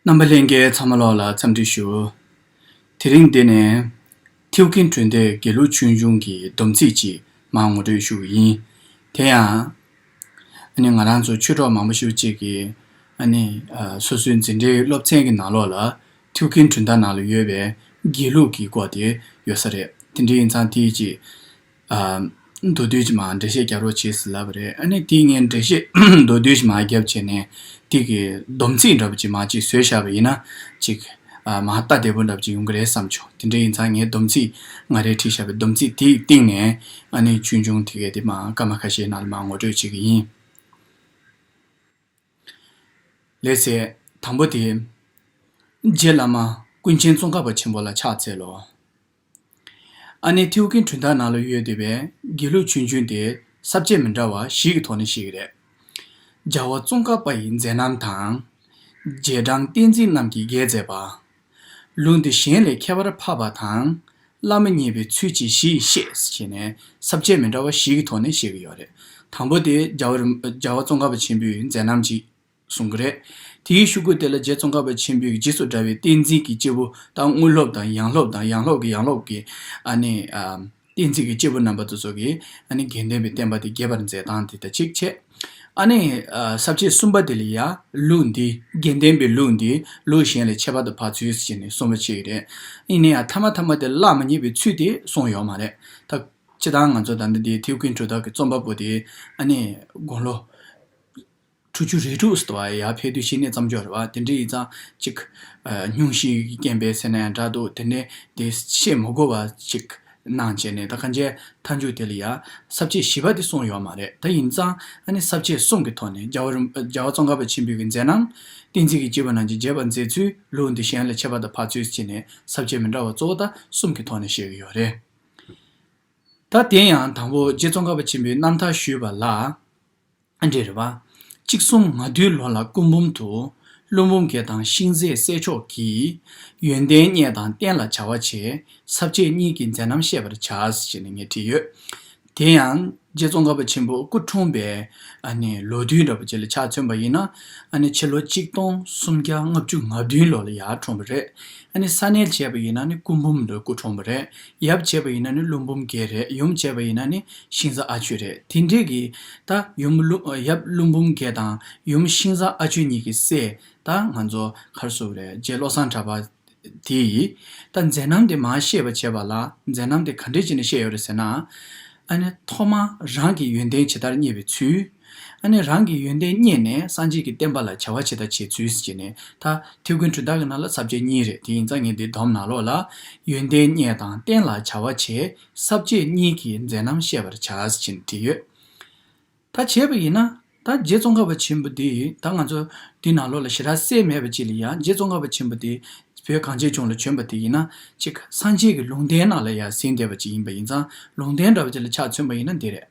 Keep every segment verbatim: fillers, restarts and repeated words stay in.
རྣམ་པ་ལྷན་རྒྱས་ཚང་མ་ལོག་ལ་འཚམས་འདྲི་ཞུ། དེ་རིང་འདི་ནས་ཐེའུ་ཀིན་གྲུབ་མཐའི་དགེ་ལུགས་ཆོས་འབྱུང་གི་སྡོམ་ཚིག་ཅིག་མར་ངོ་སྤྲོད་ཞུ་གི་ཡིན། དེ་ཡང་ཨ་ནི་ང་རང་ཚོ་ཆོས་གྲོགས་མང་པོ་ཞིག་ཅིག་གིས་ཨ་ནི་ཨ་སོ་སོའི་འཛིན་གྲྭའི་སློབ་ཚན་གྱི་ནང་ལོགས་ལ་ཐེའུ་ཀིན་གྲུབ་མཐའ་ནང་ལ་ཡོད་པའི་དགེ་ལུགས་ཀྱི་སྐོར་དེ་ཡོད་ས་རེད། དེ་འདྲ་ཡིན་ཙང་དེའི་ཅིག་ཨ་མདོར་བསྡུས་ཅིག་མར་འགྲེལ་བཤད་རྒྱག་རོགས་བྱེད་ཟེར་ལབ་པ་རེད། ཨ་ནི་དེ་ངས་འགྲེལ་བཤད་མདོར་བསྡུས་ཅིག་མར་བརྒྱབ་བྱས་ནས་དེ་གི་སྡོམ་ཚིག་འདྲ་པོ་ཅིག་མར་ཅིག་བཟོས་བཞག་པ་ཡིན་ན་ཅིག་ཨ་མར་ལྟ་བདེ་པོ་འདྲ་པོ་ཅིག་ཡོང་གི་རེད་བསམ་བྱུང་། དེ་འདྲ་ཡིན་ཙང་ངས་སྡོམ་ཚིག་ང་རས་བྲིས་བཞག་པའི་སྡོམ་ཚིག་དེའི་སྟེང་ནས་ཨ་ནི་ཆོས་འབྱུང་དེ་གའི་དེ་མར་སྐར་མ་ཁ་ཤས་ནང་ལ་མར་ངོ་སྤྲོད་བྱེད་ཀྱི་ཡིན། ལགས་སེ། དང་པོ་དེ། རྗེ་བླ་མ་ཀུན་མཁྱེན་ཙོང་ཁ་པ་ཆེན་པོ་ལ་ཕྱག་འཚལ་ལོ། ཨ་ནི་ཐེའུ་ཀིན་གྲུབ་མཐའ་ནང་ལ་ཡོད་བསྡད་པའི་དགེ་ལུགས་ཆོས་འབྱུང་དེ་ས་བཅད་མི་འདྲ་བ་བཞི་གི་ཐོག་ནས་བཤད་ཀྱི་རེད། རྒྱལ་བ་ཙོང་ཁ་པ་ཡི་མཛད་རྣམ་དང་། རྗེས་འབྲང་བསྟན་འཛིན་རྣམས་ཀྱིས་རྒྱས་མཛད་པ། ལུང་དེ་གཞན་ལས་ཁྱད་པར་འཕགས་པ་དང་། བླ་མ་མཉེས་པའི་ཚུལ་གྱིས་ཞེས་བཤད་ཟེར་བྱས་ནས་ས་བཅད་མི་འདྲ་བ་བཞི་གི་ཐོག་ནས་བཤད་ཀྱི་ཡོད་རེད། དང་པོ་དེ་རྒྱལ་བ་རིན་རྒྱལ་བ་ཙོང་ཁ་པ་ཆེན་པོའི་མཛད་རྣམ་ཅིག་གསུང་གི་རེད། དེའི་ཤུ་གུ་དེ་ལ་རྗེ་ཙོང་ཁ་པ་ཆེན་པོའི་རྗེས་སུ་འབྲང་བའི་བསྟན་འཛིན་གྱི་སྐྱེས་བུ་དང་དངོས་སློབ་དང་ཡང་སློབ་དང་ཡང་སློབ་ཀྱི་ཡང་སློབ་ཀྱི་ཨ་ནི་ཨ་བསྟན་འཛིན་གྱི་སྐྱེས་བུ་རྣམ་པ་དེ་ཚོ་གིས་ཨ་ནི་དགེ་ལྡན་པའི་བསྟན་པ་དེ་རྒྱས་པར་མཛད་སྟངས་དེ་དང་གཅིག་བྱས། ཨ་ནི་ཨ་ས་བཅད་གསུམ་པ་དེ་ལ་ཡ་ལུང་འདི་དགེ་ལྡན་པའི་ལུང་འདི་ལུང་གཞན་ལས་ཁྱད་པར་དུ་འཕགས་ཚུལ་ཟེར་ནས་གསུངས་པ་ཅིག་རེད། ཡིན་ན་ཡང་ཐ་མ་ཐ་མ་དེ་བླ་མ་མཉེས་པའི་ཚུལ་དེ་གསུངས་ཡོད་མ་རེད། ད་སྤྱིར་བཏང་ང་ཚོ་ད་ལྟ་འདི་ཐེའུ་ཀིན་གྲུབ་མཐའ་གི་རྩོམ་པ་པོ་དེ་ཨ་ནི་དགུང་ལོ་དྲུག་ཅུ་རེ་དྲུག་ཙམ་དུ་བ་ཡར་ཕེབས་དུས་ཤི་ནས་བརྩམས་ཆོག་རེད་བ། དེ་འདྲ་ཡིན་ཙང་ཅིག་ཨ་སྙུང་གཞི་གི་རྐྱེན་པས་ཟེར་ན་ཡང་འདྲ་འདུག་དེ་ནས་དེ་བཤད་མི་དགོས་པ་ཅིག་གནང་བྱས་ནས་ད་གང་ཅི་མཐའ་མཇུག་དེ་ལ་ཡ་ས་བཅད་བཞི་པ་དེ་གསུངས་ཡོད་མ་རེད། ད་ཡིན་ཙང་ཨ་ནི་ས་བཅད་གསུམ་གྱི་ཐོག་ནས་རྒྱལ་བ་རིན་རྒྱལ་བ་ཙོང་ཁ་པ་ཆེན་པོའི་གི་མཛད་རྣམ་བསྟན་འཛིན་གྱི་སྐྱེས་བུ་རྣམས་ཀྱིས་རྒྱས་པར་མཛད་ཚུལ་ལུང་འདི་གཞན་ལས་ཁྱད་པར་དུ་འཕགས་ཚུལ་ཟེར་ནས་ས་བཅད་མི་འདྲ་བ་གཙོ་བོ་ད་གསུམ་གྱི་ཐོག་ནས་བཤད་ཀྱི་ཡོད་རེད། ད་དེ་ཡང་དང་པོ་རྗེ་ཙོང་ཁ་པ་ཆེན་པོའི་རྣམ་ཐར་ཞུས་པ་ལ། འདྲེ་རེད་བ། གཅིག་གསུམ་ང་བདུན་ལོ་ལ་སྐུ་འབུམ་དུ། ཀླུ་འབུམ་བརྒྱད་དང་ཤིང་བཟེད་སྲས་མཆོག་གིས། ཡོན་ཏན་བརྙེས་དང་བསྟན་ལ་བྱ་བ་བྱས། ས་བཅད་གཉིས་ཀྱི་མཛད་རྣམ་བཤད་པར་བྱ། ཞེས་ནས་ངས་བྲིས་ཡོད། དེ་ཡང་རྗེ་ཙོང་ཁ་པ་ཆེན་པོ་སྐུ་འཁྲུངས་པའི་ཨ་ནི་ལོ་དུས་འདྲ་པོ་ཅིག་ལ་ཆ་མཚོན་པ་ཡིན་ན། ཨ་ནི་ཕྱི་ལོ་གཅིག་སྟོང་སུམ་བརྒྱ་ལྔ་བཅུ་ང་བདུན་ལོ་ལ་ཡར་འཁྲུངས་པ་རེད། ཨ་ནི་ས་གནས་བྱས་པ་ཡིན་ན་ནི་སྐུ་འབུམ་ལ་སྐུ་འཁྲུངས་པ་རེད། ཡབ་བྱས་པ་ཡིན་ན་ནི་ཀླུ་འབུམ་རྒྱལ་རེད། ཡུམ་བྱས་པ་ཡིན་ན་ནི་ཤིང་བཟའ་ཨ་ཆོས་རེད། དེ་འདྲས་ཀྱི་ད་ཡུམ་ཀླུ་ཡབ་ཀླུ་འབུམ་རྒྱལ་དང་ཡུམ་ཤིང་བཟའ་ཨ་ཆོས་གཉིས་ཀྱི་སྲས་ད་ང་ཚོ་ག་རེ་ཟེར་དགོས་རེད། རྗེ་བློ་བཟང་གྲགས་པ་དེ་ཡིས་ད་མཛད་རྣམ་དེ་མར་བཤད་པ་བྱས་པ་ལ་མཛད་རྣམ་དེ་ག་འདྲས་བྱས་ནས་བཤད་ཡོད་རེད་ཟེར་ན། ཨ་ནི་ཐོག་མར་རང་གི་ཡོན་ཏན་ཇི་ལྟར་རྙེད་པའི་ཚུལ། ཨ་ནི་རང་གི་ཡོན་ཏན་རྙེད་ནས་སངས་རྒྱས་ཀྱི་བསྟན་པ་ལ་བྱ་བ་ཇི་ལྟར་བྱེད་ཚུལ་ཟེར་ནས་ད་ཐེའུ་ཀུན་གྲུབ་མཐའ་གི་ནང་ལ་ས་བཅད་གཉིས་རེད། དེ་ཡིན་ཙང་ངས་འདི་སྡོམ་ནང་ལོགས་ལ་ཡོན་ཏན་རྙེད་དང་བསྟན་ལ་བྱ་བ་བྱེད། ས་བཅད་གཉིས་ཀྱི་མཛད་རྣམ་བཤད་པར་བྱ་ཟེར་ནས་བྲིས་ཡོད། ད་བྱས་པ་ཡིན་ན་ད་རྗེ་ཙོང་ཁ་པ་ཆེན་པོ་འདི་ད་ང་ཚོ་འདི་ནང་ལོགས་ལ་ཞེ་དྲག་གསལ་མེད་པ་ཅིག་ལ་ཡང་རྗེ་ཙོང་ཁ་པ་ཆེན་པོ་འདི་བོད་གངས་ཅན་ལྗོངས་ལ་བྱོན་པ་དེ་ཡིན་ན་ཅིག་སངས་རྒྱས་ཀྱི་ལུང་བསྟན་ནང་ལ་ཡང་ཟིན་བསྡད་པ་ཅིག་ཡིན་པ་ཡིན་ཙང་ལུང་བསྟན་འདྲ་བ་ཅིག་ལ་ཆ་མཚོན་པ་ཡིན་ན་འདི་རེད།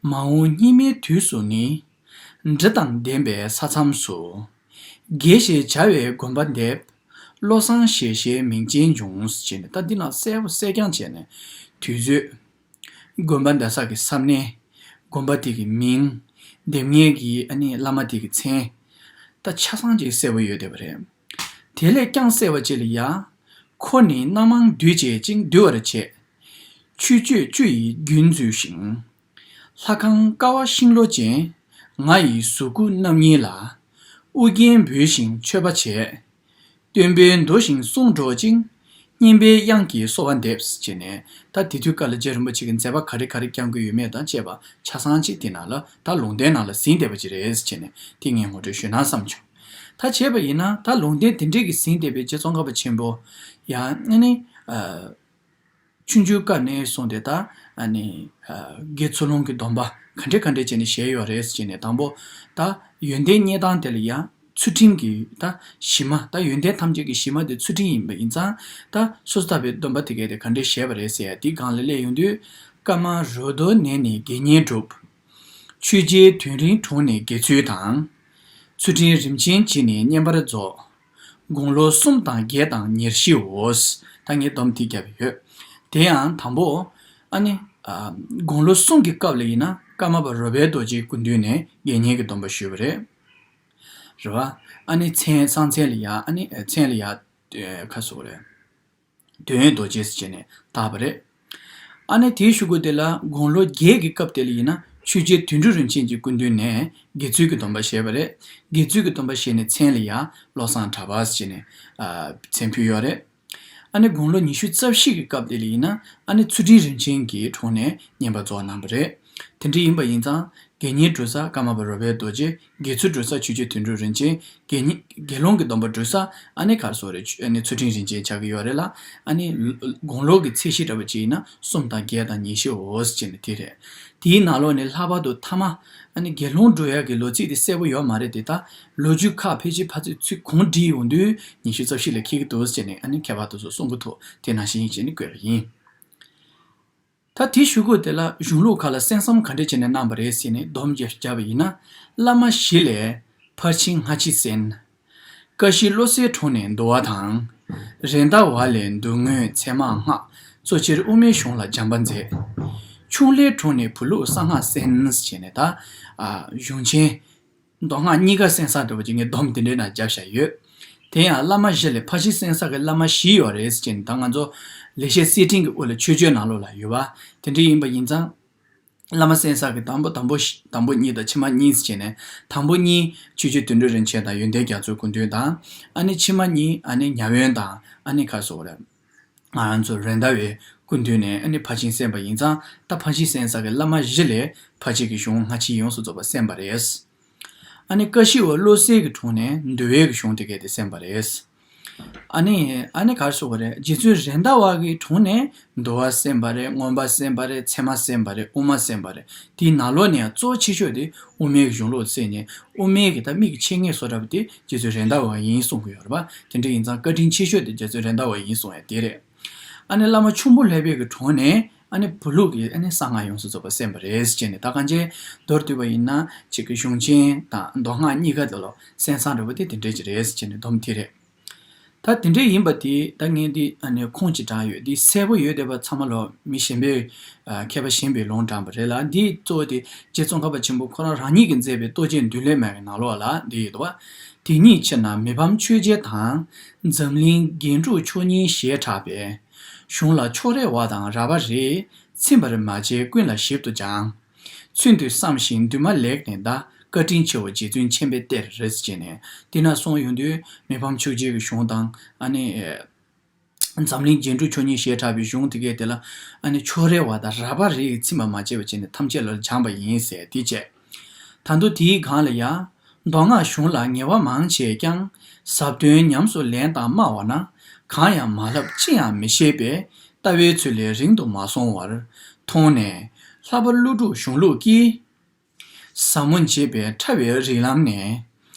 མ་འོངས་སྙིགས་མའི་དུས་སུ་ནི། འབྲི་དང་ལྡན་པའི་ས་མཚམས་སུ། དགེ་ཞེས་བྱ་བའི་དགོན་པ་འདེབས། བློ་བཟང་ཞེས་བྱའི་མིང་ཅན་འབྱུང་། ཞེས་ནས་ད་འདི་ནང་གསལ་པོ་གསལ་རྐྱང་བྱས་ནས་དུས་ཚོད། དགོན་པ་འདེབས་ས་གི་ས་གནས། དགོན་པ་དེ་གི་མིང་། འདེབས་མཁན་གྱི་ཨ་ནི་བླ་མ་དེ་གི་མཚན། ད་ཆ་ཚང་ཅིག་གསལ་པོ་ཡོད་བསྡད་པ་རེད། དེ་ལས་ཀྱང་གསལ་བ་ཅིག་ལ་ཡ། ཁོ་ནི་རྣམ་མང་འདུས་བྱས་ཅིང་འདུལ་བར་བྱེད། ཆོས་སྤྱོད་བཅུ་ཡི་རྒྱུན་འཛུལ་ཞིང་། ལྷ་ཁང་ཀ་བ་ཤིང་ལོ་ཅན། ང་ཡི་གཟུགས་སྐུ་རྣམ་གཉིས་ལ། ཨོ་རྒྱན་འབུལ་ཞིང་མཆོད་པ་བྱས། སྟོན་པའི་མདོ་ཞིང་གསུང་སྒྲོག་ཅིང་། སྙན་པའི་དབྱངས་ཀྱིས་གསོལ་བ་འདེབས། ཅེས་ནས་ད་དེ་དུས་སྐབས་ལ་རྗེ་རིན་པོ་ཆེ་གི་མཛད་པ་ག་རེ་ག་རེ་བསྐྱངས་ཀྱི་ཡོད་མེད་དང་བཅས་པ་ཆ་ཚང་གཅིག་དེ་ནང་ལ་ད་ལུང་བསྟན་ནང་ལ་ཟིན་བསྡད་པ་ཅིག་རེད་ཅེས་ནས་དེ་ངས་ངོ་སྤྲོད་ཞུས་ན་བསམ་བྱུང་། ད་བྱས་པ་ཡིན་ན་ད་ལུང་བསྟན་དེ་འདྲས་ཀྱི་ཟིན་བསྡད་པའི་རྗེ་ཙོང་ཁ་པ་ཆེན་པོ་ཡང་ཨ་ནི། ཆུང་ཆུང་སྐབས་ནས་བཟུང་སྟེ་ད་ཨ་ནི་དགེ་ཚུལ་སློང་གི་སྡོམ་པ་ག་འདྲས་ག་འདྲས་བྱས་ནས་བཞེས་ཡོད་རེད་ཟེར་ནས་དང་པོ་ད་ཡོན་ཏན་རྙེད་སྟངས་དེ་ལ་ཡང་ཚུལ་ཁྲིམས་ཀྱི་ད་གཞི་མ་ད་ཡོན་ཏན་ཐམས་ཅད་ཀྱི་གཞི་མ་དེ་ཚུལ་ཁྲིམས་ཡིན་པ་ཡིན་ཙང་ད་སོ་སོ་ཐར་པའི་སྡོམ་པ་དེ་གས་དེ་ག་འདྲས་བཞེས་པ་རེད་ཟེར་ཡ་དེ་སྒང་ལ་སླེབས་ཡོང་དུས། ཀརྨ་རོ་ཏོ་ནས་ནི་དགེ་བསྙེན་བསྒྲུབ། ཆོས་རྗེའི་དོན་རིང་དྲུང་ནས་དགེ་ཚུལ་དང་། ཚུལ་ཁྲིམས་རིམ་ཆེན་བྱས་ནས་བསྙེན་པར་རྫོགས། དགུང་ལོ་གསུམ་དང་བརྒྱད་དང་ཉེར་བཞིའོ། ད་ངས་སྡོམ་དེ་བརྒྱབ་ཡོད། དེ་ཡང་དང་པོ། ཨ་ནི། ཨ། དགུང་ལོ་གསུམ་གྱི་སྐབས་ལ་ཡིན་ན་ཀརྨ་པ་རོལ་པའི་རྡོ་རྗེའི་སྐུ་མདུན་ནས་དགེ་བསྙེན་གྱི་སྡོམ་པ་ཞུས་པ་རེད། རེད་བ། ཨ་ནི་མཚན་གསང་མཚན་ལ་ཡ་ཨ་ནི་མཚན་ལ་ཡ་ཨ་ཁ་སོགས་རེད། འདོད་ཡོན་རྡོ་རྗེ་ཟེར་བྱས་ནས་བཏགས་པ་རེད། ཨ་ནི་དེའི་གཞུག་གུ་དེ་ལ་དགུང་ལོ་བརྒྱད་ཀྱི་སྐབས་དེ་ལ་ཡིན་ན་ཆོས་རྗེ་དོན་གྲུབ་རིན་ཆེན་གྱི་སྐུ་མདུན་ནས་དགེ་ཚུལ་གྱི་སྡོམ་པ་བཞེས་པ་རེད། དགེ་ཚུལ་གྱི་སྡོམ་པ་བཞེས་ནས་མཚན་ལ་ཡ་བློ་བཟང་གྲགས་པ་ཟེར་བྱས་ནས་ཨ་མཚན་ཕུལ་ཡོད་རེད། ཨ་ནི་དགུང་ལོ་ཉི་ཤུ་རྩ་བཞི་གི་སྐབས་དེ་ལ་ཡིན་ན་ཨ་ནི་ཚུལ་ཁྲིམས་རིན་ཆེན་གྱི་དྲུང་ནས་བསྙེན་པར་རྫོགས་གནང་བ་རེད། དེ་འདྲ་ཡིན་པ་ཡིན་ཙང་དགེ་བསྙེན་གྲུབ་ས་ཀརྨ་པ་རོལ་པའི་རྡོ་རྗེ། དགེ་ཚུལ་གྲུབ་ས་ཆོས་རྗེ་དོན་གྲུབ་རིན་ཆེན། དགེ་བསྙེན་དགེ་སློང་གི་སྡོམ་པ་གྲུབ་ས་ཨ་ནི་ག་རེ་ཟེར་དགོས་རེད། ཨ་ནི་ཚུལ་ཁྲིམས་རིན་ཆེན་ཆགས་ཀྱི་ཡོད་རེད་ལ། ཨ་ནི་དགུང་ལོ་གི་ཚད་གཞི་འདྲ་པོ་ཅིག་ཡིན་ན་གསུམ་དང་བརྒྱད་དང་ཉི་ཤུའོ་ཟེར་བྱས་ནས་དེ་རེད། དེའི་ནང་ལོགས་ནས་ལྷག་པར་དུ་ཐ་མ་ཨ་ནི་དགེ་སློང་འགྲོ་ཡག་གི་ལོ་ཚིགས་དེ་གསལ་པོ་ཡོད་མ་རེད་དེ། ད་ལོ་རྒྱུས་ཁག་ཕལ་ཆེར་ཕར་ཚུར་ཚུར་གོང་བསྒྲིགས་ཡོང་དུས་ཉི་ཤུ་རྩ་བཞི་ལ་འཁེལ་གྱི་འདུག་ཟེར་ནས་ཨ་ནི་མཁས་པ་དེ་ཚོ་གསུང་གི་འདུག་དེ་ནང་བཞིན་བྱས་ནས་བཀོད་པ་ཡིན། ད་དེའི་གཞུག་གུ་དེ་ལ་གཞུང་ལུགས་ཁག་ལ་གསན་བསམ་ག་འདྲས་བྱས་ནས་གནང་བ་རེད་ཟེར་ནས་སྡོམ་རྒྱབ་བྱས་པ་ཡིན་ན། བླ་མ་བཞི་ལས་ཕར་ཕྱིན་སྔ་ཕྱི་གསན། ཀ་བཞི་བློ་གསལ་དྲུང་ནས་འདུལ་བ་དང་། རེད་མདའ་བ་ལས་མདོ་སྔོན་ཚད་མ་སྔགས། གཙོ་ཆེར་དབུ་མའི་གཞུང་ལ་སྦྱངས་པ་མཛད། ཆུང་ལྷའི་དྲུང་ནས་བུ་ལུགས་གསང་སྔགས་གསན་ཟེར་ནས་ད་ཨ་གཞུང་ཆེན་མདོ་སྔགས་གཉིས་ཀ་གསན་ས་འདྲ་པོ་ཅིག་ངས་སྡོམ་དེ་འདྲའི་ནང་བརྒྱབ་བཞག་ཡོད། དེ་ཡང་བླ་མ་བཞི་ལས་ཕར་ཕྱིན་གསན་ས་གི་བླ་མ་བཞི་ཡོད་རེད་ཟེར་བྱས་ནས་ད་ང་ཚོ་ལེགས་བཤད་གསེར་ཕྲེང་གི་དབུ་ལ་ཆོས་སྤྱོད་ནང་ལོགས་ལ་ཡོད་པ། དེ་འདྲ་ཡིན་པ་ཡིན་ཙང་། བླ་མ་གསན་ས་གི་དང་པོ་དང་པོ་བཞི་དང་པོ་གཉིས་དང་ཕྱི་མ་གཉིས་ཟེར་བྱས་ནས་དང་པོ་གཉིས་ཆོས་རྗེ་དོན་གྲུབ་རིན་ཆེན་དང་ཡོན་ཏན་རྒྱ་མཚོའི་སྐུ་མདུན་དང་། ཨ་ནི་ཕྱི་མ་གཉིས་ཨ་ནི་མྱ་ངན་དང་ཨ་ནི་ག་རེ་ཟེར་དགོས་རེད། ང་རང་ཚོ་རེད་མདའ་བའི་སྐུ་མདུན་ནས་ཨ་ནི་ཕར་ཕྱིན་གསན་པ་ཡིན་ཙང་། ད་ཕར་ཕྱིན་གསན་ས་གི་བླ་མ་བཞི་ལས་ཕར་ཕྱིན་གྱི་གཞུང་སྔ་ཕྱི་ཡོངས་སུ་རྫོགས་པ་གསན་པ་རེད། ཨ་ནི་ཀ་བཞི་བ་བློ་གསལ་གྱི་དྲུང་ནས་འདུལ་བའི་གཞུང་དེ་གས་དེ་གསན་པ་རེད། ཨ་ནི་ཨ་ནི་ག་རེ་ཟེར་དགོས་རེད། རྗེ་བཙུན་རེད་མདའ་བ་གི་དྲུང་ནས་འདུལ་བ་གསན་པ་རེད། མངོན་པ་གསན་པ་རེད། ཚད་མ་གསན་པ་རེད། དབུ་མ་གསན་པ་རེད། དེའི་ནང་ལོགས་ནས་ཡང་གཙོ་ཆེ་ཤོས་དེ་དབུ་མའི་གཞུང་ལུགས་གསན་ནས་དབུ་མའི་གི་ད་མིག་གི་ཆེད་མངགས་བཟོ་འདྲ་པོ་དེ་རྗེ་བཙུན་རེད་མདའ་བ་ཡིན་གསུང་གི་ཡོད་རེད་པ། དེ་འདྲ་ཡིན་ཙང་བཀའ་དྲིན་ཆེ་ཤོས་དེ་རྗེ་བཙུན་རེད་མདའ་བ་ཡིན་གསུང་ཡ་དེ་རེད། ཨ་ནི་བླ་མ་ཆུང་པོ་ལྷས་པའི་གི་དྲུང་ནས་ཨ་ནི་བུ་ལུགས་ཀྱི་ཨ་ནི་གསང་སྔགས་ཡོངས་སུ་རྫོགས་པ་གསན་པ་རེད་ཟེར་བྱས་ནས། ད་གང་ཅི་མདོར་བསྡུས་པ་ཡིན་ན་ཅིག་གི་གཞུང་ཆེན་དང་མདོ་སྔགས་གཉིས་ཀ་དེ་ལ་གསན་སྟངས་འདྲ་པོ་དེ་དེ་འདྲས་ཅིག་རེད་ཟེར་བྱས་ནས་སྡོམ་དེ་རེད། ད་དེ་འདྲས་ཡིན་པ་དེ་ད་ངས་འདི་ཨ་ནི་ཁུངས་ཅིག་དྲངས་ཡོད། འདི་གསལ་པོ་ཡོད་བསྡད་པ་ཚང་མ་ལོ་མི་གཞན་པས་ཨ་མཁས་པ་གཞན་པས་ལུང་དྲངས་པ་རེད་ལ། འདི་གཙོ་བོ་དེ་རྗེ་ཙོང་ཁ་པ་ཆེན་པོ་ཁོ་རང་རང་ཉིད་ཀྱིས་མཛད་པའི་རྟོགས་བརྗོད་འདུལ་བའི་མན་ངག་གི་ནང་ལོགས་ལ་འདི་ཡོད་དོ། དེ་ཉིད་ཕྱིར་ན་མི་ཕམ་ཆོས་རྒྱལ་དང་། འཛམ་གླིང་རྒྱན་དྲུག་མཆོག་གཉིས་ཞེས་གྲགས་པའི། གཞུང་ལ་ཕྱོགས་རེ་བ་དང་ར་བ་རེ། ཚིམ་པར་མ་བྱས་ཀུན་ལ་ཞིབ་ཏུ་སྦྱངས། ཚུལ་འདི་བསམ་ཞིང་འདུན་མ་ལེགས་ནས་གདའ། བཀའ་དྲིན་ཆེའོ་རྗེ་བཙུན་མཁྱེན་པའི་གཏེར་རེད་ཟེར་ནས། འདི་ན་གསུངས་ཡོང་དུས་མི་ཕམ་ཆོས་རྒྱལ་གྱི་གཞུང་དང་། ཨ་ནི་འཛམ་གླིང་རྒྱན་དྲུག་མཆོག་གཉིས་ཞེས་གྲགས་པའི་གཞུང་དེ་གས་དེ་ལ་ཨ་ནི་ཕྱོགས་རེ་བ་དང་ར་བ་རེ་ཡིས་ཚིམ་པར་མ་བྱས་པ་བྱས་ནས་ཐམས་ཅད་ལ་སྦྱངས་པ་ཡིན་ཟེར་དེ་བྱས། ད་དུང་དེའི་སྒང་ལ་ཡང་། མདོ་སྔགས་གཞུང་ལ་ཉེ་བ་མང་ཆེས་ཀྱང་། ཟབ་དོན་ཉམས་སུ་ལེན་དང་སྨྲ་བ་ན། གང་ཡང་མ་བསླབས་ཅི་ཡང་མི་ཤེས་པས། ལྟ་བའི་ཚུལ་ལས་རིང་དུ་མ་སོང་བར། མཐོང་ནས་ལྷག་པར་ཀླུ་སྒྲུབ་གཞུང་ལུགས་ཀྱི། ཟབ་མོ་འབྱེད་པའི་ཕྲ་བའི་རིགས་ལམ་ནས།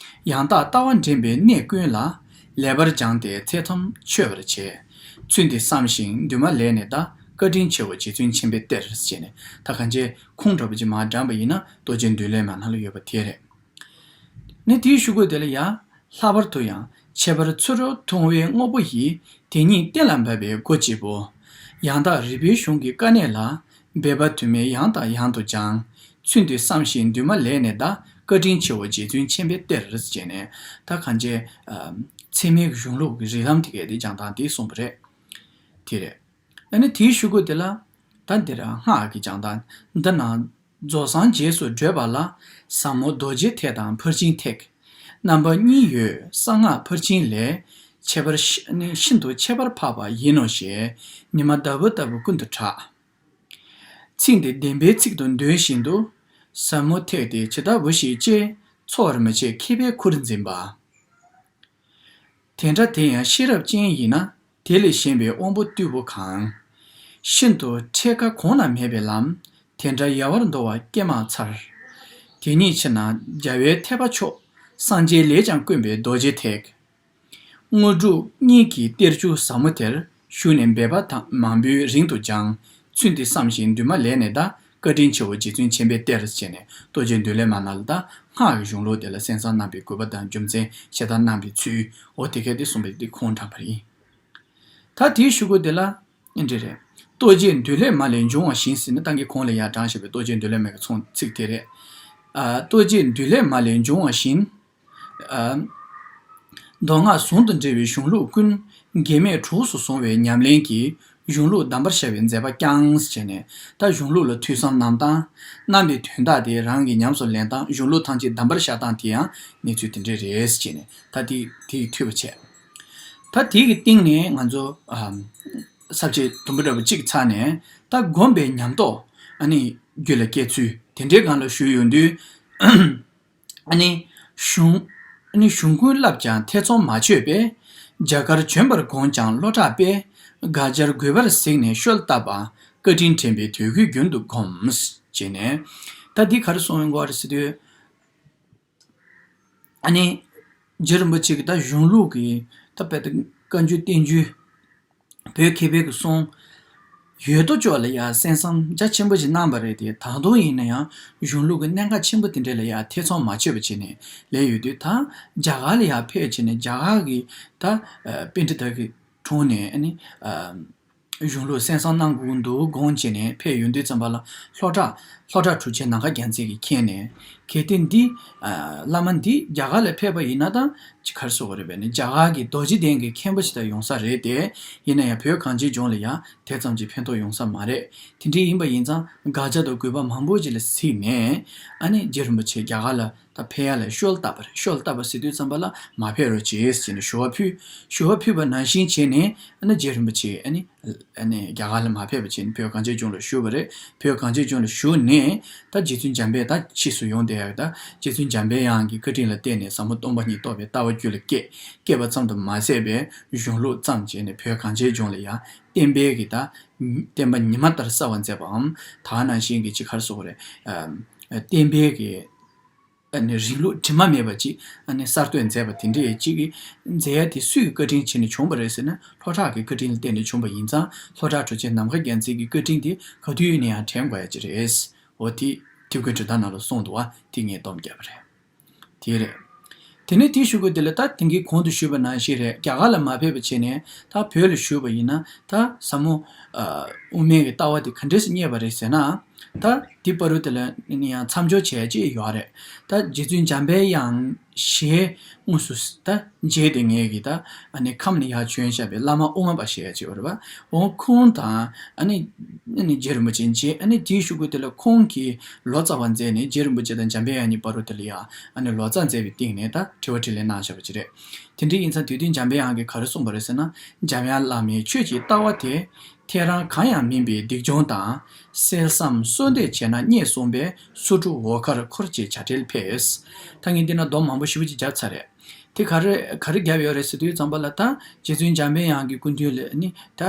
ཡང་དག་ལྟ་བ་འདྲེན་པའི་གནས་ཀུན་ལ། ལེགས་པར་སྦྱངས་ཏེ་ཚད་ཐམས་ཆོད་པར་བྱས། ཚུལ་འདི་བསམ་ཞིང་འདུན་མ་ལེགས་ནས་གདའ། བཀའ་དྲིན་ཆེའོ་རྗེ་བཙུན་མཁྱེན་པའི་གཏེར་ཟེར་ནས། ད་གང་ཅི་ཁུངས་འདྲ་པོ་ཅིག་མར་དྲངས་པ་ཡིན་ན་རྟོགས་བརྗོད་འདུལ་བའི་མན་ངག་ལ་ཡོད་པ་དེ་རེད། ནི་དེའི་གཞུག་གུ་དེ་ལ་ཡང་། ལྷག་པར་དུ་ཡང་ཁྱད་པར་ཚུ་རོལ་མཐོང་བའི་དངོས་པོ་ཡིས། དེ་ཉིད་གཏན་ལ་འབེབས་པའི་སྒོ་གཅིག་པུ། ཡང་དག་རིགས་པའི་གཞུང་གི་དཀའ་གནད་ལ། འབད་པ་དུ་མས་ཡང་དང་ཡང་དུ་སྦྱངས། ཚུལ་འདི་བསམ་ཞིང་འདུན་མ་ལེགས་ནས་གདའ། བཀའ་དྲིན་ཆེའོ་རྗེ་བཙུན་མཁྱེན་པའི་གཏེར་ཟེར་བྱས་ནས། ད་གང་ཅི། ཚད་མའི་གཞུང་ལུགས་ཀྱི་རིགས་ལམ་དེ་གས་དེ་སྦྱང་སྟངས་དེ་གསུངས་པ་རེད། དེ་རེད། ཨ་ནི་དེའི་གཞུག་གུ་དེ་ལ། ད་འདིར་སྔགས་ཀྱི་སྦྱང་སྟངས་འདི་ན། རྫོགས་སངས་རྒྱས་སུ་བགྲོད་པ་ལ། ཟབ་མོ་རྡོ་རྗེ་ཐེག་དང་ཕར་ཕྱིན་ཐེག་རྣམ་པ་གཉིས་ཡོད། གསང་སྔགས་ཕར་ཕྱིན་ལས། ཁྱད་པར་ཤི་ནི་ཤིན་ཏུ་ཁྱད་པར་འཕགས་པ་ཡིན་ནོ་ཞེས། ཉི་མ་ཟླ་བ་ལྟ་བུ་ཀུན་ཏུ་གྲགས། ཚིག་འདི་བདེན་པའི་ཚིག་ཏུ་འདོད་བཞིན་དུ། ཟབ་མོ་ཐེག་དེ་ཇི་ལྟ་བུ་ཞིག་ཅེས། འཚོ་བར་མི་བྱེད་མཁས་པའི་ཁུར་འཛིན་པ། དེ་འདྲ་དེ་ཡང་ཤེས་རབ་ཅན་ཡིན་ན། དེ་ལས་གཞན་པའི་དབང་པོ་རྟུལ་པོ་གང་། ཤིན་ཏུ་འཕྲད་དཀའ་གོང་ན་མེད་པའི་ལམ། དེ་འདྲ་ཡལ་བར་འདོར་བ་སྐྱེས་མ་ཚར། དེ་ཉིད་ཕྱིར་ན་རྒྱལ་བའི་ཐེག་པ་མཆོག། སངས་རྒྱས་ལས་ཀྱང་དཀོན་པའི་རྡོ་རྗེ་ཐེག་དངོས་གྲུབ་གཉིས་ཀྱི་གཏེར་ཆུ་ཟབ་མོ་དེར། ཞུགས་ནས་འབད་པ་དང་མང་པོས་རིང་དུ་སྦྱངས། ཚུལ་འདི་བསམ་ཞིང་འདུན་མ་ལེགས་ནས་གདའ། བཀའ་དྲིན་ཆེའོ་རྗེ་བཙུན་མཁྱེན་པའི་གཏེར་ཟེར་ནས་རྟོགས་བརྗོད་འདུལ་བའི་མན་ངག་ལ་ད་སྔགས་ཀྱི་གཞུང་ལུགས་དེ་ལ་གསན་བསམ་གནང་བའི་དགོས་པ་དང་རྒྱུ་མཚན། བཤད་སྟངས་གནང་བའི་ཚུལ། འོ་དེ་གས་དེ་གསུངས་པའི་དེ་ཁུངས་དྲངས་པ་ཡིན། ད་དེའི་གཞུག་གུ་དེ་ལ་འདི་རེད། རྟོགས་བརྗོད་འདུལ་ལས་མ་ལས་འབྱུང་བ་བཞིན་ཟེར་ནས་ད་གིན་གོང་ལ་ཡར་དྲངས་བཞག་པའི་རྟོགས་བརྗོད་འདུལ་ལས་མ་གི་ཚོང་ཚིག་དེ་རེད། ཨ། རྟོགས་བརྗོད་འདུལ་ལས་མ་ལས་འབྱུང་བ་བཞིན། ཨ། མདོ་སྔགས་ཟུང་དུ་འབྲེལ་བའི་གཞུང་ལུགས་ཀུན་འགལ་མེད་གྲོགས་སུ་བཟུང་བའི་ཉམས་ལེན་གྱིས་གཞུང་ལུགས་གདམས་པར་ཤར་བའི་མཛད་པ་བསྐྱངས་བྱས་ནས། ད་གཞུང་ལུགས་ལ་ཐོས་བསམ་གནང་སྟངས། གནང་བའི་དོན་དག་དེ་རང་གིས་ཉམས་སུ་ལེན་སྟངས། གཞུང་ལུགས་ཐམས་ཅད་གདམས་པར་ཤར་སྟངས་དེ་ཡང་གནས་ཚུལ་དེ་འདྲ་རེད་བྱས་ནས། ད་དེ་དེ་ཡིས་འཐུས་པ་བྱས། ད་དེ་གི་སྟེང་ནས་ང་ཚོ་ཨ་ས་བཅད་དུམ་བུ་འདྲ་བོ་གཅིག་ཚར་ནས། ད་སྒོམ་པའི་ཉམས་རྟོགས་ཨ་ནི་རྒྱུད་ལ་སྐྱེ་ཚུལ་དེ་འདྲའི་སྒང་ལ་ཞུས་ཡོང་དུས། ཨ་ནི་གཞུང་། ཨ་ནི་གཞུང་ཀུན་བསླབས་ཀྱང་ཐེ་ཚོམ་མ་ཆོད་པས། རྒྱ་གར་བྱོན་པར་དགོངས་ཀྱང་བློ་བྲག་པས། དགག་བྱར་དགོས་པར་གཟིགས་ནས་བཤོལ་བཏབ་པ། བཀའ་དྲིན་དྲན་པས་དོལ་གྱི་རྒྱུན་དུ་བསྒོམས། ཅེས་ནས། ད་འདི་ག་རེ་གསུངས་ཡོང་གི་ཡོད་རེད་ཟེར་དུས། ཨ་ནི་རྗེ་རིན་པོ་ཆེ་གིས་ད་གཞུང་ལུགས་ཀྱི་ད་དཔེ་ད་བཀའ་འགྱུར་བསྟན་འགྱུར། བོད་མཁས་པའི་གི་གསུང་ཡོད་དོ་ཅོག་ལ་ཡ་གསན་བསམ་རྒྱ་ཆེན་པོ་ཞིག་གནང་བ་རེད་དེ། ད་དུང་ཡིན་ན་ཡང་གཞུང་ལུགས་ཀྱི་གནད་འགག་ཆེན་པོ་དེ་འདྲ་ལ་ཡ་ཐེ་ཚོམ་མ་ཆོད་པ་བྱས་ནས་ལས་ཡོད་དུས། ད་རྒྱ་གར་ལ་ཡ་ཕེབས་བྱས་ནས་རྒྱ་གར་གི་ད་ཨ་པཎྜི་ཏ་གི་དྲུང་ནས་ཨ་ནི་ཨ་གཞུང་ལུགས་གསན་བསམ་གནང་དགོས་འདུག་དགོངས་བྱས་ནས་ཕེབས་ཡོང་དུས་ཙམ་པ་ལ། ལྷོ་བྲག་ལྷོ་བྲག་གྲུབ་ཆེན་ནམ་མཁའ་རྒྱལ་མཚན་གྱིས་མཁྱེན་ནས། གལ་ཏེ་འདི་ཨ་བླ་མ་འདི་རྒྱ་གར་ལ་ཕེབས་པ་ཡིན་ན་ད་ཅི་ག་རེ་ཟེར་དགོས་རེད། བས་ནི་རྒྱ་གར་གྱི་རྡོ་རྗེ་གདན་གྱི་མཁན་པོ་ཞིག་ད་ཡོང་ས་རེད་དེ། ཡིན་ན་ཡང་བོད་གངས་ཅན་ལྗོངས་ལ་ཡང་དེ་ཙམ་གྱིས་ཕན་ཐོགས་ཡོང་ས་མ་རེད། དེ་འདྲ་ཡིན་པ་ཡིན་ཙང་དགག་བྱ་དང་དགོས་པ་མང་པོ་ཅིག་ལ་གཟིགས་ནས། ཨ་ནི་རྗེ་རིན་པོ་ཆེ་རྒྱ་གར་ལ་ད་ཕེབས་ཡ་ལ་བཤོལ་བཏབ་པ་རེད། བཤོལ་བཏབ་པ་ཟེར་དུས་ཙམ་པ་ལ་མ་ཕེབས་རོགས་བྱེད་ཟེར་ནས་ཞུ་བ་ཕུལ། ཞུ་བ་ཕུལ་བ་ནང་བཞིན་བྱས་ནས། ཨ་ནི་རྗེ་རིན་པོ་ཆེ་ཨ་ནི་ཨ་ནི་རྒྱ་གར་ལ་མ་ཕེབས་པ་བྱས་ནས་བོད་གངས་ཅན་ལྗོངས་ལ་བཞུགས་པ་རེད། བོད་གངས་ཅན་ལྗོངས་ལ་བཞུགས་ནས། ད་རྗེ་བཙུན་འཇམ་དཔལ་ད་ཕྱིས་སུ་ཡོང་བསྡད་ཡག་ད་རྗེ་བཙུན་འཇམ་དཔལ་དབྱངས་ཀྱི་བཀའ་དྲིན་ལ་བརྟེན་ནས་ཟབ་མོ་སྟོང་པ་ཉིད་རྟོགས་པའི་ལྟ་བ་རྒྱུད་ལ་སྐྱེས། སྐྱེས་པ་ཙམ་དུ་མ་ཟད་པའི་གཞུང་ལུགས་བརྩམས་བྱས་ནས་བོད་གངས་ཅན་ལྗོངས་ལ་ཡང་བསྟན་པའི་གི་ད་བསྟན་པ་ཉི་མ་ལྟར་གསལ་བར་མཛད་པའམ། ད་ནང་བཞིན་གྱི་ཅི་ག་རེ་ཟེར་དགོས་རེད། ཨ་བསྟན་པའི་གི་ཨ་ནི་རིང་ལུགས་དྲི་མ་མེད་པ་ཅིག་ཨ་ནི་གསར་གཏོད་མཛད་པ་དེ་འདྲས་ཅིག་གི་མཛད་ཡ་དེ་སུའི་བཀའ་དྲིན་བྱས་ནས་བྱུང་བ་རེད་ཟེར་ན། ལྷོ་བྲག་གི་བཀའ་དྲིན་ལ་བརྟེན་ནས་བྱུང་བ་ཡིན་ཙང་། ལྷོ་བྲག་གྲུབ་ཆེན་ནམ་མཁའ་རྒྱལ་མཚན་གྱི་བཀའ་དྲིན་དེ་ག་དུས་ཡིན་ན་ཡང་དྲན་དགོས་ཡ་ཅིག་རེད། འོ་དེ་དེབ་དགུའི་འགྲེལ་བརྡ་ནང་ལ་གསུངས་འདུག་བ། དེ་ངས་སྡོམ་བརྒྱབ་པ་རེད། དེ་རེད། དེ་ནས་དེའི་གཞུག་གུ་དེ་ལ་ད་དེང་གི་གོང་དུ་ཞུས་པ་ནང་བཞིན་རེད། རྒྱ་གར་ལ་མ་ཕེབས་པ་བྱས་ནས་ད་བོད་ལ་བཞུགས་པ་ཡིན་ན། ད་ཟབ་མོ་ཨ་དབུ་མའི་གི་ལྟ་བ་དེ་ག་འདྲས་སེ་རྙེད་པ་རེད་ཟེར་ན། ད་དེ་བར་དུ་དེ་ལ་ནི་ཡང་མཚམས་སྦྱོར་བྱས་ཅིག་ཡོད་རེད། ད་རྗེ་བཙུན་འཇམ་དཔལ་དབྱངས་ཞལ་དངོས་སུ་ད་མཇལ་ཏེ། ངས་གི་ད་ཨ་ནི་ཁམས་ནས་ཡར་བྱོན་བཞག་པའི་བླ་མ་དབུ་མ་པ་ཞེས་ཅིག་ཡོད་རེད་པ། འོ་ཁོང་དང་ཨ་ནི་ཨ་ནི་རྗེ་རིན་པོ་ཆེ་མཇལ། ཨ་ནི་དེའི་གཞུག་གུ་དེ་ལ་ཁོང་གིས་ལོ་ཙཱ་བ་མཛད་ནས། རྗེ་རིན་པོ་ཆེ་དང་འཇམ་དཔལ་དབྱངས་གཉིས་བར་དུ་དེ་ལ་ཡང་ཨ་ནི་ལོ་ཙཱ་མཛད་པའི་སྟེང་ནས་ད་དྲི་བ་དྲིས་ལན་གནང་བཞག་པ་ཅིག་རེད། དེ་འདྲ་ཡིན་ཙང་དུས་མཐུན་འཇམ་དཔལ་དབྱངས་ཀྱིས་ག་རེ་གསུངས་པ་རེད་ཟེར་ན། འཇམ་དབྱངས་བླ་མའི་ཆོས་ཀྱི་ལྟ་བ་དེ་ཐལ་རང་གང་ཡང་མིན་པའི་སྡིག་སྦྱོང་དང་། གསན་བསམ་གསོལ་འདེབས་བྱས་ན་རྙེད་གསུངས་པས། སོར་དྲུག་འོག་མཁར་འཁོར་བཅས་བྱ་བྲལ་ཕེབས། ད་ངས་འདི་ན་སྡོམ་མང་པོ་ཞེ་པོ་ཅིག་བརྒྱབ་ཚར་རེད། དེ་ག་རེ་ག་རེ་བརྒྱབ་ཡོད་རེད་ཟེར་དུས་ཙམ་པ་ལ། ད་རྗེ་བཙུན་འཇམ་དཔལ་དབྱངས་ཀྱི་སྐུ་མདུན་ལ་ནི་ད་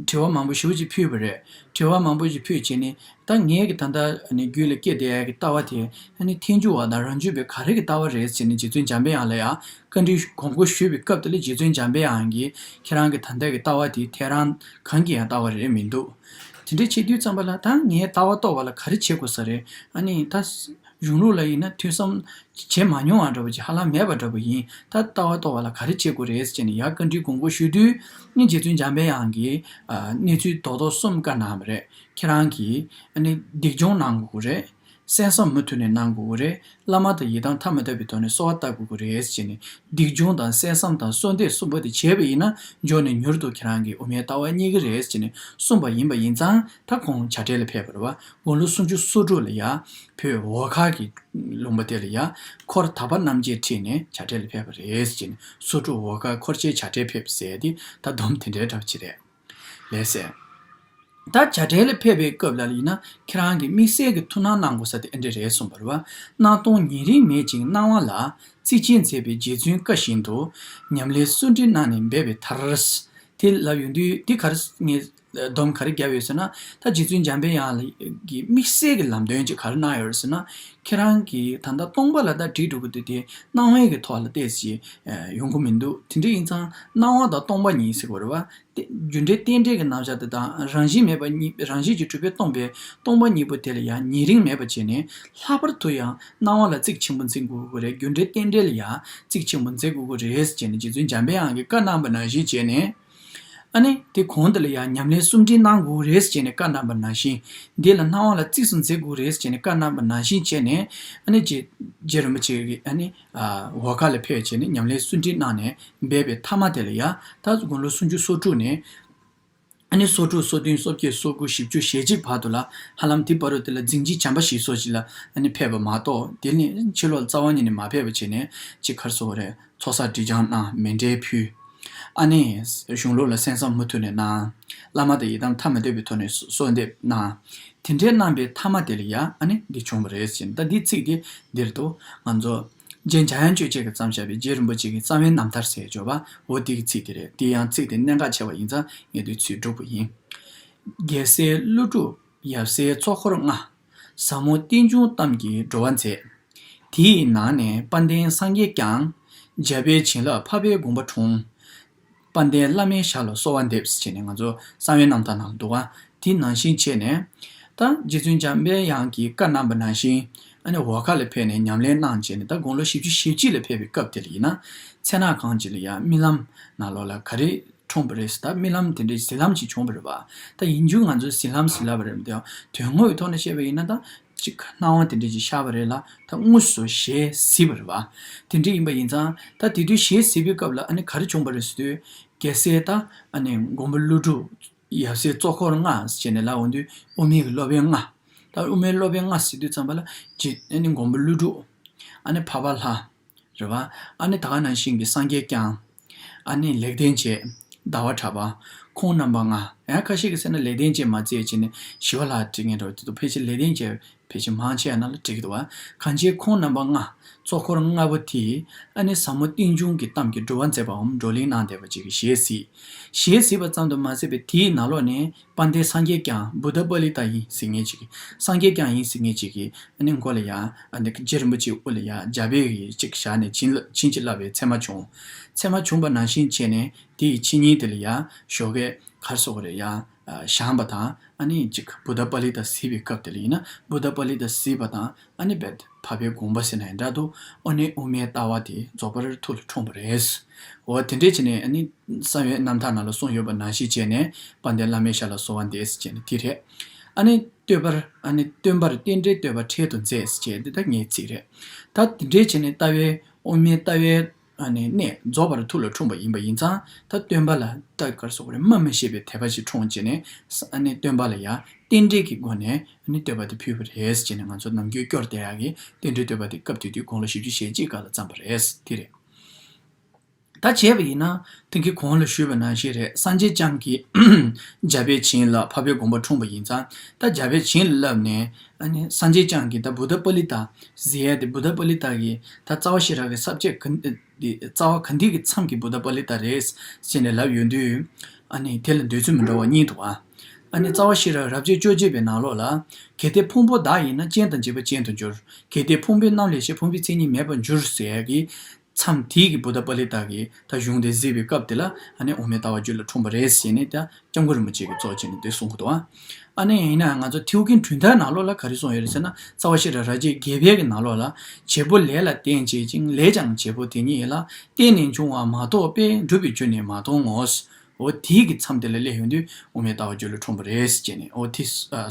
དྲི་བ་མང་པོ་ཞེ་པོ་ཅིག་ཕུལ་བ་རེད། དྲི་བ་མང་པོ་ཞིག་ཕུལ་བྱས་ནས། ད་ངས་ཀྱི་ད་ལྟ་ནི་རྒྱུད་ལ་སྐྱེས་བསྡད་ཡ་གི་ལྟ་བ་དེ་ཨ་ནི་ཐལ་འགྱུར་བ་དང་རང་རྒྱུད་པའི་ག་རེ་གི་ལྟ་བ་རེད་ཟེར་ནས་རྗེ་བཙུན་འཇམ་དཔལ་དབྱངས་ལ་ཡ་བཀའ་འདྲི་དགོངས་སྐོར་ཞུས་པའི་སྐབས་དེ་ལ། རྗེ་བཙུན་འཇམ་དཔལ་དབྱངས་ཀྱིས་ཁྱེད་རང་གི་ད་ལྟ་གི་ལྟ་བ་དེ་ཐལ་རང་གང་གི་ཡང་ལྟ་བ་རེད་མི་འདུག་དེ་འདྲ་བྱེད་དུས་ཙམ་པ་ལ་ད་ངས་ལྟ་བ་རྟོགས་པ་ལ་ག་རེ་བྱེད་དགོས་ས་རེད། ཨ་ནི་ད་གཞུང་ལུགས་ལ་ཡིན་ན་ཐོས་བསམ་བྱེད་མ་མྱོང་བ་འདྲ་པོ་ཅིག་ཧ་ལམ་མེད་པ་འདྲ་པོ་ཡིན། ད་ལྟ་བ་རྟོགས་པ་ལ་ག་རེ་བྱེད་དགོས་རེད་ཟེར་ནས་ཡར་བཀའ་འདྲི་དགོངས་སྐོར་ཞུ་དུས་ནི། རྗེ་བཙུན་འཇམ་དཔལ་དབྱངས་ཀྱིས་ཨ་གནས་ཚུལ་རྡོག་རྡོག་གསུམ་བཀའ་གནང་བ་རེད། ཁྱེད་རང་གིས་ཨ་ནི་སྡིག་སྦྱོང་གནང་དགོས་ཀྱི་རེད། གསན་བསམ་མུ་མཐུད་ནས་གནང་དགོས་ཀྱི་རེད། བླ་མ་དང་ཡི་དམ་ཐ་མ་དད་པའི་ཐོག་ནས་གསོལ་བ་བཏབ་དགོས་ཀྱི་རེད་ཟེར་ནས། སྡིག་སྦྱོང་དང་གསན་བསམ་དང་གསོལ་འདེབས་གསུམ་པོ་དེ་བྱས་པ་ཡིན་ན། མགྱོགས་ནས་མྱུར་དུ་ཁྱེད་རང་གི་དབུ་མའི་ལྟ་བ་རྙེད་ཀྱི་རེད་ཟེར་ནས་གསུངས་པ་ཡིན་པ་ཡིན་ཙང་། ད་ཁོང་བྱ་བྲལ་ལ་ཕེབས་པ་རེད་པ། དགུང་ལོ་སུམ་ཅུ་སོ་དྲུག་ལ་ཡ་བོད་འོལ་ཁ་གི་ལུང་པ་དེ་ལ་ཡ་འཁོར་དག་པ་རྣམ་འབྱེད་ཁྲིད་ནས་བྱ་བྲལ་ལ་ཕེབས་པ་རེད་ཟེར་ནས། སོ་དྲུག་འོལ་ཁ་འཁོར་བཅས་བྱ་བྲལ་ཕེབས་ཟེར་དེ་ད་སྡོམ་དེ་འདྲའི་འདྲ་པོ་ཅིག་རེད། ལགས་སེ། ད་བྱ་བྲལ་ལ་ཕེབས་པའི་སྐབས་ལ་ཡིན་ན། ཁྱེད་རང་གི་དམིགས་བསལ་གྱི་ཐུགས་སྣང་གནང་དགོས་ས་དེ་ཨེ་འདྲ་རེད་གསུངས་པ་རེད་པ། སྣང་སྟོང་ཉེ་རིང་མེད་ཅིང་སྣང་བ་ལ། རྩིས་ཅན་མཛད་པའི་རྗེ་བཙུན་བཀའ་བཞིན་དུ། ཉམས་ལེན་སུ་འདྲ་གནང་ནས་འབད་པའི་མཐར། དེ་ལབ་ཡོང་དུས་དེ་ག་རེ་ངས་སྡོམ་ག་རེ་བརྒྱབ་ཡོད་ཟེར་ན། ད་རྗེ་བཙུན་འཇམ་དཔལ་དབྱངས་ལ་གི་དམིགས་བསལ་གྱི་ལམ་སྟོན་ཅིག་ག་རེ་གནང་ཡོད་རེད་ཟེར་ན། ཁྱེད་རང་གིས་ད་ལྟ་སྟོང་པ་ལ་ད་དྲིལ་འགྲོ་གི་འདུག་དེ། སྣང་བའི་གི་ཐོག་ལ་ཏོག་ཙམ་ཡོང་གི་མི་འདུག་དེ་འདྲ་ཡིན་ཙང་སྣང་བ་དང་སྟོང་པ་ཉིད་ཟེར་དགོས་རེད་པ། རྒྱུ་འབྲས་རྟེན་འབྲེལ་གྱི་རྣམ་གཞག་དེ་དང་། རང་བཞིན་མེད་པ་གཉིས། རང་བཞིན་གྱིས་གྲུབ་པས་སྟོང་པའི་སྟོང་པ་གཉིས་པོ་དེ་ལ་ཡང་ཉེ་རིང་མེད་པ་བྱས་ནས། ལྷག་པར་དུ་ཡང་སྣང་བ་ལ་གཙིགས་ཆེན་པོ་འཛིན་དགོས་ཀྱི་རེད། རྒྱུ་འབྲས་རྟེན་འབྲེལ་ལ་ཡང་གཙིགས་ཆེན་པོ་འཛིན་དགོས་ཀྱི་རེད་ཅེས་ནས་རྗེ་བཙུན་འཇམ་པའི་དབྱངས་ཀྱིས་བཀའ་གནང་བ་ནང་བཞིན་བྱས་ནས། ཨ་ནི་དེ་གོང་དེ་ལ་ཡང་ཉམས་ལེན་གསུམ་སྒྲིལ་གནང་དགོས་རེད་ཟེར་ནས་བཀའ་གནང་པ་ནང་བཞིན། འདི་ལ་སྣང་བ་ལ་གཙིགས་སུ་འཛིན་དགོས་རེད་ཟེར་ནས་བཀའ་གནང་པ་ནང་བཞིན་བྱས་ནས། ཨ་ནི་རྗེ་རྗེ་རིན་པོ་ཆེ་གིས་ཨ་ནི་འོལ་ཁ་ལ་ཕེབས་བྱས་ནས་ཉམས་ལེན་གསུམ་སྒྲིལ་གནང་ནས་འབད་པའི་ཐ་མ་དེ་ལ་ཡང་ད་དགུང་ལོ་སུམ་ཅུ་སོ་དྲུག་ནས། ཨ་ནི་སོ་དྲུག་སོ་བདུན་སོ་བརྒྱད་སོ་དགུ་བཞི་བཅུ་ཞེ་གཅིག་བར་དུ་ལ་ཧ་ལམ་དེ་བར་དུ་དེ་ལ་རྫིང་ཕྱི་བྱམས་པ་ཞིག་སོགས་ཅིག་ལ་ཨ་ནི་ཕེབས་པ་མ་གཏོགས། དེ་ནི་ཕྱི་ལོགས་ལ་རྩ་བ་ཉིད་ནས་མ་ཕེབས་པ་བྱས་ནས་ཅིག་ག་རེ་ཟེར་དགོས་རེད། ཚོགས་བསགས་སྒྲིབ་སྦྱང་གནང་། མཎྜལ་ཕུལ། ཨ་ནི་གཞུང་ལུགས་ལ་གསན་བསམ་མུ་མཐུད་ནས་གནང་། བླ་མ་དང་ཡི་དམ་ཐ་མ་དད་པའི་ཐོག་ནས་གསོལ་འདེབས་གནང་། དེ་འདྲའི་གནང་པའི་ཐ་མ་དེ་ལ་ཡ་ཨ་ནི་འདི་བྱུང་བ་རེད་ཟེར། ད་འདི་ཚིག་དེ་འདིར་འདུག་ང་ཚོ་རྗེ་འཇམ་དབྱངས་ཆོས་རྒྱལ་གྱིས་བརྩམས་བཞག་པའི་རྗེ་རིན་པོ་ཆེ་གི་རྩ་བའི་རྣམ་ཐར་ཟེར་བརྗོད་པ་འོ་དེ་གི་ཚིག་དེ་རེད། དེ་ཡང་ཚིག་དེ་གནད་འགག་ཆེ་བ་ཡིན་ཙང་ངས་འདི་ཚུར་སྒྲུག་པ་ཡིན། རྒྱལ་སྲས་ཀླུ་སྒྲུབ་ཡབ་སྲས་གཙོ་འཁོར་ལྔ། ཟབ་མོ་རྟེན་འབྱུང་གཏམ་གྱི་བགྲོ་བ་མཛད། དེའི་ནང་ནས་དཔལ་ལྡན་སངས་རྒྱས་ཀྱང་། འཇམ་དཔལ་བྱིན་རླབས་འཕགས་པའི་དགོངས་པ་འཁྲུངས། དཔལ་ལྡན་བླ་མའི་ཞབས་ལ་གསོལ་བ་འདེབས་ཟེར་ནས་ང་ཚོ་གསང་བའི་རྣམ་ཐར་ནང་ལ་འདུག་ག་དེ་ནང་བཞིན་བྱས་ནས། ད་རྗེ་བཙུན་འཇམ་དཔལ་དབྱངས་ཀྱིས་བཀའ་གནང་པ་ནང་བཞིན་ཨ་ནི་འོལ་ཁ་ལ་ཕེབས་ནས་ཉམས་ལེན་གནང་བྱས་ནས། ད་དགུང་ལོ་བཞི་བཅུ་ཞེ་གཅིག་ལ་ཕེབས་པའི་སྐབས་དེ་ལ་ཡིན་ན། མཚན་ནག་ཁང་ཅིག་ལ་ཡང་རྨི་ལམ་ནང་ལོགས་ལ་ག་རེ་འཁྲུངས་པ་རེད་ཟེར། ད་རྨི་ལམ་དེ་འདྲའི་གཟིགས་ལམ་ཅིག་བྱུང་བ་རེད་པ། ད་ཡིན་རྒྱུ་ང་ཚོས་གཟིགས་ལམ་ཟེར་ལབ་པ་རེད་མི་འདུག་དོན་དངོས་ཀྱི་ཐོག་ནས་བཤད་པ་ཡིན་ན་ད། ཅིག་སྣང་བ་དེ་འདྲ་ཅིག་ཤར་བ་རེད་ལ། ད་དངོས་སུ་ཞལ་གཟིགས་པ་རེད་པ། དེ་འདྲ་ཡིན་པ་ཡིན་ཙང་ད་དེ་དུས་ཞལ་གཟིགས་པའི་སྐབས་ལ་ཨ་ནི་ག་རེ་བྱུང་བ་རེད་ཟེར་དུས། རྒྱལ་སྲས་ད་ཨ་ནི་མགོན་པོ་ཀླུ་སྒྲུབ་ཡབ་སྲས་གཙོ་འཁོར་ལྔ་ཟེར་ནས་ལབ་འོང་དུས་དབུ་མའི་གི་སློབ་དཔོན་ལྔ། ད་དབུ་མའི་སློབ་དཔོན་ལྔ་ཟེར་དུས་ཙམ་པ་ལ་རྗེ་ཨ་ནི་མགོན་པོ་ཀླུ་སྒྲུབ། ཨ་ནི་འཕགས་པ་ལྷ། རེད་པ། ཨ་ནི་ད་ག་ནང་བཞིན་གྱི་སངས་རྒྱས་བསྐྱངས། ཨ་ནི་ལེགས་ལྡན་འབྱེད། ཟླ་བ་གྲགས་པ། ཁོང་རྣམ་པ་ལྔ། ཡང་ཁ་ཤས་ཀྱིས་ཟེར་ན་ལེགས་ལྡན་འབྱེད་མ་བརྩིས་བྱས་ནས་ཞི་བ་ལྷ་བྲིས་མཁན་འདྲ་བོ་དེ་ཚོ། ཕལ་ཆེར་ལེགས་ལྡན་འབྱེད་ཕལ་ཆེར་མང་ཆེ་བ་ནང་ལ་བྲིས་ཀྱི་འདུག་པ། གང་ཅི་ཁོང་རྣམ་པ་ལྔ། གཙོ་འཁོར་ལྔ་པོ་དེས་ཨ་ནི་ཟབ་མོ་རྟེན་འབྱུང་གི་གཏམ་གྱི་བགྲོ་བ་མཛད་པའམ་བགྲོ་གླེང་གནང་བསྡད་པ་ཅིག་གི་ཞལ་གཟིགས། ཞལ་གཟིགས་པ་ཙམ་དུ་མ་ཟད་པའི་དེའི་ནང་ལོགས་ནས། དཔལ་ལྡན་སངས་རྒྱས་བསྐྱངས། བུདྡྷ་པཱ་ལི་ཏ་ཡིན་ཟེར་མཁན་ཅིག་གིས། སངས་རྒྱས་བསྐྱངས་ཡིན་ཟེར་མཁན་ཅིག་གིས་ཨ་ནི་མགོ་ལ་ཡ། ཨ་ནི་རྗེ་རིན་པོ་ཆེའི་དབུ་ལ་ཡ་རྒྱ་བོད་ཀྱི་ཅིག་བཞག་ནས་བྱིན་ལ་བྱིན་གྱིས་བརླབས་པའི་མཚན་མ་བྱུང་། མཚན་མ་བྱུང་བ་ནང་བཞིན་བྱས་ནས་དེ་ཡི་ཕྱི་ཉིན་དེ་ལ་ཡ་ཞོགས་ཀས་ག་རེ་ཟེར་དགོས་རེད་ཡ། བཞེངས་པ་དང་ཨ་ནི་ཅིག་བུདྡྷ་པཱ་ལི་ཏ་གཟིགས་པའི་སྐབས་དེ་ལ་ཡིན་ན། བུདྡྷ་པཱ་ལི་ཏ་གཟིགས་པ་དང་ཨ་ནི་རྦད་འཕགས་པའི་དགོངས་པ་ཟེར་ན་ཡང་འདྲ་འདུག་ཨ་ནི་དབུ་མའི་ལྟ་བ་དེ་རྫོགས་པར་ཐུགས་ལ་འཁྲུངས་པ་རེད། འོ་དེ་འདྲས་བྱས་ནས་ཨ་ནི། གསང་བའི་རྣམ་ཐར་ནང་ལ་གསུངས་ཡོད་པ་ནང་བཞིན་བྱས་ནས་དཔལ་ལྡན་བླ་མའི་ཞབས་ལ་གསོལ་བ་འདེབས་ཟེར་བྱས་ནས་དེ་རེད། ཨ་ནི་བསྟོད་པར་ཨ་ནི་བསྟོད་པར་རྟེན་འབྲེལ་བསྟོད་པ་འཕྲལ་དུ་མཛད་ཟེར་བྱས་འདི་ད་ངའི་ཚིག་རེད། ད་དེ་འདྲས་བྱས་ནས་ལྟ་བའི་དབུ་མའི་ལྟ་བའི་ཨ་ནི་གནད་རྫོགས་པར་ཐུགས་ལ་འཁྲུངས་པ་ཡིན་པ་ཡིན་ཙང་། ད་སྟོན་པ་ལ་ད་ག་རེ་ཟེར་དགོས་རེད། སྨྲ་མི་ཤེས་པའི་དད་པ་ཞིག་འཁྲུངས་བྱས་ནས་ཨ་ནི་སྟོན་པ་ལ་ཡང་རྟེན་འབྲེལ་གྱི་སྒོ་ནས་ཨ་ནི་བསྟོད་པ་དེ་ཕུལ་བ་རེད་ཟེར་བྱས་ནས། ང་ཚོ་ནམ་རྒྱུན་སྐྱོར་བསྡད་ཡག་གི་རྟེན་འབྲེལ་བསྟོད་པ་དེ་སྐབས་དེ་དུས་དགུང་ལོ་བཞི་བཅུ་ཞེ་གཅིག་སྐབས་ལ་བརྩམས་པ་རེད། དེ་རེད། ད་བྱས་པ་ཡིན་ན་དེང་གི་གོང་ལ་ཞུས་པ་ནང་བཞིན་རེད། སངས་རྒྱས་བསྐྱངས་ཀྱིས་འཇམ་དཔལ་བྱིན་རླབས་འཕགས་པའི་དགོངས་པ་འཁྲུངས་པ་ཡིན་ཙང་། ད་འཇམ་དཔལ་བྱིན་རླབས་ནས་ཨ་ནི་སངས་རྒྱས་བསྐྱངས་ཀྱིས་ད་བུདྡྷ་པཱ་ལི་ཏ་ཟེར་ཡ་དེ། བུདྡྷ་པཱ་ལི་ཏ་གིས་ད་རྩ་བ་ཤེས་རབ་ཀྱི་ས་བཅད་ག་འདི་རྩ་བ་ག་འདི་གི་མཚམས་ཀྱི་བུདྡྷ་པཱ་ལི་ཏ་རེད་ཟེར་ནས་ལབ་ཡོང་དུས། ཨ་ནི་དེ་ལ་འདོད་ཚུལ་མི་འདྲ་བ་གཉིས་འདུག་ཨ། ཨ་ནི་རྩ་བ་ཤེས་རབ་རབ་བྱེད་བཅོ་བརྒྱད་པའི་ནང་ལོགས་ལ། གལ་ཏེ་ཕུང་པོ་བདག་ཡིན་ན། རྐྱེན་དང་འབྱེད་པ་ཅན་དུ་འགྱུར། གལ་ཏེ་ཕུང་པོའི་རྣམ་ལས་ཤེས། ཕུང་པོའི་མཚན་ཉིད་མེད་པར་འགྱུར་ཟེར་ཡ་གི་མཚམས་དེའི་གི་བུདྡྷ་པཱ་ལི་ཏ་གི་ད་གཞུང་དེ་གཟིགས་པའི་སྐབས་དེ་ལ། ཨ་ནི་དབུ་མའི་ལྟ་བ་རྒྱུད་ལ་འཁྲུངས་པ་རེད་ཟེར་ནས་ད་སྐྱབས་མགོན་རིན་པོ་ཆེ་གིས་གཙོ་བྱས་ནས་དེ་གསུང་གི་འདུག་ཨ། ཨ་ནི་ཡིན་ན་ང་ཚོ་ཐེའུ་ཀིན་གྲུབ་མཐའ་ནང་ལོགས་ལ་ག་རེ་གསུངས་ཡོད་རེད་ཟེར་ན། རྩ་བ་ཤེས་རབ་རབ་བྱེད་བརྒྱད་པའི་གི་ནང་ལོགས་ལ། བྱེད་པོ་ལས་ལ་བརྟེན་བྱེད་ཅིང་། ལས་ཀྱང་བྱེད་པོ་དེ་ཉིད་ལ། བརྟེན་ནས་འབྱུང་བ་མ་གཏོགས་པས། གྲུབ་པའི་རྒྱུ་ནི་མ་མཐོང་ངོ་། འོ་དེའི་གི་མཚམས་དེ་ལ་སླེབས་ཡོང་དུས་དབུ་མའི་ལྟ་བ་རྒྱུད་ལ་འཁྲུངས་པ་རེད་ཟེར་བྱས་ནས་འོ་དེ་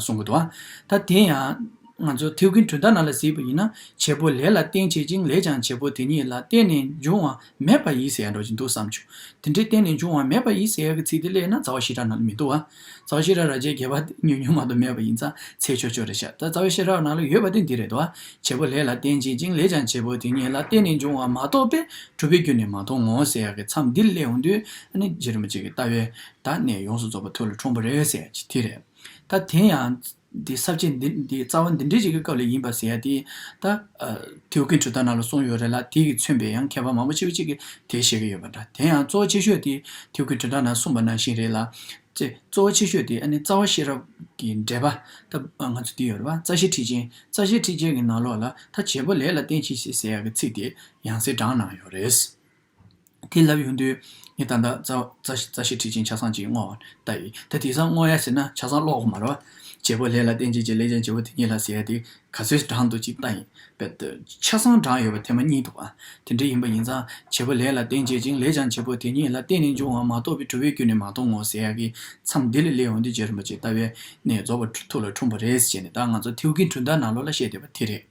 གསུང་གི་འདུག་ཨ། ད་དེ་ཡང་ང་ཚོ་ཐེའུ་ཀིན་གྲུབ་མཐའ་ནང་ལ་གཟིགས་པ་ཡིན་ན། བྱེད་པོ་ལས་ལ་བརྟེན་བྱེད་ཅིང་། ལས་ཀྱང་བྱེད་པོ་དེ་ཉིད་ལ། བརྟེན་ནས་འབྱུང་བ་མེད་པ་ཡིན་ཟེར་ཡ་འདྲ་ཅིག་འདུག་བསམ་བྱུང་། དེ་འདྲའི་བརྟེན་ནས་འབྱུང་བ་མེད་པ་ཡིན་ཟེར་ཡ་གི་ཚིག་དེ་སླེབས་ན་རྩ་བ་ཤེས་རབ་ནང་ལ་མི་འདུག་ཨ། རྩ་བ་ཤེས་རབ་རབ་བྱེད་བརྒྱད་པ་ཉུང་ཉུང་མ་གཏོགས་མེད་པ་ཡིན་ཙང་ཚད་ཆོག་ཆོག་རེད་ཤག་ད་རྩ་བ་ཤེས་རབ་ནང་ལ་ཡོད་པ་དེ་འདི་རེད་དོ། བྱེད་པོ་ལས་ལ་བརྟེན་བྱེད་ཅིང་། ལས་ཀྱང་བྱེད་པོ་དེ་ཉིད་ལ། བརྟེན་ནས་འབྱུང་བ་མ་གཏོགས་པས། གྲུབ་པའི་རྒྱུ་ནི་མ་མཐོང་ངོ་ཟེར་ཡག་གི་མཚམས་འདི་ལ་སླེབས་ཡོང་དུས། ཨ་ནི་རྗེ་རིན་པོ་ཆེ་གི་ལྟ་བའི་ད་གནད་ཡོངས་སུ་རྫོགས་པ་ཐུགས་ལ་འཁྲུངས་པ་རེད་ཟེར་ཡག་ཅིག་དེ་རེད། ད་དེ་ཡང་འདི་ས་བཅད་འདི་འདི་རྩ་བ་འདི་འདྲའི་ཅིག་གི་སྐབས་ལ་ཡིན་པ་ཟེར་ཡག་དེ། ད་ཨ་ཐེའུ་ཀིན་གྲུབ་མཐའ་ནང་ལ་གསུངས་ཡོད་རེད་ལ། དེ་གིས་མཚོན་པའི་ཡང་མཁས་པ་མང་པོ་ཆེ་བ་ཅིག་གིས་དེ་བཤད་ཀྱི་ཡོད་པ་འདྲ། དེ་ཡང་གཙོ་བོ་ཆེ་ཤོས་དེ་ཐེའུ་ཀིན་གྲུབ་མཐའ་ནང་གསུངས་པ་ནང་བཞིན་རེད་ལ། ཅེས་གཙོ་བོ་ཆེ་ཤོས་དེ་ཨ་ནི་རྩ་བ་ཤེས་རབ་ཀྱི་འགྲེལ་པ། ད་ང་ཚོ་འདི་ཡོད་རེད་པ། རྩ་ཤེ་ཁྲིད་ཆེན། རྩ་ཤེ་ཁྲིད་ཆེན་གྱི་ནང་ལོགས་ལ་ད་བྱེད་པོ་ལས་ལ་བརྟེན་བྱེད་ཅིང་ཟེར་ཡག་གི་ཚིག་དེ་ཡང་སེ་དྲངས་གནང་ཡོད་རེད། དེ་ལབ་ཡོང་དུས་ངས་ད་ལྟ་རྩ་རྩ་རྩ་ཤེ་ཁྲིད་ཅིང་ཆ་ཚང་ཅིག་བསྔོ་བ་ལྟ་ཡིན། ད་དེང་སང་བསྔོ་ཡ་ཟེར་ན་ཆ་ཚང་ཀློག་གི་མ་རེད་བ། བྱེད་པོ་ལས་ལ་བརྟེན་བྱེད་ཅིང་ལས་ཀྱང་བྱེད་པོ་དེ་ཉིད་ལ་ཟེར་ཡ་དེ་ག་ཚོད་དྲང་འདུག་ཅིག་ལྟ་ཡིན། བེད་ཆ་ཚང་དྲང་ཡོད་པ་ཐེངས་མ་གཉིས་འདུག་བ། དེ་འདྲ་ཡིན་པ་ཡིན་ཙང་བྱེད་པོ་ལས་ལ་བརྟེན་བྱེད་ཅིང་ལས་ཀྱང་བྱེད་པོ་དེ་ཉིད་ལ་བརྟེན་ནས་འབྱུང་བ་མ་གཏོགས་པའི་གྲུབ་པའི་རྒྱུ་ནི་མ་གཏོགས་ངོ་ཟེར་ཡ་གི་མཚམས་འདི་ལ་སླེབས་ཡོང་དུས་རྗེ་རིན་པོ་ཆེ་ལྟ་བའི་གནས་རྫོགས་པ་ཐུགས་ལ་འཁྲུངས་པ་རེད་ཟེར་ནས། ད་ང་ཚོ་ཐེའུ་ཀི་གྲུབ་མཐའ་ནང་ལོགས་ལ་བཤད་བསྡད་པ་དེ་རེད།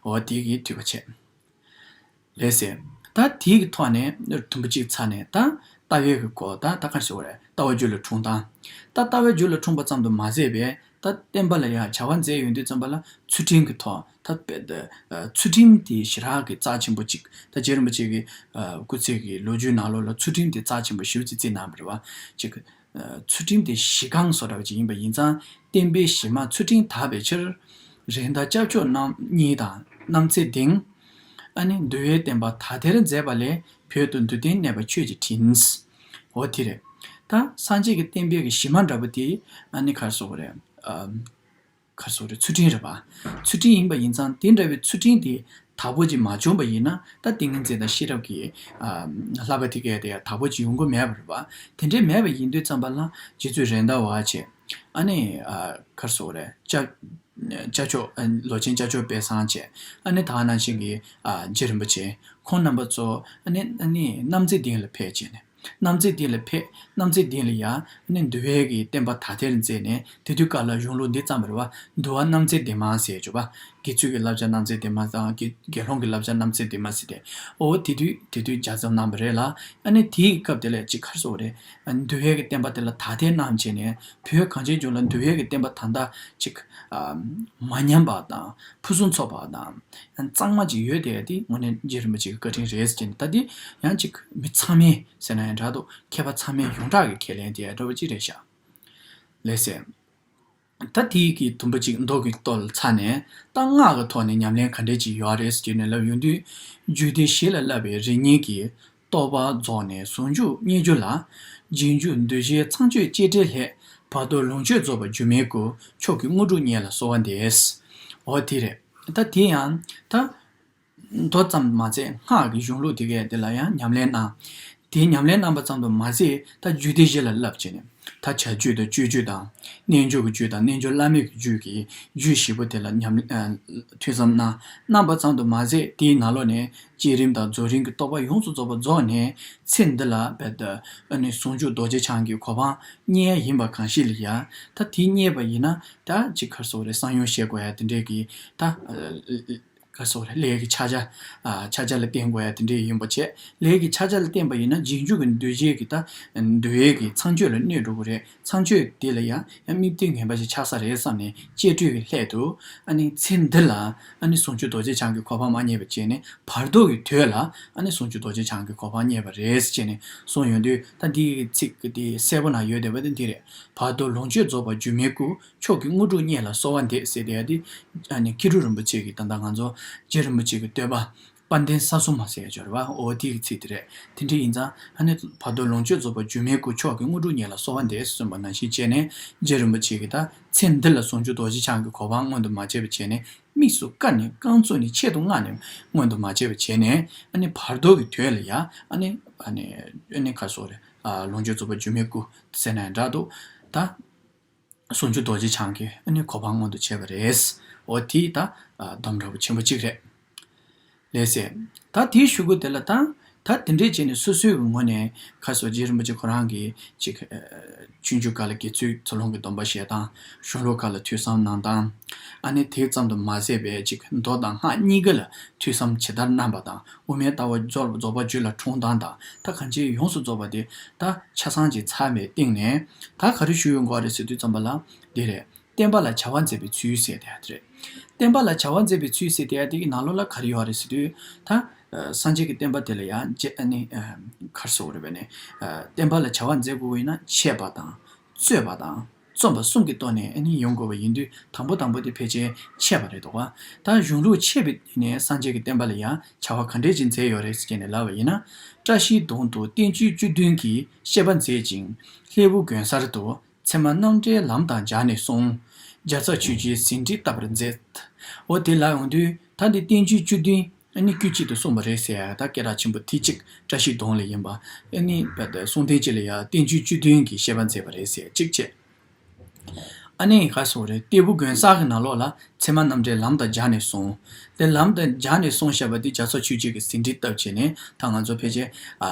འོ་དེ་གི་འཐུས་པ་བྱས། ལགས་སེ། ད་དེའི་གི་ཐོག་ནས་དུམ་བུ་གཅིག་ཚར་ནས་ད་ལྟ་བའི་གི་སྐོར། ད་ད་ག་རེ་ཟེར་དགོས་རེད། ལྟ་བ་རྒྱུད་ལ་འཁྲུངས་སྟངས། ད་ལྟ་བ་རྒྱུད་ལ་འཁྲུངས་པ་ཙམ་དུ་མ་ཟད་པའི་ད་བསྟན་པ་ལ་ཡང་བྱ་བ་མཛད་ཡོང་དུས་ཙམ་པ་ལ་ཚུལ་ཁྲིམས་ཀྱི་ཐོག་ད་བེད་ཚུལ་ཁྲིམས་དེ་ཞེ་དྲག་གི་རྩ་ཆེན་པོ་གཅིག་ད་རྗེ་རིན་པོ་ཆེ་གི་སྐུ་ཚེ་གི་ལོ་རྒྱུས་ནང་ལོགས་ལ་ཚུལ་ཁྲིམས་དེ་རྩ་ཆེན་པོ་ཞེ་པོ་ཅིག་བརྩིས་གནང་བ་རེད་བ། གཅིག་ཚུལ་ཁྲིམས་དེ་གཞི་རྐང་བཟོ་འདྲ་བ་ཅིག་ཡིན་པ་ཡིན་ཙང་། བསྟན་པའི་གཞི་མ་ཚུལ་ཁྲིམས་དག་པའི་ཕྱིར། རེད་མདའ་སྐྱབས་མཆོག་རྣམ་གཉིས་དང་རྣམ་འཚེ་གདིང་། ཨ་ནི་འདུལ་བའི་བསྟན་པ་དག་ཐེར་མཛད་པ་ལས་བོད་དུ་འདུལ་བསྟན་གནས་པ་ཆོས་ཀྱི་དྲིན། འོ་དེ་རེད། ད་སངས་རྒྱས་ཀྱི་བསྟན་པའི་གི་གཞི་མ་འདྲ་པོ་དེ་ཨ་ནི་ག་རེ་ཟེར་དགོས་རེད། ཨ། ག་རེ་ཟེར་དགོས་རེད། ཚུལ་ཁྲིམས་རེད་པ། ཚུལ་ཁྲིམས་ཡིན་པ་ཡིན་ཙང་དེ་འདྲ་བའི་ཚུལ་ཁྲིམས་དེ་དག་པོ་ཅིག་མ་བྱུང་བ་ཡིན་ན། ད་ཏིང་ངེ་འཛིན་དང་ཤེས་རབ་ཀྱི་ཨ་བསླབ་པ་དེ་གས་དེ་དག་པོ་ཅིག་ཡོང་གི་མེད་པ་རེད་པ། དེ་འདྲའི་མེད་པ་ཡིན་དུས་ཙམ་པ་ལ་རྗེ་བཙུན་རེད་མདའ་བ་བྱས། ཨ་ནི་ཨ་ག་རེ་ཟེར་དགོས་རེད། སྐྱབས་སྐྱབས་མཆོག་ཨ་ལོ་ཆེན་སྐྱབས་མཆོག་དཔལ་བཟང་བྱས། ཨ་ནི་ད་ག་ནང་བཞིན་གྱི་ཨ་རྗེ་རིན་པོ་ཆེ་ཁོང་རྣམ་པ་ཚོ། ཨ་ནི་ཨ་ནི་རྣམ་འཚེ་གདིང་ལ་ཕེབས་བྱས་ནས། རྣམ་འཚེ་གདིང་ལ་ཕེབས། རྣམ་འཚེ་གདིང་ལ་ཡ་ཨ་ནི་འདུལ་བའི་གི་བསྟན་པ་དག་ཐེར་མཛད་ནས། དེ་དུས་སྐབས་ལ་གཞུང་ལུགས་འདི་བརྩམས་པ་རེད་བ། འདུལ་བ་རྣམ་འཚེ་གདིང་མ་ཟེར་བརྗོད་པ། དགེ་ཚུལ་གྱི་བསླབ་བྱ་རྣམ་འཚེ་གདིང་མ་དང་། དགེ་དགེ་སློང་གི་བསླབ་བྱ་རྣམ་འཚེ་གདིང་མ་ཟེར་ཏེ། འོ་དེ་དུས་དེ་དུས་ལྗགས་རྩོམ་གནང་བ་རེད་ལ། ཨ་ནི་དེའི་སྐབས་དེ་ལ་ཅིག་ག་རེ་ཟེར་དགོས་རེད། འདུལ་བའི་གི་བསྟན་པ་དེ་ལ་དག་ཐེར་གནང་བྱས་ནས། བོད་གངས་ཅན་ལྗོངས་ལ་འདུལ་བའི་གི་བསྟན་པ་ད་ལྟ་ཅིག་ཨ་མ་ཉམས་པ་དང་ཕུན་སུམ་ཚོགས་པ་དང་གཙང་མ་ཅིག་ཡོད་དེ། དེ་དངོས་གནས་རྗེ་རིན་པོ་ཆེ་གི་བཀའ་དྲིན་རེད་ཟེར་ནས། ད་དེ་ཡང་ཅིག་མི་ཚང་མས་ཟེར་ན་ཡང་འདྲ་འདུག་མཁས་པ་ཚང་མས་ཡོངས་གྲགས་ཀྱི་ཁས་ལེན་དེ་འདྲ་བོ་ཅིག་རེད་ཤག་ལགས་སེ། ད་དེའི་གི་དུམ་བུ་གཅིག་མདོ་གི་ཐོག་ལ་ཚར་ནས། ད་སྔགས་ཀྱི་ཐོག་ནས་ཉམས་ལེན་ག་འདྲས་ཅིག་ཡོད་རེད་ཟེར་ནས་ལབ་ཡོང་དུས། རྒྱུད་སྡེ་བཞི་ལ་བསླབ་པའི་རིམ་གཉིས་ཀྱི་རྟོགས་པ་རྫོགས་ནས་ཟུང་འཇུག་རྙེད་རྒྱུ་ལ། རྗེས་འཇུག་གདུལ་བྱའི་ཚངས་སྤྱོད་གཅེས་སྤྲས་ལྷས། བར་དོ་ལོངས་སྤྱོད་རྫོགས་པ་སྒྱུ་མའི་སྐུ། མཆོག་གི་དངོས་གྲུབ་བརྙེས་ལ་གསོལ་བ་འདེབས། འོ་དེ་རེད། ད་དེ་ཡང་ད་མདོ་ཙམ་མ་ཚད་སྔགས་ཀྱི་གཞུང་ལུགས་དེ་གས་དེ་ལ་ཡང་ཉམས་ལེན་གནང་། དེ་ཉམས་ལེན་གནང་བ་ཙམ་དུ་མ་ཟད། ད་རྒྱུད་སྡེ་བཞི་ལ་བསླབ་བྱས་ནས། ད་བྱ་རྒྱུད་དང་སྤྱོད་རྒྱུད་དང་། རྣལ་འབྱོར་གྱི་རྒྱུད་དང་རྣལ་འབྱོར་བླ་མེད་ཀྱི་རྒྱུད་ཀྱི་རྒྱུད་བཞི་པོ་དེ་ལ་ཉམས་ཨ་ཐོས་བསམ་གནང་། གནང་བ་ཙམ་དུ་མ་ཟད། དེའི་ནང་ལོགས་ནས་བསྐྱེད་རིམ་དང་རྫོགས་རིམ་གྱི་རྟོགས་པ་ཡོངས་སུ་རྫོགས་པ་རྫོགས་ནས། ཚེ་འདི་ལ་བེད་ཨ་ནི་ཟུང་འཇུག་རྡོ་རྗེ་འཆང་གི་གོ་འཕང་བརྙེས་ཡིན་པ་གང་ཞིག་ལ་ཡ། ད་དེ་བརྙེས་པ་ཡིན་ན། ད་ཅིག་ག་རེ་ཟེར་དགོས་རེད། གསང་ཡུམ་བཞེས་དགོས་ཡ་དེ་འདྲས་ཀྱི་ད་ཨ་ག་རེ་ཟེར་དགོས་རེད། ལས་ཀྱི་ཕྱག་རྒྱ། ཨ་ཕྱག་རྒྱ་ལ་བརྟེན་དགོས་ཡ་དེ་འདྲས་ཡིན་པ་བྱས། ལས་ཀྱི་ཕྱག་རྒྱ་ལ་བརྟེན་པ་ཡིན་ན། རྗེས་འཇུག་གི་གདུལ་བྱའི་གི་ད་འདུལ་བའི་གི་ཚངས་སྤྱོད་ལ་གནས་འགྲོ་གི་རེད། ཚངས་སྤྱོད་དེ་ལ་ཡང་ཡང་དམིགས་གཏད་ངན་པ་ཞིག་ཆགས་ས་རེད་བསམ་ནས། གཅེས་སྤྲས་ཀྱི་སླད་དུ་ཨ་ནི་ཚེ་འདི་ལ་ཨ་ནི་ཟུང་འཇུག་རྡོ་རྗེ་འཆང་གི་གོ་འཕང་མ་བརྙེས་པ་བྱས་ནས། བར་དོ་གི་དོན་ལ་ཨ་ནི་ཟུང་འཇུག་རྡོ་རྗེ་འཆང་གི་གོ་འཕང་བརྙེས་པ་རེད་ཟེར་ནས་གསུངས་ཡོང་དུས། ད་འདི་གི་ཚིག་གི་དེ་གསལ་པོ་ན་ཡོད་བསྡད་པ་དེ་འདི་རེད། བར་དོ་ལོངས་སྤྱོད་རྫོགས་པ་སྒྱུ་མའི་སྐུ། མཆོག་གི་དངོས་གྲུབ་བརྙེས་ལ་གསོལ་བ་འདེབས་ཟེར་དེ་ཡ་དེ། ཨ་ནི་མཁས་གྲུབ་རིན་པོ་ཆེ་གི་ད་ལྟ་ང་ཚོ་རྗེ་རིན་པོ་ཆེ་གི་བསྟོད་པ། དཔལ་ལྡན་ས་གསུམ་མ་ཟེར་ཡ་ཅིག་ཡོད་རེད་བ། འོ་དེ་གི་ཚིག་དེ་རེད། དེ་འདྲ་ཡིན་ཙང་ཨ་ནི་བར་དོ་ལོངས་སྤྱོད་རྫོགས་པ་སྒྱུ་མའི་སྐུ། མཆོག་གི་དངོས་གྲུབ་བརྙེས་ལ་གསོལ་བ་འདེབས་གསུངས་པ་ནང་བཞིན་བྱས་ནས། རྗེ་རིན་པོ་ཆེ་གི་ད་ཚེ་འདི་ལ་ཟུང་འཇུག་རྡོ་རྗེ་འཆང་གི་གོ་འཕང་མངོན་དུ་མ་བྱས་པ་བྱས་ནས། དམིགས་སུ་བཀར་ནས་རྐང་བཙུགས་ནས་ཆེད་དུ་མངགས་ནས་མངོན་དུ་མ་བྱས་པ་བྱས་ནས། ཨ་ནི་བར་དོ་གི་དོན་ལ་ཡ་ཨ་ནི་ཨ་ནི་ཨ་ནི་ག་རེ་ཟེར་དགོས་རེད། ཨ་ལོངས་སྤྱོད་རྫོགས་པ་སྒྱུ་མའི་སྐུ་ཟེར་ན་ཡང་འདྲ་འདུག་ད། ཟུང་འཇུག་རྡོ་རྗེ་འཆང་གི་ཨ་ནི་གོ་འཕང་མངོན་དུ་བྱས་པ་རེད། འོ་དེ་ད་ཨ་སྡོམ་འདྲ་པོ་ཆེན་པོ་གཅིག་རེད། ལགས་སེ། ད་དེའི་གཞུག་གུ་དེ་ལ་ད་ད་དེ་འདྲས་བྱས་ནས་སོ་སོའི་གི་ངོས་ནས་ཁ་སོ་རྗེ་རིན་པོ་ཆེ་ཁོ་རང་གི་ཅིག་ཨ་ཆོས་འབྱུང་སྐབས་ལ་དགེ་ཚུལ་ཚུལ་སློང་གི་སྡོམ་པ་བཞེས་སྟངས། གཞུང་ལུགས་སྐབས་ལ་ཐོས་བསམ་གནང་སྟངས། ཨ་ནི་དེ་ཙམ་དུ་མ་ཟད་པའི་ཅིག་མདོ་དང་སྔགས་གཉིས་ཀ་ལ་ཐོས་བསམ་ཇི་ལྟར་གནང་པ་དང་། དབུ་མའི་ལྟ་བ་རྫོགས་རྫོགས་པ་རྒྱུད་ལ་འཁྲུངས་སྟངས་དང་། ད་གང་ཅིའི་ཡོངས་སུ་རྫོགས་པ་དེ་ད་ཆ་ཚང་ཅིག་ཚར་བའི་སྟེང་ནས། ད་ག་རེ་ཞུ་ཡོང་གི་ཡོད་རེད་ཟེར་དུས་ཙམ་པ་ལ་འདི་རེད། བསྟན་པ་ལ་བྱ་བ་མཛད་པའི་ཚུལ་ཟེར་དེ་ཡ་དེ་རེད། བསྟན་པ་ལ་བྱ་བ་མཛད་པའི་ཚུལ་ཟེར་དེ་ཡ་དེ་གི་ནང་ལོགས་ལ་ག་རེ་ཡོད་རེད་ཟེར་དུས། ད་སངས་རྒྱས་ཀྱི་བསྟན་པ་དེ་ལ་ཡང་རྗེ་ཨ་ནི་ག་རེ་ཟེར་དགོས་རེད་པས་ནི། བསྟན་པ་ལ་བྱ་བ་མཛད་དགོས་པ་ཡིན་ན་འཆད་པ་དང་། རྩོད་པ་དང་། རྩོམ་པ་གསུམ་གྱི་ཐོག་ནས་ཨ་ནི་ཡོང་དགོས་པ་ཡིན་དུས། དང་པོ་དང་པོ་དེ་ཕལ་ཆེར་འཆད་པ་རེད་འདུག་ག་ད་གཞུང་ལུགས་འཆད་པའི་ནས་སངས་རྒྱས་ཀྱི་བསྟན་པ་ལ་ཡང་བྱ་བ་ག་འདྲས་ཅིག་མཛད་ཡོད་རེད་ཟེར་ནས་ལབ་པ་ཡིན་ན། བཀྲ་ཤིས་གདོང་དུ་བསྟན་བཅོས་བཅུ་བདུན་གྱི་བཤད་པ་མཛད་ཅིང་། ལྷའི་བུ་དགོན་གསར་དུ་ཚད་མ་རྣམ་འགྲེལ་ལམ་དང་སྦྱར་ནས་གསུངས། རྒྱལ་ཚབ་ཆོས་རྗེའི་ཟིན་བྲིས་བཏབ་པར་མཛད། འོ་དེ་ལབ་ཡོང་དུས། ད་འདི་བསྟན་བཅོས་བཅུ་བདུན། ཨ་ནི་དཀྱུས་གཅིག་ཏུ་གསུངས་པ་རེད་ཟེར་ཡ། ད་སྐད་གྲགས་ཆེན་པོ་དེ་གཅིག་བཀྲ་ཤིས་སྡོང་ལ་ཡིན་པ། ཨ་ནི་བ་ད་གསུང་རྟེན་གཅིག་ལ་ཡ་བསྟན་བཅོས་བཅུ་བདུན་གྱི་བཤད་པ་མཛད་པ་རེད་ཟེར་ཡ་གཅིག་བྱས། ཨ་ནི་ག་སོང་རེད། སྟེགས་བུ་དགོན་གསར་གྱི་ནང་ལོགས་ལ་ཚད་མ་རྣམ་འགྲེལ་ལམ་དང་སྦྱར་ནས་གསུངས། དེ་ལམ་དང་སྦྱར་ནས་གསུངས་བཞག་པ་དེ་རྒྱ་མཚོ་ཆོས་རྗེ་གིས་ཟིན་བྲིས་བཏབ་བྱས་ནས། ད་ང་ཚོ་ཕལ་ཆེར་ཨ་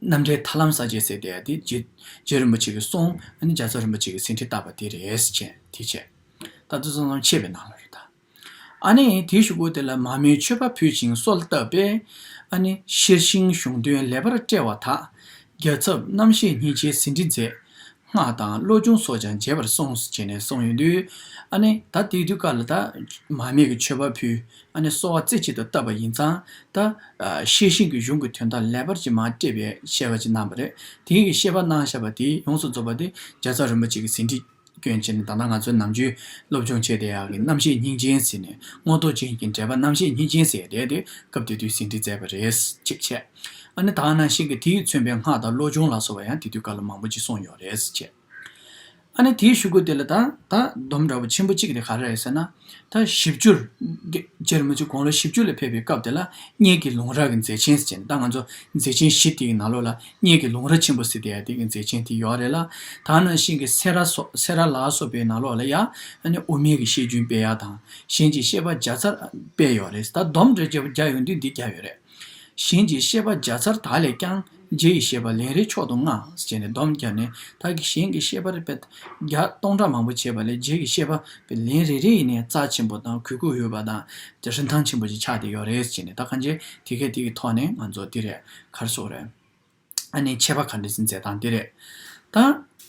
རྣམ་འགྲེལ་ཐར་ལམ་གསལ་བྱེད་ཟེར་དེ་དེ་རྗེ་རྗེ་རིན་པོ་ཆེ་གིས་གསུངས། ཨ་ནི་རྒྱ་མཚོ་རིན་པོ་ཆེ་གིས་ཟིན་བྲིས་བཏབ་པ་དེ་རེད་ཟེར་བྱས། དེ་བྱས། ད་དུས་ཚང་ཚང་ཕྱེས་པའི་ནང་ལ་རེད་ད། ཨ་ནི་དེའི་གཞུག་གུ་དེ་ལ་མར་མེའི་མཆོད་པ་ཕུལ་ཞིང་གསོལ་བཏབ་པས། ཨ་ནི་ཤེར་ཕྱིན་གཞུང་དོན་ལེགས་པར་བཀྲལ་བ་དག། རྒྱལ་ཚབ་རྣམ་ཤེས་སྙིང་རྗེའི་ཟིན་བྲིས་མཛད། སྔགས་དང་བློ་སྦྱོང་སོགས་ཀྱང་རྒྱས་པར་གསུངས། ཟེར་ནས་གསུངས་ཡོང་དུས། ཨ་ནི་ད་དེ་དུས་སྐབས་ལ་ད་མར་མེ་གི་མཆོད་པ་ཕུལ། ཨ་ནི་གསོལ་བ་རྩེ་གཅིག་ཏུ་བཏབ་པ་ཡིན་ཙང་། ད་ཤེར་ཕྱིན་གྱི་གཞུང་གི་དོན་དག་ལེགས་པར་ཅིག་མར་བཀྲལ་བའི་བཤད་པ་ཅིག་གནང་བ་རེད། དེའི་གི་བཤད་པ་གནང་བཞག་པ་དེ་ཡོངས་སུ་རྫོགས་པ་དེ་རྒྱལ་ཚབ་རིན་པོ་ཆེ་གི་ཟིན་བྲིས་བསྐྱོན་བྱས་ནས། ད་ལྟ་ང་ཚོའི་ནམ་རྒྱུན་སློབ་སྦྱོང་བྱས་བསྡད་ཡག་གི་རྣམ་ཤེས་སྙིང་རྗེ་ཟེར་ནས། མངོན་རྟོགས་རྒྱན་གྱི་འགྲེལ་པ་རྣམ་ཤེས་སྙིང་རྗེ་ཟེར་དེ་དེ་སྐབས་དེ་དུས་ཟིན་བྲིས་མཛད་པ་རེད། གཅིག་བྱས། ཨ་ནི་ད་ནང་བཞིན་གྱི་དེས་མཚོན་པའི་སྔགས་དང་བློ་སྦྱོང་ལ་སོགས་པ་ཡང་དེ་དུས་སྐབས་ལ་མང་པོ་ཅིག་གསུངས་ཡོད་རེད་ཟེར་བྱས། ཨ་ནི་དེའི་གཞུག་གུ་དེ་ལ་ད་ད་སྡོམ་འདྲ་པོ་ཆེན་པོ་གཅིག་དེ་ག་རེ་རེད་ཟེར་ན། ད་བཞི་བཅུར་རྒྱ་རྒྱལ་རིན་པོ་ཆེ་དགུང་ལོ་བཞི་བཅུ་ལ་ཕེབས་པའི་སྐབས་དེ་ལ་སྙན་གྱི་ལུང་རབས་ཀྱི་མཛད་ཆེན་ཟེར་བྱས་ནས། ད་ང་ཚོ་མཛད་ཆེན་བཞི་དེ་ཡི་ནང་ལོགས་ལ་སྙན་གྱི་ལུང་རབས་ཆེན་པོ་ཟེར་དེ་ཡ་དེ་གི་མཛད་ཆེན་དེ་ཡོད་རེད་ལ། ད་ནང་བཞིན་གྱི་སེ་ར་སོགས་སེ་ར་ལ་སོགས་པའི་ནང་ལོགས་ལ་ཡ། ཨ་ནི་དབུ་མའི་གི་བཤད་རྒྱུན་སྤེལ་ཡ་དང་། གཞན་གྱི་བཤད་པ་བརྒྱ་ཚར་སྤེལ་ཡོད་རེད། ད་སྡོམ་འདྲ་བརྒྱབ་བརྒྱབ་ཡོང་དུས་འདི་བརྒྱབ་ཡོད་རེད། གཞན་གྱི་བཤད་པ་བརྒྱ་ཚར་དག་ལས་ཀྱང་། རྗེ་ཡི་བཤད་པ་ལན་རེ་མཆོག་ཏུ་བསྔགས། ཟེར་ནས་སྡོམ་བརྒྱབ་ནས། ད་གི་གཞན་གྱི་བཤད་པ་རེ་བེད་བརྒྱ་སྟོང་ཕྲག་མང་པོ་བྱས་པ་ལས། རྗེ་ཡི་བཤད་པ་ལན་རེ་རེ་ཡིན་ནའི་རྩ་ཆེན་པོ་དང་གུས་བཀུར་ཡོད་པ་དང་། དེ་རིན་ཐང་ཆེན་པོ་ཞིག་ཆགས་བསྡད་ཡོད་རེད་ཟེར་ནས། ད་གང་ཅི་དེ་གས་དེ་གི་ཐོག་ནས་ང་ཚོ་འདི་རེད། ག་རེ་ཟེར་དགོས་རེད། ཨ་ནི་འཆད་པ་ག་འདྲ་ཞིག་མཛད་སྟངས་འདི་རེད། ད་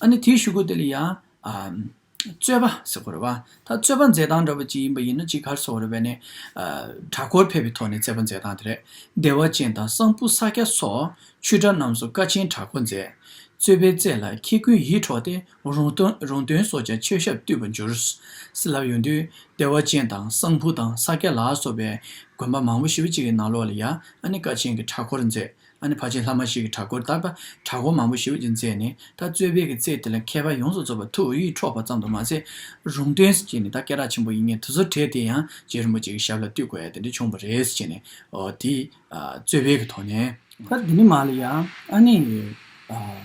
ཨ་ནི་དེའི་གཞུག་གུ་དེ་ལ་ཡང་། ཨ། རྩོད་པ་ཟེར་དགོས་རེད་བ། ད་རྩོད་པ་མཛད་སྟངས་འདྲ་པོ་ཅིག་ཡིན་པ་ཡིན་ན། ཅིག་ག་རེ་ཟེར་དགོས་རེད་པས་ནི། ཨ། གྲྭ་སྐོར་ཕེབས་པའི་ཐོག་ནས་རྩོད་པ་མཛད་སྟངས་དེ་རེད། བདེ་བ་ཅན་དང་གསང་ཕུ་ས་སྐྱ་སོགས་ཆོས་གྲྭ་རྣམས་སུ་དཀའ་ཆེན་དྲག་པོ་མཛད། རྩོད་པའི་རྩེ་ལ་ཁྱེད་ཀུན་ཡིད་འཕྲོག་སྟེ། རུང་སྟོན་རུང་སྟོན་སོགས་ཀྱང་ཆོས་ཞབས་བཏུད་པར་འགྱུར། ཟེར་ལབ་ཡོང་དུས། བདེ་བ་ཅན་དང་གསང་ཕུ་དང་ས་སྐྱ་ལ་སོགས་པའི་དགོན་པ་མང་པོ་ཞེ་པོ་ཅིག་གི་ནང་ལོགས་ལ་ཡ། ཨ་ནི་དཀའ་ཆེན་གྱི་གྲྭ་སྐོར་མཛད། ཨ་ནི་ཕལ་ཆེར་ལྷ་མ་ཞིག་གི་གྲྭ་སྐོར། ད་ཕར་གྲྭ་སྐོར་མང་པོ་ཞེ་པོ་ཅིག་མཛད་ནས། ད་རྩོད་པའི་གི་རྩེ་དེ་ལ་མཁས་པ་ཡོངས་སུ་རྫོགས་པ་ཐུགས་ཡིད་འཕྲོག་པ་ཙམ་དུ་མ་ཟད། རུང་སྟོན་ཟེར་ནས་ད་སྐད་གྲགས་ཆེན་པོ་ཡིན་མཁན་དེ་ཚོ་གྲས་དེ་ཡང་རྗེ་རིན་པོ་ཆེ་གི་ཞབས་ལ་བཏུད་དགོས་ཡ་དེ་འདྲ་བྱུང་བ་རེད་ཟེར་ནས། ཨོ་དེ། ཨ། རྩོད་པའི་གི་ཐོག་ནས། ད་འདི་ནས་མར་ལ་ཡ། ཨ་ནི། ཨ།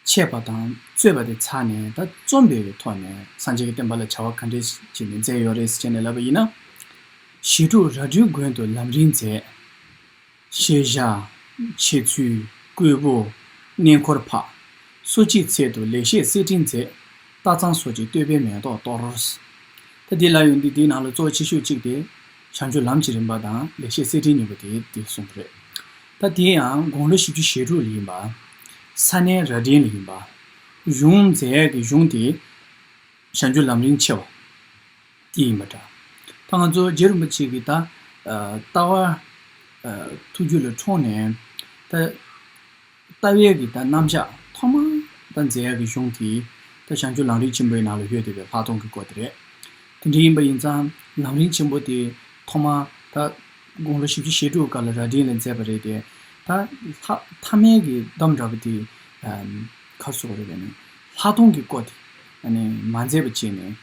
འཆད་པ་དང་རྩོད་པ་དེ་ཚར་ནས། ད་རྩོམ་པའི་གི་ཐོག་ནས་སངས་རྒྱས་ཀྱི་བསྟན་པ་ལ་བྱ་བ་ག་འདྲས་བྱས་ནས་མཛད་ཡོད་རེད་ཟེར་ནས་ལབ་པ་ཡིན་ན། ཞི་ཁྲོ་རྭ་སྒྲེང་དགོན་དུ་ལམ་རིམ་མཛད། ཤེས་བྱ། འཆད་ཚུལ། བཀོད་པ། གནས་འཁོར་འཕགས། སོ་སྐྱེའི་ཚལ་དུ་ལེགས་བཤད་གསེར་ཕྲེང་མཛད། སྟག་ཚང་སོགས་ཀྱི་བསྟོད་པའི་མེ་ཏོག་གཏོར། ད་འདི་ལ་ཡོང་དུས་འདིའི་ནང་ལ་གཙོ་ཆེ་ཤོས་གཅིག་དེ་བྱང་ཆུབ་ལམ་གྱི་རིམ་པ་དང་ལེགས་བཤད་གསེར་ཕྲེང་གཉིས་པོ་དེ་དེ་གསུངས་པ་རེད། ད་དེ་ཡང་དགུང་ལོ་བཞི་བཅུ་ཞེ་དྲུག་ལ་ཡིན་པ། ས་གནས་རྭ་སྒྲེང་ལ་ཡིན་པ། གཞུང་མཛད་ཡས་ཀྱི་གཞུང་དེ་བྱང་ཆུབ་ལམ་རིམ་ཆེ་བ་དེ་ཡིན་པ་འདྲ། ད་ང་ཚོ་རྗེ་རིན་པོ་ཆེ་གི་ད་ཨ་ལྟ་བ་ཨ་ཐུགས་རྒྱུད་ལ་འཁྲུངས་ནས། ད་ལྟ་བའི་གི་ད་རྣམ་གཞག་ཐོག་མ་ད་མཛད་ཡག་གི་གཞུང་དེ་ད་བྱང་ཆུབ་ལམ་རིམ་ཆེན་པོའི་ནང་ལ་ཡོད་བསྡད་པའི་ལྷག་མཐོང་གི་སྐོར་དེ་རེད། དེ་འདྲ་ཡིན་པ་ཡིན་ཙང་། ལམ་རིམ་ཆེན་པོ་དེ་ཐོག་མ་ད་དགུང་ལོ་བཞི་བཅུ་ཞེ་དྲུག་སྐབས་ལ་རྭ་སྒྲེང་ལ་མཛད་པ་རེད་དེ། ད་ལྷག་མཐའ་མའི་གི་སྡོམ་འདྲ་པོ་དེ་ཨམ་ག་རེ་ཟེར་དགོས་རེད་པས་ནི། ལྷག་མཐོང་གི་སྐོར་དེ་ཨ་ནི་མ་མཛད་པ་བྱས་ནས།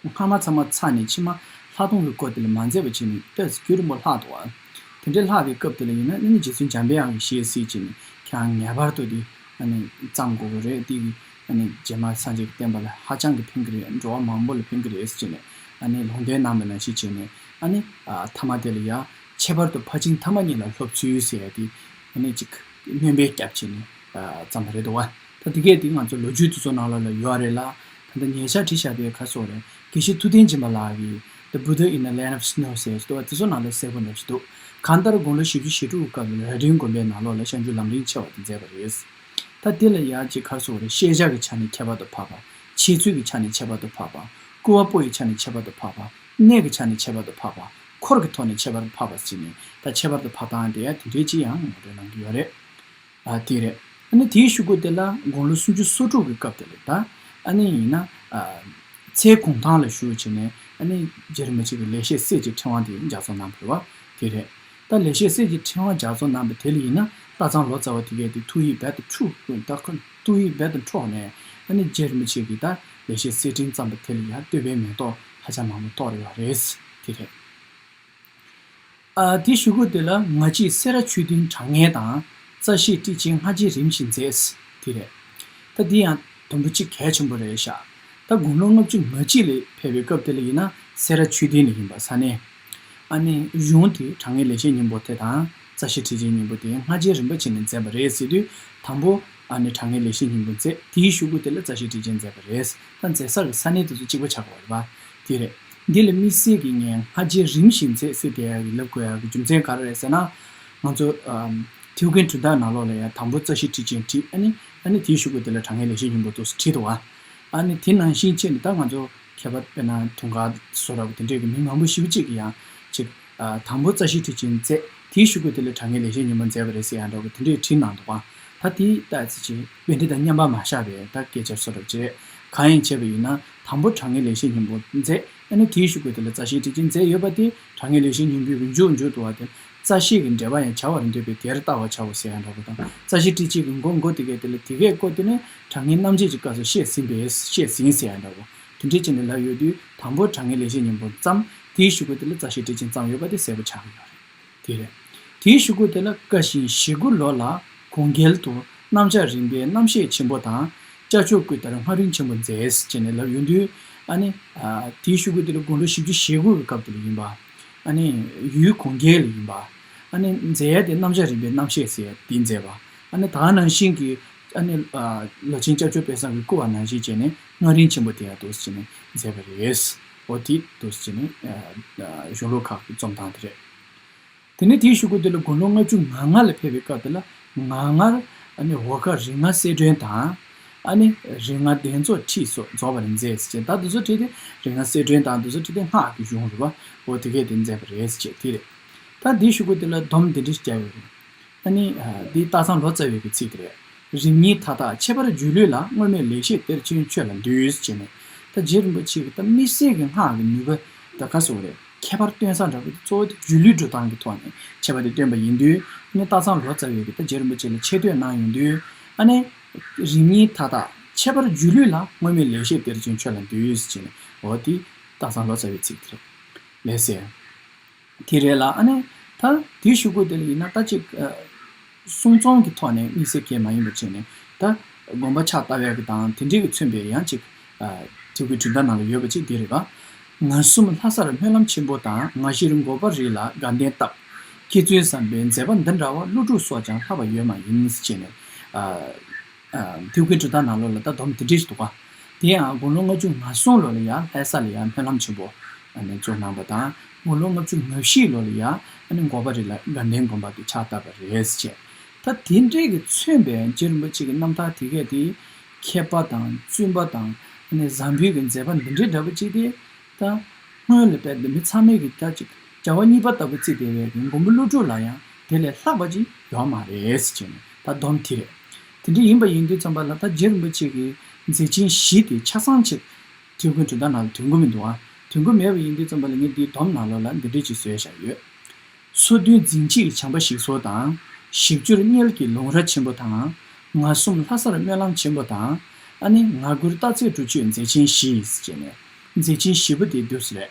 སྔ་མ་ཚང་མ་ཚར་ནས་ཕྱི་མ་ལྷག་མཐོང་གི་སྐོར་དེ་ལ་མ་མཛད་པ་བྱས་ནས་ཏོག་ཙམ་རྒྱུན་རིང་པོ་ལྷག་འདུག་ཨ། དེ་འདྲའི་ལྷག་པའི་སྐབས་དེ་ལ་ཡིན་ན། ཨ་ནི་རྗེ་བཙུན་འཇམ་པའི་དབྱངས་ཀྱིས་ཞལ་གཟིགས་བྱས་ནས། ཁྱེད་རང་ངེས་པར་དུ་དེ་ཨ་ནི་བརྩམ་དགོས་ཀྱི་རེད། དེ་གིས་ཨ་ནི་རྗེས་མ་སངས་རྒྱས་ཀྱི་བསྟན་པ་ལ་ཧ་ཅང་གི་ཕན་གྱི་རེད། འགྲོ་བ་མང་པོ་ལ་ཕན་གྱི་རེད་ཟེར་ནས། ཨ་ནི་ལུང་བསྟན་གནང་བ་ནང་བཞིན་བྱས་ནས། ཨ་ནི་ཨ་མཐའ་མ་དེ་ལ་ཡ། ཁྱད་པར་དུ་ཕར་ཕྱིན་ཐ་མ་གཉིས་ལ་སློབ་ཚུལ་ཟེར་ཡ་དེ་ཨ་ནི་ཅིག་སྣོན་པ་བརྒྱབ་བྱས་ནས་ཨ་བརྩམས་པ་རེད་འདུག་བ། ད་དེ་གས་དེ་ང་ཚོ་ལོ་རྒྱུས་དེ་ཚོ་ནང་ལོགས་ལ་ཡོད་རེད་ལ། ད་ལྟ་ཉེ་ཆར་བྲིས་བཞག་པའི་ག་རེ་ཟེར་དགོས་རེད། དགེ་བཤེས་ཐུབ་བསྟན་སྦྱིན་པ་ལགས་ཀྱིས་The Buddha in the Land of Snow ཟེར་འདུག་བ། དེ་ཚོ་ནང་ལ་གསལ་པོ་འདྲ་ཞིག་འདུག་གང་ལྟར་དགུང་ལོ་བཞི་བཅུ་ཞེ་དྲུག་གི་སྐབས་ལ་རྭ་སྒྲེང་དགོན་པའི་ནང་ལོགས་ལ་བྱང་ཆུབ་ལམ་རིམ་ཆེ་བ་དེ་མཛད་པ་རེད། ད་དེ་ལ་ཡ་ཅིག་ག་རེ་ཟེར་དགོས་རེད། ཤེས་བྱ་གི་ཆ་ནས་ཁྱད་པར་དུ་འཕགས་པ། འཆད་ཚུལ་གྱི་ཆ་ནས་ཁྱད་པར་དུ་འཕགས་པ། བཀོད་པ་པོ་ཡི་ཆ་ནས་ཁྱད་པར་དུ་འཕགས་པ། གནས་ཀྱི་ཆ་ནས་ཁྱད་པར་དུ་འཕགས་པ། འཁོར་གྱི་ཐོག་ནས་ཁྱད་པར་དུ་འཕགས་པ་ཟེར་ནས། ད་ཁྱད་པར་དུ་འཕགས་སྟངས་དེ་ཡང་དེ་འདྲའི་ཅིག་ཡང་ངོ་སྤྲོད་གནང་གི་ཡོད་རེད། ཨ་དེ་རེད། ཨ་ནི་དེའི་གཞུག་གུ་དེ་ལ་དགུང་ལོ་སུམ་ཅུ་སོ་དྲུག་གི་སྐབས་དེ་ལ། ད་ཨ་ནི་ཡིན་ན་ཨ་ཚལ་གུང་ཐང་ལ་བཞུགས་བྱས་ནས། ཨ་ནི་རྗེ་རིན་པོ་ཆེ་གི་ལེགས་བཤད་གསེར་གྱི་ཕྲེང་བ་དེ་ལྗགས་རྩོམ་གནང་བ་རེད་བ། དེ་རེད། ད་ལེགས་བཤད་གསེར་གྱི་ཕྲེང་བ་ལྗགས་རྩོམ་གནང་བ་དེ་ལ་ཡིན་ན། སྟག་ཚང་ལོ་ཙཱ་བ་དེ་གས་དེ་ཐུགས་ཡིད་རྦད་དེ་འཁྲུགས། ད་ཁོ་ཐུགས་ཡིད་རྦད་དེ་འཕྲོག་ནས། ཨ་ནི་རྗེ་རིན་པོ་ཆེ་གིས་ད་ལེགས་བཤད་གསེར་ཕྲེང་བརྩམས་པ་དེ་ལ་ཡང་བསྟོད་པའི་མེ་ཏོག་ཧ་ཅང་མང་པོ་གཏོར་ཡོད་རེད། དེ་རེད། ཨ་དེའི་གཞུག་གུ་དེ་ལ་ང་བཅས་སེ་ར་ཆོས་ལྡན་དྲང་ངེས་དང་། རྩ་ཤེས་ཊཱིཀ་ཆེན་སྔ་རྗེས་རིམ་བཞིན་མཛད། དེ་རེད། ད་འདི་ཡང་དུམ་བུ་གཅིག་གལ་ཆེན་པོ་རེད་ཤག་ད་དགུང་ལོ་ལྔ་བཅུ་ང་གཅིག་ལ་ཕེབས་པའི་སྐབས་དེ་ལ་ཡིན་ན་སེ་ར་ཆོས་ལྡན་ལ་ཡིན་པ་ས་གནས། ཨ་ནི་གཞུང་དེ་དྲང་ངེས་ལེགས་བཤད་སྙིང་པོ་དེ་དང་རྩ་ཤེས་ཊཱིཀ་ཆེན་སྙིང་པོ་དེ་སྔ་རྗེས་རིམ་པ་བྱས་ནས་མཛད་པ་རེད་ཟེར་དུས། དང་པོ་ཨ་ནི་དྲང་ངེས་ལེགས་བཤད་སྙིང་པོ་མཛད། དེའི་གཞུག་གུ་དེ་ལ་རྩ་ཤེས་ཊཱིཀ་ཆེན་མཛད་པ་རེད། ད་མཛད་ས་གི་ས་གནས་དེ་ཚོ་གཅིག་པ་ཆགས་པ་རེད་པ། དེ་རེད། འདི་ལ་དམིགས་བསལ་གྱི་ངས་སྔ་རྗེས་རིམ་བཞིན་མཛད་ཟེར་དེ་ཡག་གི་ལབ་དགོས་ཡག་གི་རྒྱུ་མཚན་ག་རེ་རེད་ཟེར་ན། ང་ཚོ་ཨམ་ཐེའུ་ཀན་གྲུབ་མཐའ་ནང་ལོགས་ལ་ཡང་དང་པོ་རྩ་ཤེས་ཊཱིཀ་ཆེན་བྲིས། ཨ་ནི་ཨ་ནི་དེའི་གཞུག་གུ་དེ་ལ་དྲང་ངེས་ལེགས་བཤད་སྙིང་པོ་དེ་ཚོ་བྲིས་འདུག་བ། ཨ་ནི་དེ་ནང་བཞིན་བྱས་ནས་ད་ང་ཚོ་མཁས་པ་དཔེར་ན་དུང་དཀར་བཟོ་འདྲ་བོ་དེ་འདྲས་ཀྱི་མི་མང་པོ་ཞེ་པོ་ཅིག་གིས་ཡང་ཅིག་ཨ་དང་པོ་རྩ་ཤེས་ཊཱིཀ་ཆེན་མཛད། དེའི་གཞུག་གུ་དེ་ལ་དྲང་ངེས་ལེགས་བཤད་སྙིང་པོ་མཛད་པ་རེད་ཟེར་ཡག་འདྲ་བོ་དེ་འདྲས་བྲིས་གནང་འདུག་བ། ད་དེ་ལྟ་ཚེ་ཆེ་པཎྜི་ཏ་མཉམ་པ་མ་བཞག་པའི་ད་སྐད་ཆ་བཟོ་འདྲ་བོ་ཅིག་རེད། གང་ཡིན་བྱས་པ་ཡིན་ན་དང་པོ་དྲང་ངེས་ལེགས་བཤད་སྙིང་པོ་མཛད། ཨ་ནི་དེའི་གཞུག་གུ་དེ་ལ་རྩ་ཤེས་ཊཱིཀ་ཆེན་མཛད་ཡོད་པ་དེ་དྲང་ངེས་ལེགས་བཤད་སྙིང་པོའི་གི་མཇུག་མཇུག་ཏུ་བ་དེ་རྩ་ཤེས་ཀྱི་འགྲེལ་པ་ཡང་བྱ་བར་འདོད་པས་དེར་ལྟ་བར་བྱའོ་ཟེར་ཡག་འདྲ་བོ་དང་། རྩ་ཤེས་ཊཱིཀ་ཆེན་གྱི་མགོ་མགོ་དེ་གས་དེ་ལ་དེ་གས་བཀོད་དེ་ནས་དྲང་ངེས་རྣམ་འབྱེད་ཀྱི་སྐབས་སུ་བཤད་ཟིན་པས་བཤད་ཟིན་ཟེར་ཡག་འདྲ་བོ། དེ་འདྲས་བྱས་ནས་ལབ་ཡོད་དུས་དང་པོ་དྲང་ངེས་ལེགས་བཤད་སྙིང་པོ་བརྩམས། དེའི་གཞུག་གུ་དེ་ལ་རྩ་ཤེས་ཊཱིཀ་ཆེན་བརྩམས་ཡོད་པ་དེ་གསལ་པོ་ཆགས་ཀྱི་ཡོད་རེད། དེ་རེད། དེའི་གཞུག་གུ་དེ་ལ་ཀ་ཞིང་ཞེ་དགུ་ལོ་ལ་གུང་རྒྱལ་དུ་རྣམ་གཞག་རིམ་པའི་རྣམ་བཤད་ཆེན་པོ་དང་། ཅ་ཆས་བཀོད་ལྟར་སྔགས་རིམ་ཆེན་པོ་མཛད་ཅེས་ནས་ལབ་ཡོང་དུས། ཨ་ནི། ཨ་དེའི་གཞུག་གུ་དེ་ལ་དགུང་ལོ་བཞི་བཅུ་ཞེ་དགུ་གི་སྐབས་དེ་ལ་ཡིན་པ། ཨ་ནི། ཡུལ་གུང་རྒྱལ་ལ་ཡིན་པ། ཨ་ནི་མཛད་ཡ་དེ་རྣམ་གཞག་རིམ་པའི་རྣམ་བཤད་ཟེར་ཡ་དེ་མཛད་པ། ཨ་ནི་ད་ག་ནང་བཞིན་གྱི། ཨ་ནི། ཨ་ལོ་ཆེན་སྐྱབས་མཆོག་དཔལ་བཟང་གིས་བསྐུལ་བ་ནང་བཞིན་བྱས་ནས་སྔགས་རིམ་ཆེན་པོ་དེ་ཡང་འདུག་ཟེར་ནས་མཛད་པ་རེད། འོ་དེ་འདུག་ཟེར་ནས་ཨ་ཨ་གཞུང་ལུགས་ཁག་གི་རྩོམ་སྟངས་དེ་རེད། དེ་ནས་དེའི་གཞུག་གུ་དེ་ལ་དགུང་ལོ་ལྔ་བཅུ་ང་ལྔ་ལ་ཕེབས་པའི་སྐབས་དེ་ལ་ང་ལྔར་ཨ་ནི་འོལ་ཁ་རིགས་ལྔ་གསལ་སྒྲོན་དང་། ཨ་ནི་རིགས་ལྔ་གདན་རྫོགས་ཁྲིད་སོགས་རྫོགས་པར་མཛད་ཟེར་བྱས། ད་དེ་ཚོ་ཁྲིད་དེ་རིགས་ལྔ་གསལ་སྒྲོན་དང་དེ་ཚོ་ཁྲིད་དེ་སྔགས་ཀྱི་གཞུང་རེད་པ། འོ་དེ་གས་དེ་མཛད་པ་རེད་ཟེར་བྱས་དེ་རེད། ད་དེའི་གཞུག་གུ་དེ་ལ་སྡོམ་འདི་འདྲ་བརྒྱབ་ཡོད་རེད། ཨ་ནི། ཨ་འདི་སྟག་ཚང་ལོ་ཙཱ་བའི་གི་ཚིག་དེ་རེད། རིམ་གཉིས་མཐའ་དག་ཁྱད་པར་སྒྱུ་ལུས་ལ། སྔོན་མེད་ལེགས་བཤད་གཏེར་ཆེན་ཁྱོད་ལ་འདུད་ཅེས་ནས། ད་རྗེ་རིན་པོ་ཆེ་གི་ད་དམིགས་བསལ་གྱི་སྔགས་ཀྱི་ནུས་པ་ད་ག་ཟེར་དགོས་རེད། ཁྱད་པར་སྟོན་ས་འདྲ་པོ་དེ་གཙོ་བོ་དེ་སྒྱུ་ལུས་སྒྲུབ་སྟངས་ཀྱི་ཐོག་ནས་ཁྱད་པར་དེ་སྟོན་པ་ཡིན་དུས། ཨ་ནི་སྟག་ཚང་ལོ་ཙཱ་བས་གི་ད་རྗེ་རིན་པོ་ཆེ་ལ་ཆེ་བསྟོད་གནང་ཡོང་དུས། ཨ་ནི། རིམ་གཉིས་མཐའ་དག་ཁྱད་པར་སྒྱུ་ལུས་ལ། སྔོན་མེད་ལེགས་བཤད་གཏེར་ཆེན་ཁྱོད་ལ་འདུད་ཅེས་ནས། འོ་དེ་སྟག་ཚང་ལོ་ཙཱ་བའི་ཚིག་དེ་རེད། ལགས་སེ། དེ་རེད་ལ། ཨ་ནི་ད་དེའི་གཞུག་གུ་དེ་ལ་ཡིན་ན་ད་ཅིག་ཨ་གསུང་རྩོམ་གྱི་ཐོག་ནས་དམིགས་བསལ་གྱི་མ་ཡིན་པ་བྱས་ནས་ད་དགོངས་པ་ཕྱག་བཏབ་ཡག་གི་དང་དེ་འདྲའི་གི་མཚོན་པའི་ཡང་ཅིག་ཨ་ཐེའུ་ཀན་གྲུབ་མཐའ་ནང་ལ་ཡོད་པ་ཅིག་འདི་རེད་པ། ང་གསུམ་ལྷ་སར་སྨོན་ལམ་ཆེན་པོ་དང་། ང་བཞིར་འགོག་པ་རིགས་ལ་དགའ་ལྡན་བཏབ། ཁྱེད་ཚོའི་བསམ་པའི་མཛད་པ་འདི་འདྲ་བ། ཀླུ་སྒྲུབ་སོགས་ཀྱང་ལྷག་པ་ཡོད་མ་ཡིན་ཅེས་ནས། ཨ། ཨ་ཐེའུ་ཀན་གྲུབ་མཐའ་ནང་ལོགས་ལ་ད་སྡོམ་དེ་འདྲས་ཤིག་འདུག་ག། དེ་ཡང་དགུང་ལོ་ལྔ་བཅུ་ང་གསུམ་ལོ་ལ་ཡང་ལྷ་ས་ལ་ཡང་སྨོན་ལམ་ཆེན་པོ་ཨ་ནི་བཙུགས་གནང་བ་དང་། དགུང་ལོ་ལྔ་བཅུ་ང་བཞི་ལོ་ལ་ཡང་ཨ་ནི་འགོག་པ་རིགས་ལ་དགའ་ལྡན་དགོན་པ་དེ་ཕྱག་བཏབ་པ་རེད་ཅེས། ད་དེ་འདྲས་ཀྱི་མཚོན་པའི་རྗེ་རིན་པོ་ཆེ་གི་རྣམ་ཐར་དེ་གས་དེ་མཁས་པ་དང་བཙུན་པ་དང་ཨ་ནི་བཟང་པོའི་གི་མཛད་པ་འདི་འདྲས་འདྲ་པོ་ཅིག་དེ། ད་སྔོན་ལ་བལྟས་ཏེ་མི་ཚང་མས་ཀྱི་ད་ཅིག་བྱ་བ་གཉིས་པ་ལྟ་བུ་བརྩིས་བསྡད་པའི་མགོན་པོ་ཀླུ་སྒྲུབ་ལ་ཡང་དེ་ལས་ལྷག་པ་ཅིག་ཡོད་མ་རེད་ཟེར་ནས་ད་སྡོམ་དེ་རེད། དེ་འདྲ་ཡིན་པ་ཡིན་དུས་ཙམ་པ་ལ་ད་རྗེ་རིན་པོ་ཆེ་གི་མཛད་ཆེན་བཞི་དེ་ཆ་ཚང་ཅིག་ཐེའུ་ཀན་གྲུབ་མཐའ་ནང་ལ་ཐོན་གྱི་མི་འདུག་ཨ། ཐོན་གྱི་མེད་པ་ཡིན་དུས་ཙམ་པ་ལ་ངས་འདིའི་སྡོམ་ནང་ལོགས་ལ་འདི་འདྲས་ཅིག་བཟོས་བཞག་ཡོད། སོ་བདུན་འཛིན་བྱེད་ཀྱི་བྱམས་པ་ཞིག་གསོ་དང་། བཞི་བཅུར་མངལ་གྱི་ལུང་ར་ཆེན་པོ་དང་། ང་གསུམ་ལྷ་སར་སྨོན་ལམ་ཆེན་པོ་དང་། ཨ་ནི་ང་དགུར་རྟག་རྩེ་སྒྲུབ་མཆོད་མཛད་ཆེན་བཞི་ཟེར་བྱས་ནས། མཛད་ཆེན་བཞི་པོ་དེ་འདུག་སེ་རེད།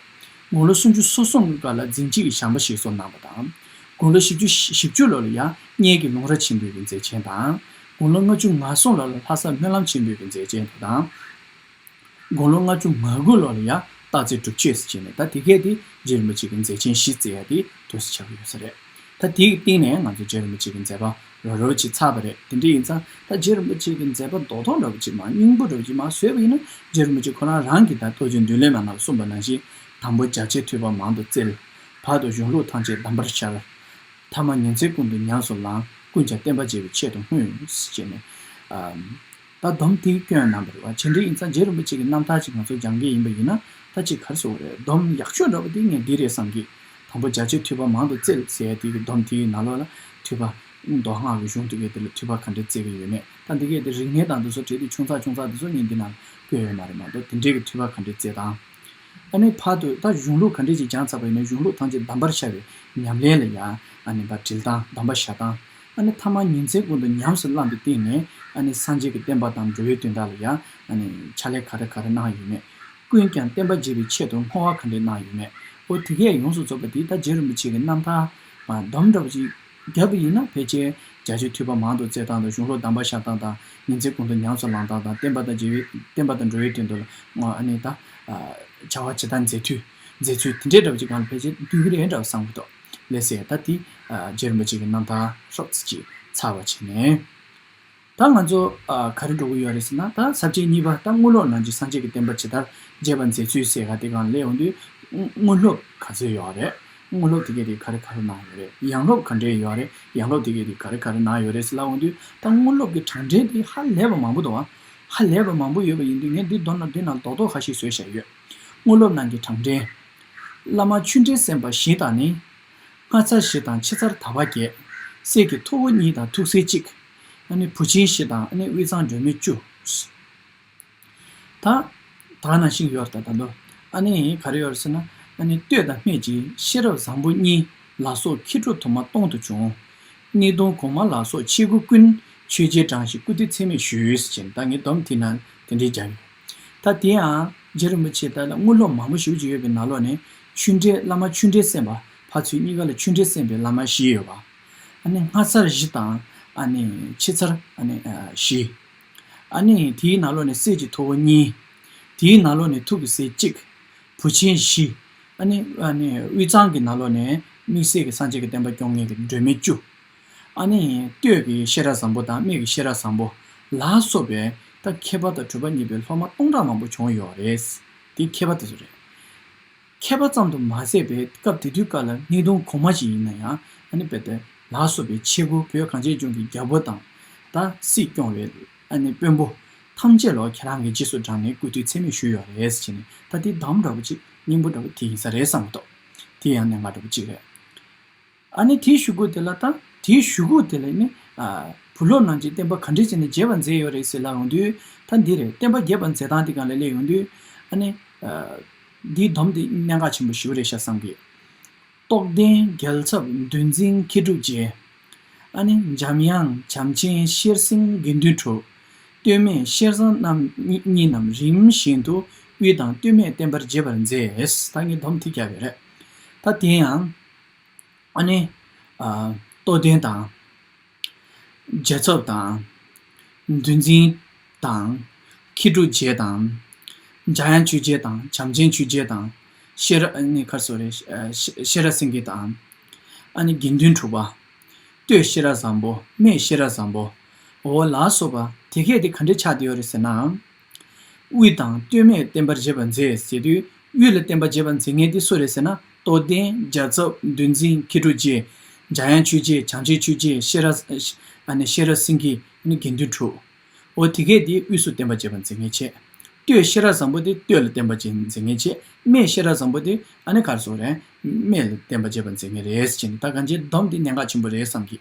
དགུང་ལོ་སུམ་ཅུ་སོ་གསུམ་གྱི་སྐབས་ལ་འཛིན་བྱེད་ཀྱི་བྱམས་པ་ཞིག་གསོ་གནང་བ་དང་། དགུང་ལོ་བཞི་བཅུ་བཞི་བཅུ་ལོ་ལ་ཡང་མངལ་གྱི་ལུང་ར་ཆེན་པོའི་མཛད་ཆེན་དང་། དགུང་ལོ་ལྔ་བཅུ་ང་གསུམ་ལོ་ལ་ལྷ་སར་སྨོན་ལམ་ཆེན་པོའི་མཛད་ཆེན་དང་། དགུང་ལོ་ལྔ་བཅུ་ང་དགུ་ལོ་ལ་ཡང་རྟག་རྩེ་སྒྲུབ་མཆོད་ཟེར་བྱས་ནས་ད་དེ་གས་དེ་རྗེ་རིན་པོ་ཆེ་གི་མཛད་ཆེན་བཞི་བརྩི་ཡ་དེ་འདུག་སེ་ཆགས་ཀྱི་ཡོད་ས་རེད། ད་དེའི་སྟེང་ནས་ང་ཚོ་རྗེ་རིན་པོ་ཆེ་གི་མཛད་པ་རོབ་རོབ་ཅིག་ཚར་བ་རེད། དེ་འདྲ་ཡིན་ཙང་ད་རྗེ་རིན་པོ་ཆེ་གི་མཛད་པ་རྡོག་རྡོག་འདྲ་པོ་ཅིག་མར་སྙིང་པོ་འདྲ་པོ་ཅིག་མར་བཟོས་པ་ཡིན་ན་རྗེ་རིན་པོ་ཆེ་ཁོ་རང་རང་གིས་ད་རྟོགས་བརྗོད་མདུན་ལེགས་མ་ནང་ལ་གསུངས་པ་ནང་བཞིན། དང་པོ་རྒྱ་ཆེར་ཐོས་པ་མང་དུ་བཙལ། བར་དུ་གཞུང་ལུགས་ཐམས་ཅད་གདམས་པར་ཤར། ཐ་མ་ཉིན་མཚན་ཀུན་ཏུ་ཉམས་སུ་བླངས། ཀུན་ཀྱང་བསྟན་པ་རྒྱས་པའི་ཆེད་དུ་བསྔོས། ཟེར་བྱས་ནས། ཨམ། ད་སྡོམ་དེ་བསྐྱོན་གནང་བ་རེད་བ། བྱས་འདྲ་ཡིན་ཙང་རྗེ་རིན་པོ་ཆེ་གི་རྣམ་ཐར་ཅིག་ང་ཚོ་སྦྱང་གི་ཡིན་པ་ཡིན་ན་ད་ཅིག་ག་རེ་ཟེར་དགོས་རེད། སྡོམ་ཡག་ཤོས་འདྲ་པོ་དེ་ངས་འདི་རེད་བསམ་གི། དང་པོ་རྒྱ་ཆེར་ཐོས་པ་མང་དུ་བཙལ་ཟེར་ཡ་དེ་གི་སྡོམ་དེའི་ནང་ལོགས་ལ་ཐོས་པ། མདོ་སྔགས་ཀྱི་གཞུང་དེ་གའི་དེ་ལ་ཐོས་པ་ག་འདྲས་བཙལ་གི་ཡོད་མེད། ད་འདི་གའི་དེ་རིག་གནས་དང་དེ་ཚོ་བྲིས་ཏེ་ཆུང་ཙག་ཆུང་ཙག་དེ་ཚོ་ངས་འདི་ནང་བཀོད་ཡོད་མ་རེད་མ་གཏོགས་དེ་འདྲས་ཀྱི་ཐོས་པ་ག་འདྲས་བཙལ་དང་། ཨ་ནི་བར་དུ་ད་གཞུང་ལུགས་ག་འདྲས་ཅིག་སྦྱངས་ཚར་བ་ཡིན་ན་གཞུང་ལུགས་ཐམས་ཅད་གདམས་པར་ཤར་བའི་ཉམས་ལེན་ལ་ཡང་ཨ་ནི་ཕར་དྲིལ་སྟངས་གདམས་པ་བཞག་སྟངས། ཨ་ནི་ཐ་མ་ཉིན་མཚན་ཀུན་ཏུ་ཉམས་སུ་བླངས་པའི་སྟེང་ནས་ཨ་ནི་སངས་རྒྱས་ཀྱི་བསྟན་པ་དང་འགྲོ་བའི་དོན་དག་ལ་ཡང་ཨ་ནི་ཕྱག་ལས་ག་རེ་ག་རེ་གནང་ཡོད་མེད། ཀུན་ཀྱང་བསྟན་པ་རྒྱས་པའི་ཆེད་དུ་བསྔོ་བ་ག་འདྲས་གནང་ཡོད་མེད། ཨོ་དེ་གས་ཡོངས་སུ་རྫོགས་པ་དེ་ད་རྗེ་རིན་པོ་ཆེ་གི་རྣམ་ཐར་སྡོམ་འདྲ་པོ་ཅིག་བརྒྱབ་པ་ཡིན་ན། ཕལ་ཆེར་རྒྱ་ཆེའི་ཐོས་པ་མང་དུ་བཙལ་སྟངས་དང་། གཞུང་ལུགས་གདམས་པ་བཞག་སྟངས་དང་། ཉིན་མཚན་ཀུན་ཏུ་ཉམས་སུ་བླང་སྟངས་དང་། བསྟན་པ་དང་འབྲེལ་བའི་བསྟན་པ་དང་འགྲོ་བའི་དོན་དུ་ལ་ཨ་ནི་ད་བྱ་བ་ཇི་ལྟར་མཛད་ཚུལ། མཛད་ཚུལ་དེ་འདྲའི་འདྲ་པོ་ཅིག་སྒང་ལ་ཕལ་ཆེར་འདུས་ཀྱི་རེད་འདྲ་བསམ་གྱི་འདུག་ལགས་སེ། ད་དེ་རྗེ་རིན་པོ་ཆེ་གི་རྣམ་ཐར་ཧྲོབ་ཙམ་ཅིག་ཚར་བ་བྱས་ནས། ད་ང་ཚོ་ཨ་ག་རེ་འགྲོ་གི་ཡོད་རེད་ཟེར་ན། ད་ས་བཅད་གཉིས་པ། ད་དངོས་སློབ་ནང་གི་སངས་རྒྱས་ཀྱི་བསྟན་པ་ཇི་ལྟར་རྒྱས་པར་མཛད་ཚུལ་ཟེར་ག་དེ་སྒང་ལ་སླེབས་ཡོང་དུས། དངོས་སློབ་ག་ཚོད་ཡོད་རེད། དངོས་སློབ་དེ་གས་དེ་ག་རེ་ག་རེ་གནང་ཡོད་རེད། ཡང་སློབ་ག་འདྲས་ཡོད་རེད། ཡང་སློབ་དེ་གས་དེ་ག་རེ་ག་རེ་གནང་ཡོད་རེད་ཟེར་ལབ་ཡོང་དུས། ད་དངོས་སློབ་ཀྱི་གྲངས་འདྲེན་དེ་ཧ་ལས་པ་མང་པོ་འདུག་ཨ། ཧ་ལས་པ་མང་པོ་ཡོད་པ་ཡིན་དུས། ངས་འདི་མདོར་ན་འདི་ནང་རྡོག་རྡོག་ཁ་ཤས་བཟོས་བཞག་ཡོད། དངོས་སློབ་ནང་གི་གྲངས་འདྲེན། བླ་མ་ཆོས་འབྲེལ་གསན་པ་བཞི་དང་ནི། སྔ་ཚར་བཞི་དང་ཕྱི་ཚར་དག་པ་བརྒྱད། སྲས་ཀྱི་ཐུ་བོ་གཉིས་དང་ཐུགས་སྲས་གཅིག་ཨ་ནི་བུ་ཆེན་བཞི་དང་། ཨ་ནི་དབུས་གཙང་སྒྲོལ་མ་བཅུ། ད་ད་ནང་བཞིན་ཡོད་རེད། ད་ད་དུང་ཨ་ནི་ག་རེ་ཡོད་རེད་ཟེར་ན། ཨ་ནི་བསྟོད་དང་སྨད་ཀྱི་ཤེས་རབ་བཟང་པོ་གཉིས་ལ་སོགས་མཁས་གྲུབ་དུ་མ་སྟོང་དུ་བྱུང་། གཉིས་སྟོང་གོང་མ་ལ་སོགས་ཆེ་དགུ་ཀུན། ཆོས་རྗེ་བགྲང་ཞིང་སྐུ་སྟེ་ཚད་མེད་ཞུས། ཟེར་ནས་ད་ངས་སྡོམ་དེ་ནང་དེ་འདྲའི་རྒྱག་ཡོད། ད་དེ་ཡང་རྗེ་རིན་པོ་ཆེ་ད་ལ་དངོས་སློབ་མང་པོ་ཞེ་པོ་ཅིག་ཡོད་པའི་ནང་ལོགས་ནས། ཆོས་འབྲེལ། བླ་མ་ཆོས་འབྲེལ་གསན་པ། ཕར་ཚུར་གཉིས་ཀ་ལ་ཆོས་འབྲེལ་གསན་པའི་བླ་མ་བཞི་ཡོད་པ། ཨ་ནི་སྔ་ཚར་བཞི་དང་། ཨ་ནི་ཕྱི་ཚར་ཨ་ནི་ཨ་བཞི། ཨ་ནི་དེའི་ནང་ལོགས་ནས་སྲས་ཀྱི་ཐུ་བོ་གཉིས། དེའི་ནང་ལོགས་ནས་ཐུགས་ཀྱི་སྲས་གཅིག་བུ་ཆེན་བཞི། ཨ་ནི་ཨ་ནི་དབུས་གཙང་གི་ནང་ལོགས་ནས་དམིགས་བསལ་གྱི་སངས་རྒྱས་ཀྱི་བསྟན་པ་སྐྱོང་མཁན་གྱི་སྒྲོལ་མ་བཅུ། ཨ་ནི་བསྟོད་ཀྱི་ཤེས་རབ་བཟང་པོ་དང་སྨད་ཀྱི་ཤེས་རབ་བཟང་པོ་ལ་སོགས་པའི། ད་མཁས་པ་དང་གྲུབ་པ་བརྙེས་པའི་སློབ་མ་སྟོང་ཕྲག་མང་པོ་བྱུང་ཡོད་རེད། དེ་མཁས་པ་དེ་ཚོ་རེད། མཁས་པ་ཙམ་དུ་མ་ཟད་པའི་སྐབས་དེ་དུས་སྐབས་ལ་གཉིས་སྟོང་གོང་མ་ཞིག་ཡིན་ན་ཡང་། ཨ་ནི་དཔེ་དེ་ལ་སོགས་པའི་ཆེ་དགུ། བོད་གངས་ཅན་ལྗོངས་ཀྱི་རྒྱལ་པོ་དང་། ད་སྲིད་སྐྱོང་བའི་ཨ་ནི་དཔོན་པོ་ཐམས་ཅད་ལ་ཁྱེད་རང་གིས་རྗེས་སུ་འབྲངས་ནས་སྐུ་དུས་ཚད་མེད་བཞུགས་ཡོད་རེད་ཟེར་ནས། ད་དེ་སྡོམ་འདྲ་པོ་ཅིག་སྙིང་པོ་འདྲ་པོ་དེ་ཡིན་ས་རེད་བསམ་གྱི་འདུག་དེ་ཡང་གནད་འགག་འདྲ་པོ་ཅིག་རེད། ཨ་ནི་དེའི་གཞུག་གུ་དེ་ལ། ད་དེའི་གཞུག་གུ་དེ་ལ་ནི། ཨ། བུ་སློབ་རྣམས་ཀྱིས་བསྟན་པ་ག་འདྲ་བྱས་ནས་རྒྱས་པར་མཛད་ཡོད་རེད་ཟེར་ལབ་ཡོང་དུས། ད་འདི་རེད། བསྟན་པ་རྒྱས་པར་མཛད་སྟངས་དེ་སྒང་ལ་སླེབས་ཡོང་དུས། ཨ་ནི། ཨ། འདིའི་སྡོམ་དེ་གནད་འགག་ཆེན་པོ་ཞེ་པོ་རེད་ཤག་བསམ་གི། རྟོགས་ལྡན་རྒྱལ་ཚབ་འདུལ་འཛིན་མཁས་གྲུབ་རྗེ། ཨ་ནི་འཇམ་དབྱངས་བྱམས་ཆེན་ཤེར་སེང་དགེ་འདུན་གྲུབ། སྟོད་སྨད་ཤེར་བཟང་རྣམ་གཉིས་རྣམས་རིམ་བཞིན་དུ་དབུས་དང་སྟོད་སྨད་བསྟན་པར་རྒྱས་པར་མཛད། ད་ངས་སྡོམ་དེ་བརྒྱབ་ཡོད་རེད། ད་དེ་ཡང་། ཨ་ནི། ཨ། རྟོགས་ལྡན་དང་། རྒྱལ་ཚབ་དང་། འདུལ་འཛིན་དང་། མཁས་གྲུབ་རྗེ་དང་། འཇམ་དབྱངས་ཆོས་རྗེ་དང་། བྱམས་ཆེན་ཆོས་རྗེ་དང་། ཤེས་རབ། ཨ་ནི་ག་རེ་ཟེར་དགོས་རེད། ཤེས་རབ་སེང་གེ་དང་། ཨ་ནི་དགེ་འདུན་གྲུབ་པ། སྟོད་ཤེས་རབ་བཟང་པོ། སྨད་ཤེས་རབ་བཟང་པོ། འོ་ལ་སོགས་པ་དེ་གས་དེ་ག་འདྲས་ཆགས་བསྡད་ཡོད་རེད་ཟེར་ན། དབུས་དང་སྟོད་སྨད་བསྟན་པར་རྒྱས་པར་མཛད་ཟེར་དུས། དབུས་ལ་བསྟན་པ་རྒྱས་པར་མཛད་མཁན་དེ་སུ་རེད་ཟེར་ན། རྟོགས་ལྡན། རྒྱལ་ཚབ། འདུལ་འཛིན། མཁས་གྲུབ་རྗེ། འཇམ་དབྱངས་ཆོས་རྗེ། བྱམས་ཆེན་ཆོས་རྗེ། ཤེས་རབ། ཨ་ནི་ཤེས་རབ་སེང་གེ། ཨ་ནི་དགེ་འདུན་གྲུབ། འོ་དེ་གས་དེ་དབུས་སུ་བསྟན་པ་རྒྱས་པར་མཛད་མཁན་བྱས། སྟོད་ཤེས་རབ་བཟང་པོ་དེ་སྟོད་ལ་བསྟན་པ་རྒྱས་མཛད་མཁན་བྱས། སྨད་ཤེས་རབ་བཟང་པོ་དེ་ཨ་ནི་ག་རེ་ཟེར་དགོས་རེད། སྨད་ལ་བསྟན་པ་རྒྱས་པར་མཛད་མཁན་རེད་ཟེར་ནས། ད་གང་ཅིའི་སྡོམ་དེ་གནད་འགག་ཆེན་པོ་རེད་བསམ་གི།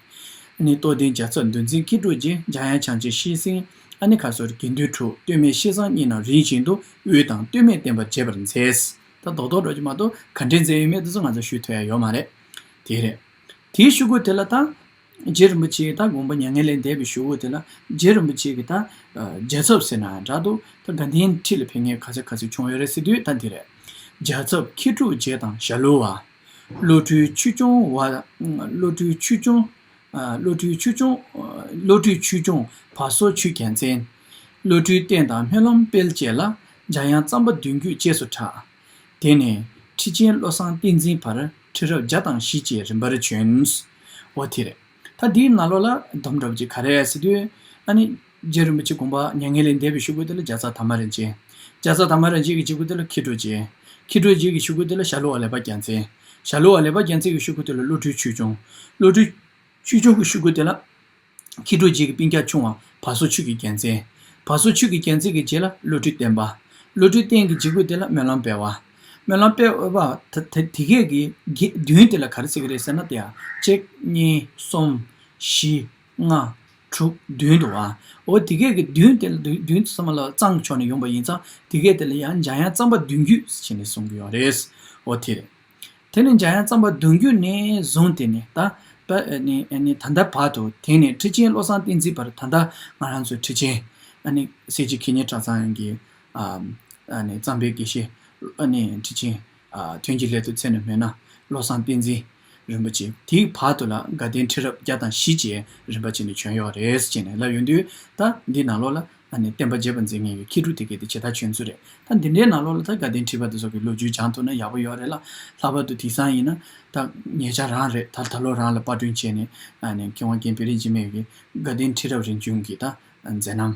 ཨ་ནི་རྟོགས་ལྡན། རྒྱལ་ཚབ། འདུལ་འཛིན། མཁས་གྲུབ་རྗེ། འཇམ་དབྱངས། བྱམས་ཆེན། ཤེར་སེང་། ཨ་ནི་ག་རེ་ཟེར་དགོས་རེད། དགེ་འདུན་གྲུབ། སྟོད་སྨད་ཤེས་བཟང་གཉིས་རྣམས་རིམ་བཞིན་དུ་དབུས་དང་སྟོད་སྨད་བསྟན་པར་རྒྱས་པར་མཛད། ད་རྡོག་རྡོག་འདྲ་པོ་ཅིག་མ་གཏོགས་ག་འདྲས་མཛད་ཡོད་མེད་དེ་ཚོ་ང་ཚོ་ཞུ་ཐུབ་ཡ་ཡོད་མ་རེད། དེ་རེད། དེའི་གཞུག་གུ་དེ་ལ་ད། རྗེ་རིན་པོ་ཆེ་ད་དགོངས་པ་མྱ་ངན་ལས་འདས་པའི་གཞུག་གུ་དེ་ལ། རྗེ་རིན་པོ་ཆེ་གིས་ད། ཨ། རྒྱལ་ཚབ་ཟེར་ན་འདྲ་འདུག་ད་དགའ་ལྡན་ཁྲི་ལ་ཕེབས་མཁན་ག་ཚོད་ག་ཚོད་བྱུང་ཡོད་རེད་ཟེར་དུས། ད་འདི་རེད། རྒྱལ་ཚབ་མཁས་གྲུབ་རྗེ་དང་ཞྭ་ལུ་བ། བློ་གྲོས་ཆོས་སྐྱོང་བ། བློ་གྲོས་ཆོས་སྐྱོང་། ཨ། བློ་གྲོས་ཆོས་སྐྱོང་། བློ་གྲོས་ཆོས་སྐྱོང་བ་སོ་ཆོས་རྒྱལ་མཚན། བློ་གྲོས་བསྟན་དང་སྨོན་ལམ་སྤེལ་བཅས་ལ། འཇམ་དབྱངས་གཙང་པ་བདུན་བརྒྱུད་རྗེས་སུ་གྲགས། དེ་ནས་ཁྲི་ཆེན་བློ་བཟང་བསྟན་འཛིན་བར་ཁྲི་རབས་བརྒྱ་དང་བཞི་བཅས་རིམ་པར་བྱོན། འོ་དེ་རེད། ད་འདིའི་ནང་ལོགས་ལ་སྡོམ་འདྲ་པོ་ཅིག་ག་རེ་རེད་ཟེར་དུས། ཨ་ནི་རྗེ་རིན་པོ་ཆེ་དགོངས་པ་མྱ་ངན་ལས་འདས་པའི་གཞུག་གུ་དེ་ལ་རྒྱལ་ཚབ་དར་མ་རིན་ཆེན། རྒྱལ་ཚབ་དར་མ་རིན་ཆེན་གྱི་གཞུག་གུ་དེ་ལ་མཁས་གྲུབ་རྗེ། མཁས་གྲུབ་རྗེ་གི་གཞུག་གུ་དེ་ལ་ཞྭ་ལུ་བ་ལེགས་པ་རྒྱལ་མཚན། ཞྭ་ལུ་བ་ལེགས་པ་རྒྱལ་མཚན་གྱི་གཞུག་གུ་དེ་ལ་བློ་གྲོས་ཆོས་སྐྱོང་། བློ་གྲོས་ཆོས་སྐྱོང་གི་གཞུག་གུ་དེ་ལ། མཁས་གྲུབ་རྗེ་གི་སྤུན་ཀྱག་ཆུང་བ་བ་སོ་ཆོས་ཀྱི་རྒྱལ་མཚན། བ་སོ་ཆོས་ཀྱི་རྒྱལ་མཚན་གྱི་རྗེས་ལ་བློ་གྲོས་བརྟན་པ། བློ་གྲོས་བརྟན་གྱི་རྗེས་གུ་དེ་ལ་སྨོན་ལམ་སྤེལ་བ། སྨོན་ལམ་སྤེལ་བ་ད་ད་དེ་གས་ཀྱི་བརྒྱད་བདུན་དེ་ལ་ག་རེ་ཟེར་གི་རེད་ཟེར་ན། དེ་ཡང་གཅིག་གཉིས་གསུམ་བཞི་ལྔ་དྲུག་བདུན་འདུག་བ། འོ་དེ་གས་ཀྱི་བདུན་དེ་ལ་བདུན་བདུན་ཚང་མ་ལ་གཙང་ཕྱོགས་ནས་ཡོང་པ་ཡིན་ཙང་། དེ་གས་དེ་ལ་ཡང་འཇམ་དབྱངས་གཙང་པ་བདུན་བརྒྱུད་ཟེར་ནས་གསུང་གི་ཡོད་རེད། འོ་དེ་རེད། དེ་ནས་འཇམ་དབྱངས་གཙང་པ་བདུན་བརྒྱུད་ནས་བཟུང་སྟེ་ནས་ད་ད་ནི་ནི་ད་ལྟ་བར་དུ། དེ་ནས་ཁྲི་ཆེན་བློ་བཟང་བསྟན་འཛིན་བར། ད་ལྟ་ང་རང་ཚོའི་ཁྲི་ཆེན་ཨ་ནི་སྲས་བཅས་མཁས་སྙན་གྲྭ་ཚང་གི་ཨ་ཨ་ནི་གཙང་པའི་དགེ་བཤེས་ཨ་ནི་ཁྲི་ཆེན་ ཐོན་སྐྱེད་སླད་དུ་མཚན་ནས་སྨོས་ན་བློ་བཟང་བསྟན་འཛིན་རིན་པོ་ཆེ། དེའི་བར་དུ་ལ་དགའ་ལྡན་ཁྲི་རབས་བརྒྱ་དང་བཞི་བཅས་རིམ་པ་བྱས་ནས་བྱོན་ཡོད་རེད་ཅེས་ནས་ལབ་ཡོང་དུས། ད་འདི་ནང་ལོགས་ལ་ཨ་ནི་བསྟན་པ་རྒྱས་པར་མཛད་མཁན་གྱི་མཁས་གྲུབ་དེ་གས་དེ་ཇི་ལྟར་བྱོན་ཚུལ་རེད། ད་འདི་འདྲའི་ནང་ལོགས་ལ་ད་དགའ་ལྡན་ཁྲི་པ་དེ་ཚོ་གི་ལོ་རྒྱུས་སྦྱང་ཐུབ་ན་ཡག་པོ་ཡོད་རེད་ལ། ལྷག་པར་དུ་དེང་སང་ཡིན་ན་ད་ཉེ་ཆར་རང་རེད། ད་ད་ལོ་རང་ལ་པར་སྐྲུན་བྱས་ནས་ཨ་ནི་མཁས་དབང་རྒན་པེ་རི་འཇིགས་མེད་ཀྱིས་དགའ་ལྡན་ཁྲི་རབས་རིམ་བྱོན་གྱི་ད་མཛད་རྣམ་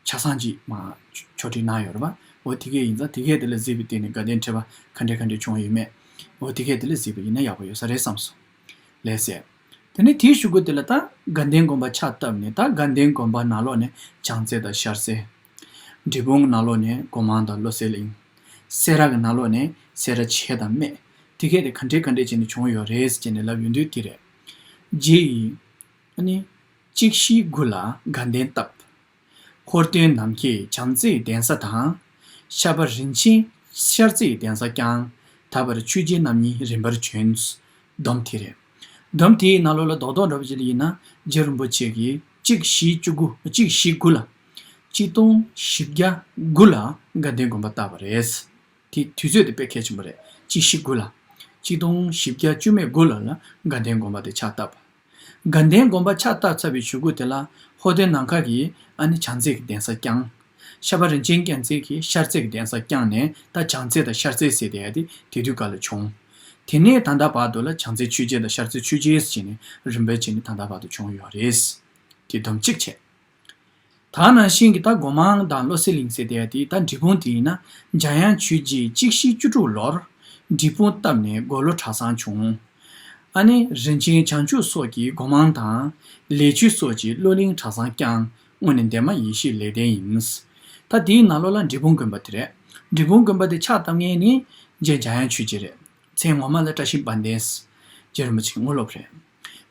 ཆ་ཚང་ཅིག་མར་ཕྱོགས་སྒྲིག་གནང་ཡོད་རེད་པ། འོ་དེ་གས་ཡིན་ཙང་དེ་གས་དེ་ལ་གཟིགས་པའི་སྟེང་ནས་དགའ་ལྡན་ཁྲི་པ་ག་འདྲས་ག་འདྲས་བྱུང་ཡོད་མེད། འོ་དེ་གས་དེ་ལ་གཟིགས་པ་ཡིན་ན་ཡག་པོ་ཡོད་ས་རེད་བསམ་སོང་། ལགས་སེ། དེ་ནས་དེའི་གཞུག་གུ་དེ་ལ་ད་དགའ་ལྡན་དགོན་པ་ཕྱག་བཏབ་ནས། ད་དགའ་ལྡན་དགོན་པ་ནང་ལོགས་ནས་བྱང་རྩེ་དང་ཤར་རྩེ། འབྲས་སྤུངས་ནང་ལོགས་ནས་སྒོ་མང་དང་བློ་གསལ་གླིང་། སེ་ར་གི་ནང་ལོགས་ནས་སེ་ར་བྱེས་དང་སྨད། དེ་གས་དེ་ག་འདྲས་ག་འདྲས་བྱས་ནས་བྱུང་ཡོད་རེད་ཅེས་ནས་ལབ་ཡོང་དུས་དེ་རེད། རྗེ་ཡིས་ཨ་ནི་གཅིག་བཞི་དགུ་ལ་དགའ་ལྡན་བཏབ། ཧོར་སྟོན་ནམ་མཁའི་བྱང་རྩེའི་གདན་ས་དང་། ཤར་པ་རིན་ཆེན་ཤར་རྩེའི་གདན་ས་བསྐྱངས། ད་བར་ཆོས་རྗེ་རྣམ་གཉིས་རིམ་པར་བྱོན། སྡོམ་དེ་རེད། སྡོམ་དེའི་ནང་ལོགས་ལ་རྡོག་རྡོག་འདྲ་པོ་ཅིག་ལ་ཡིན་ན་རྗེ་རིན་པོ་ཆེ་གིས་གཅིག་བཞི་བཅུ་དགུ། གཅིག་བཞི་དགུ་ལ། གཅིག་སྟོང་བཞི་བརྒྱ་དགུ་ལ་དགའ་ལྡན་དགོན་པ་བཏབ་པ་རེད། དེ་དུས་ཚོད་དེ་དཔེ་གལ་ཆེན་པོ་རེད། གཅིག་བཞི་དགུ་ལ། གཅིག་སྟོང་བཞི་བརྒྱ་བཅུ་མེད་དགུ་ལོ་ལ་དགའ་ལྡན་དགོན་པ་དེ་ཕྱག་བཏབ། དགའ་ལྡན་དགོན་པ་ཕྱག་བཏབ་ཚར་བའི་གཞུག་གུ་དེ་ལ་ཧོར་སྟོན་ནམ་མཁའ་གིས་ཨ་ནི་བྱང་རྩེ་གི་གདན་ས་བསྐྱངས། ཤར་པ་རིན་ཆེན་རྒྱལ་མཚན་གྱིས་ཤར་རྩེ་གི་གདན་ས་བསྐྱངས་ནས་ད་བྱང་རྩེ་དང་ཤར་རྩེ་ཟེར་དེ་ཡ་དེ་དེ་དུས་སྐབས་ལ་བྱུང་། དེ་ནས་ད་ལྟ་བར་དུ་ལ་བྱང་རྩེ་ཆོས་རྗེ་དང་ཤར་རྩེ་ཆོས་རྗེ་ཟེར་ནས་རིམ་པས་བྱས་ནས་ད་ལྟ་བར་དུ་བྱུང་ཡོད་རེད། དེ་སྡོམ་གཅིག་བྱས། ད་ནང་བཞིན་གྱི་ད་སྒོ་མང་དང་བློ་གསལ་གླིང་ཟེར་དེ་ཡ་དེ་ད་འབྲས་སྤུངས་དེ་ཡིན་ན་འཇམ་དབྱངས་ཆོས་རྗེས་གཅིག་བཞི་བཅུ་དྲུག་ལོར་འབྲས་སྤུངས་བཏབ་ནས་དགུང་ལོ་གྲྭ་ཚང་བྱུང་། ཨ་ནི་རིན་ཆེན་བྱང་ཆུབ་སོགས་ཀྱིས་སྒོ་མང་དང་། ལེགས་བྱུས་སོགས་ཀྱིས་བློ་གླིང་གྲྭ་ཚང་བསྐྱངས། དངོས་ནས་འདན་མ་ཡེ་ཤེས་ལེགས་ལྡན་ཡིན། ད་དེའི་ནང་ལོགས་ལ་འབྲས་སྤུངས་དགོན་པ་དེ་རེད། འབྲས་སྤུངས་དགོན་པ་དེ་ཕྱག་བཏབ་མཁན་ནི་རྗེ་འཇམ་དབྱངས་ཆོས་རྗེ་རེད། མཚན་ངོ་མ་ལ་བཀྲ་ཤིས་དཔལ་ལྡན། རྗེ་རིན་པོ་ཆེའི་དངོས་སློབ་རེད།